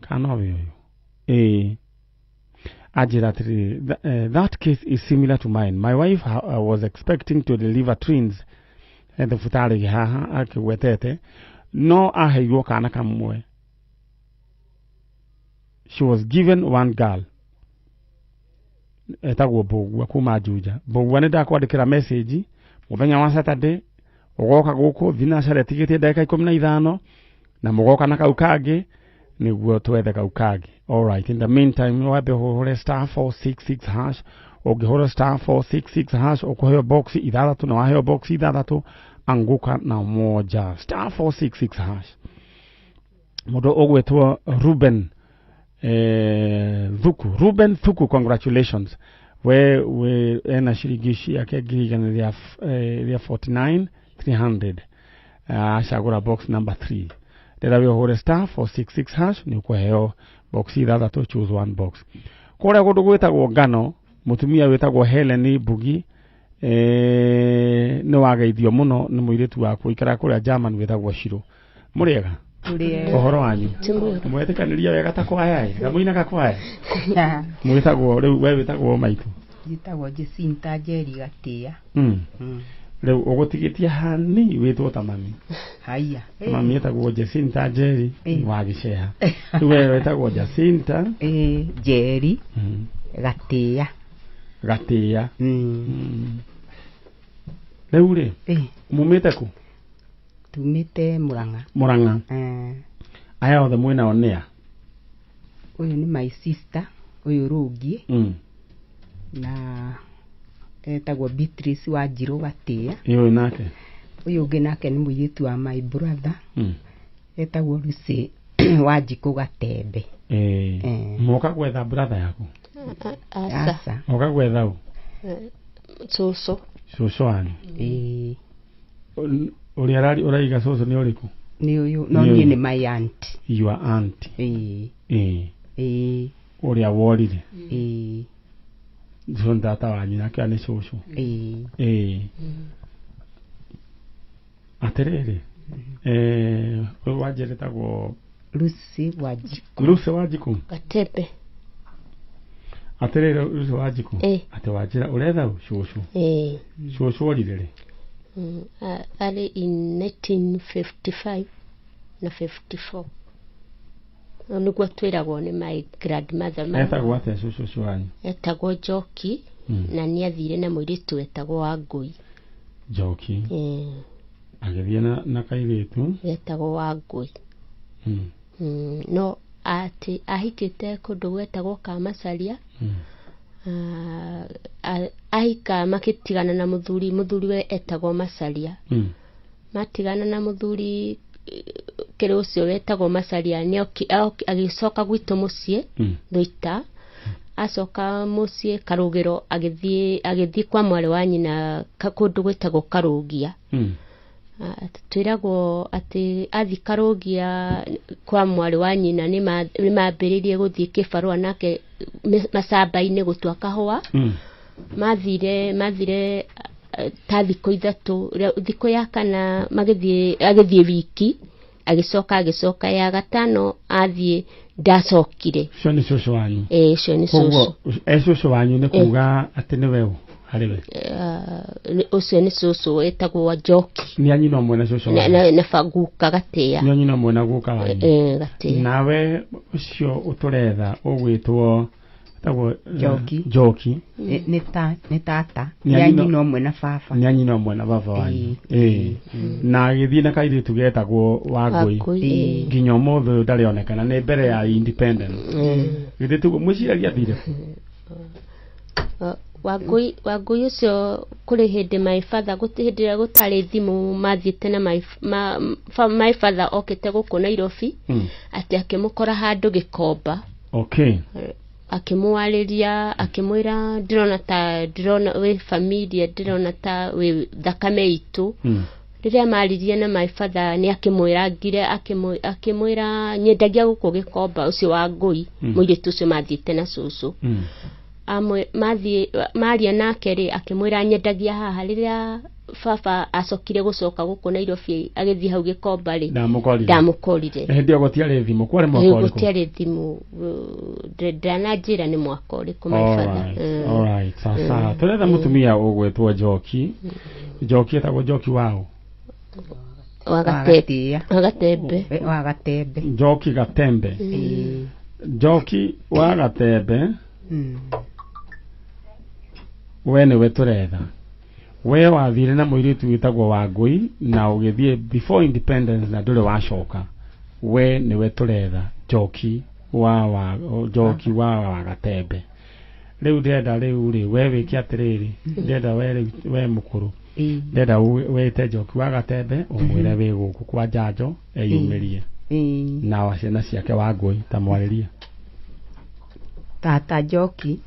kana ũyũ anjĩra atĩrĩrĩ, that case is similar to mine. My wife was expecting to deliver twins thibitarĩ haha akĩgwetete, no aheirwo kana kamwe. She was given one girl etagwo Mbũgua kuma Juja. Mbũgua nĩ ndakwandĩkĩra message mũthenya wa Saturday ũgoka gũkũ thinacara ĩtigĩtie ndagĩka 15 na mũgoka na kau kangĩ nĩguo twethe kau kangĩ. All right, in the meantime wambe ũhũre star 466 hash. Ũngĩhũra star 466 hash ũkũheo box 6 na waheo box 6 anguka na moja. Star 466 hash. Mũndũ ũgwĩtwo Ruben Thuku, Ruben Thuku, congratulations. We ena ciringi ciake 149,300. Acagũra box number 3. Rĩrĩa wĩ ũhũre star 466 hash nĩ ũkũheo box 6, choose one box. Kũrĩa kũndũ gwĩtagwo Ngano, mũtumia wĩtagwo Helen Mbugi nĩ wageithio mũno nĩ mũirĩtu waku ikara kũrĩa German wĩtagwo Shiro. Mũrĩega? Ũhoro wanyu mwetĩkanĩria wega ta kwaya ĩ kamũinaga kwaya? Mwĩtagwo rĩu we wĩtagwo maitũ? Njĩtagwo Jacinta Njeri Gatĩa. Rĩu ũgũtigĩtie hani wĩtwo ta mami? Haiya. Mami etagwo Jacinta Njeri wa Gĩceha. Rĩu we wĩtagwo Jacinta Njeri Gatĩa. Gatĩa. Rĩu rĩ mumĩte kũ? Tumĩte Murang'a. Murang'a. Aya othe mwĩnao nĩa? Ũyũ nĩ my sister, ũyũ Rũngiĩ. Na etagwo Beatrice wa Njirũ Gatĩa. Ũyũ nake? Ũyũ ũngĩ nake nĩ mũirĩtu wa my brother. Etagwo Lucy wa Njikũ Gatembe. Moka gwetha brother yaku? Aca. Moka gwetha ũ? Cũcũ. Cũcũ wanyu? Ũrĩa ũraiga cũcũ nĩ ũrĩkũ? Nĩ ũyũ, no niĩ nĩ my aunt. Your aunt. Ũrĩa worire. Ũcio nĩ tata wanyu nake nĩ cũcũ. Atĩrĩrĩ, ũyũ wanjĩra etagwo Lucy wa Njikũ. Lucy wa Njikũ? Gatembe. Atĩrĩrĩ Lucy wa Njikũ, atĩ wanjĩra ũretha ũ? Cũcũ. Cũcũ orire rĩ? Arĩ in 1955 na 54. Nĩguo twĩragwo nĩ my grandmother. Etagwo atĩa cũcũ ũcio wanyu? Etagwo Njoki na nĩ athire na mũirĩtu wetagwo Wangũi. Njoki. Agĩthiĩ na kairĩtu getagwo Wangũi. No atĩ ahikĩte kũndũ gwetagwo Kamacaria. Ahika makĩtigana na mũthuri, mũthuri we etagwo Macaria. Matigana na mũthuri kĩrĩ ũcio wetagwo Macaria agĩcoka gwitũ mũciĩ Thũita. Acoka mũciĩ Karũgĩro agĩthiĩ kwa mwarĩ wa nyina kũndũ gwĩtagwo Karũgia. Twĩragwo atĩ athiĩ Karũgia kwa mwarĩ wa nyina nĩ mambĩrĩirie gũthiĩ kĩbarũa nake macamba-inĩ gũtua kahũa. Mathire ta thikũ 3, thikũ ya kana agĩthiĩ wiki, agĩcoka ya gatano athiĩ ndacokire. Ũcio nĩ cũcũ wanyu? Ũcio nĩ cũcũ. Cũcũ wanyu nĩ kuga atĩ nĩwe ũ harĩ we? Ũcio nĩ cũcũ etagwo Njoki. Nĩ anyina ũmwe na cũcũ wanyu? Na guka Gatĩa. Nĩ anyina ũmwe na guka wanyu? Gatĩa. Nawe ũcio ũtũretha ũgwĩtwo etagwo Njoki. Njoki. Nĩ tata. Nĩ anyina ũmwe na baba. Nĩ anyina ũmwe na baba wanyu. Na agĩthiĩ na kairĩtu getagwo Wangũi. Nginya ũmũthĩ ũyũ ndarĩ onekana, nĩ mbere ya independence. Githĩ tiguo mwĩciragia athire? Wangũi ũcio kũrĩ hĩndĩ my father hĩndĩ ĩrĩa gũtarĩ thimũ mathiĩte na my father okĩte gũkũ Nairobi, atĩ akĩmũkora handũ Gĩkomba. Okay. Akĩmwarĩria, akĩmwĩra ndĩrona ta ndĩrona wĩ familia, ndĩrona ta wĩ thakame itũ. Rĩrĩa maririe na my father, nĩ akĩmwĩrangire, akĩmwĩra nyendagia gũkũ Gĩkomba, ũcio wa Ngũi. Mũirĩtu ũcio mathiĩte na cũcũ. Amwe mathiĩ maria nake rĩ, akĩmwĩra nyendagia haha. Rĩrĩa baba acokire gũcoka gũkũ Nairobi, agĩthiĩ hau Gĩkomba rĩ, Ndamũkorire. Ndamũkorire. Hĩndĩ ĩyo gũtiarĩ thimũ, kwarĩ mwaka Ĩĩ, ũrĩkũ? Gũtiarĩ thimũ. Ndananjĩra nĩ mwaka ũrĩkũ, my father. Alright, alright, sasa tũretha mũtumia ũgwĩtwo Njoki. Njoki etagwo Njoki waũ? Wa Gatembe. Wa Gatembe. Wa Gatembe. Njoki Gatembe. Njoki wa Gatembe, we nĩwe tũretha. We wathire na mũirĩtu wĩtagwo Wangũi na ũgĩthiĩ before independence na ndũrĩ wacoka. We nĩwe tũretha, Njoki wa Njoki wa Gatembe. Rĩu ndĩrenda rĩu rĩ, we wĩke atĩrĩrĩ, ndĩrenda we rĩu, we mũkũrũ, ndĩrenda wĩte Njoki wa Gatembe, ũmwĩre wĩ gũkũ kwa njanjo, eyumĩrie na wa ciana ciake Wangũi, ta mwarĩrie. Tata Njoki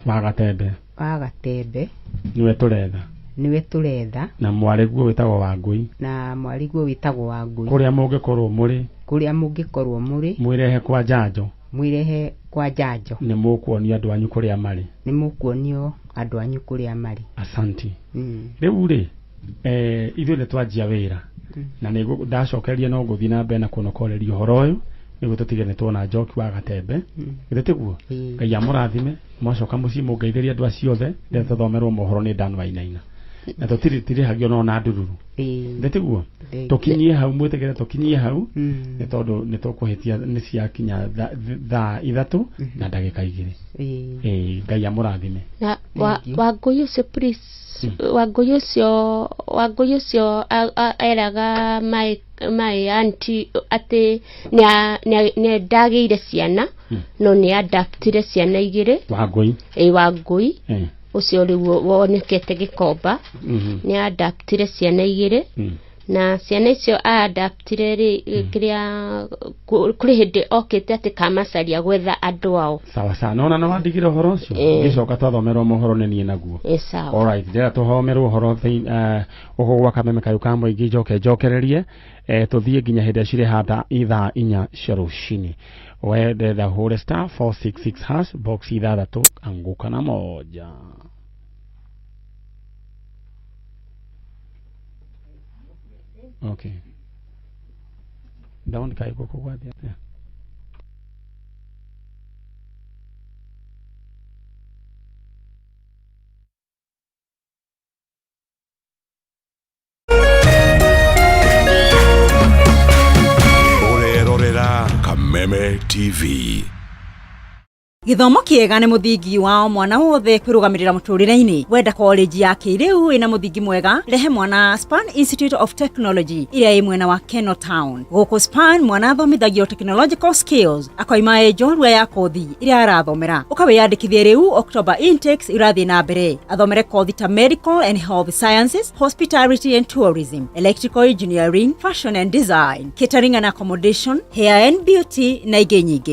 wa Gatembe. Wa Gatembe. Nĩwe tũretha. Nĩwe tũretha. Na mwarĩguo wĩtagwo Wangũi. Na mwarĩguo wĩtagwo Wangũi. Kũrĩa mũngĩkorwo mũrĩ, kũrĩa mũngĩkorwo mũrĩ, mwĩrehe kwa njanjo. Mwĩrehe kwa njanjo. Nĩ mũkuonio andũ anyu kũrĩa marĩ. Nĩ mũkuonio andũ anyu kũrĩa marĩ. Asanti. Rĩu rĩ, ithuĩ nĩ twanjia wĩra na nĩ ndacokeria, no ngũthiĩ na mbere na kũnokoreria ũhoro ũyũ nĩguo tũtige nĩ tuona Njoki wa Gatembe. Githĩ tiguo? Ngai amũrathime. Mwacoka mũciĩ mũngeithĩrie andũ acio othe. Ndĩrenda tũthomerwo mohoro nĩ Dan Wainaina na tũtirĩ tirĩhagio no na ndururu. Githĩ tiguo? Tũkinyie hau, mwĩtĩkĩre tũkinyie hau, nĩ tondũ nĩ tũkũhĩtia, nĩ ciakinya thaa 3:02. Ĩĩ, Ngai amũrathime. Na Wangũi ũcio, please, Wangũi ũcio eraga my auntie atĩ nĩ ndagĩire ciana, no nĩ adaptire ciana igĩrĩ. Wangũi? Ĩ, Wangũi ũcio rĩu wonekete Gĩkomba. Nĩ adaptire ciana igĩrĩ, na ciana icio aadaptire rĩ, kĩrĩa kũrĩ hĩndĩ okĩte atĩ kamacaria gwetha andũ ao. Sawa sawa, nona nĩ wandigire ũhoro ũcio. Ngĩcoka twathomerwo mohoro nĩ niĩ naguo. Ĩ, sawa. Alright, ndĩrenda tũhomerwo ũhoro gũkũ gwa kameme kayũ ka mũingĩ, njoke njokererie, tũthiĩ nginya hĩndĩ ĩrĩa cirĩhanda ithaa 4 cia rũcinĩ. We ndĩrenda hũre *466# box 6, anguka na moja. Okay, down kaĩ gũkũ gwathiĩ atĩa? Ũrerorera Kameme TV. Gĩthomo kĩega nĩ mũthingi wa o mwana wothe kwĩrũgamĩrĩra mũtũrĩre-inĩ. Wenda college ya kĩrĩu ĩna mũthingi mwega, rehe mwana Span Institute of Technology ĩrĩa ĩ mwena wa Keno Town. Gũkũ Span mwana athomithagio technological skills, akoima ĩ njorua ya kothi ĩrĩa arathomera. Ũkawĩyandĩkithie rĩu, October intakes irathiĩ na mbere. Athomere kothi ta medical and health sciences, hospitality and tourism, electrical engineering, fashion and design, catering and accommodation, hair and beauty na ingĩ nyingĩ.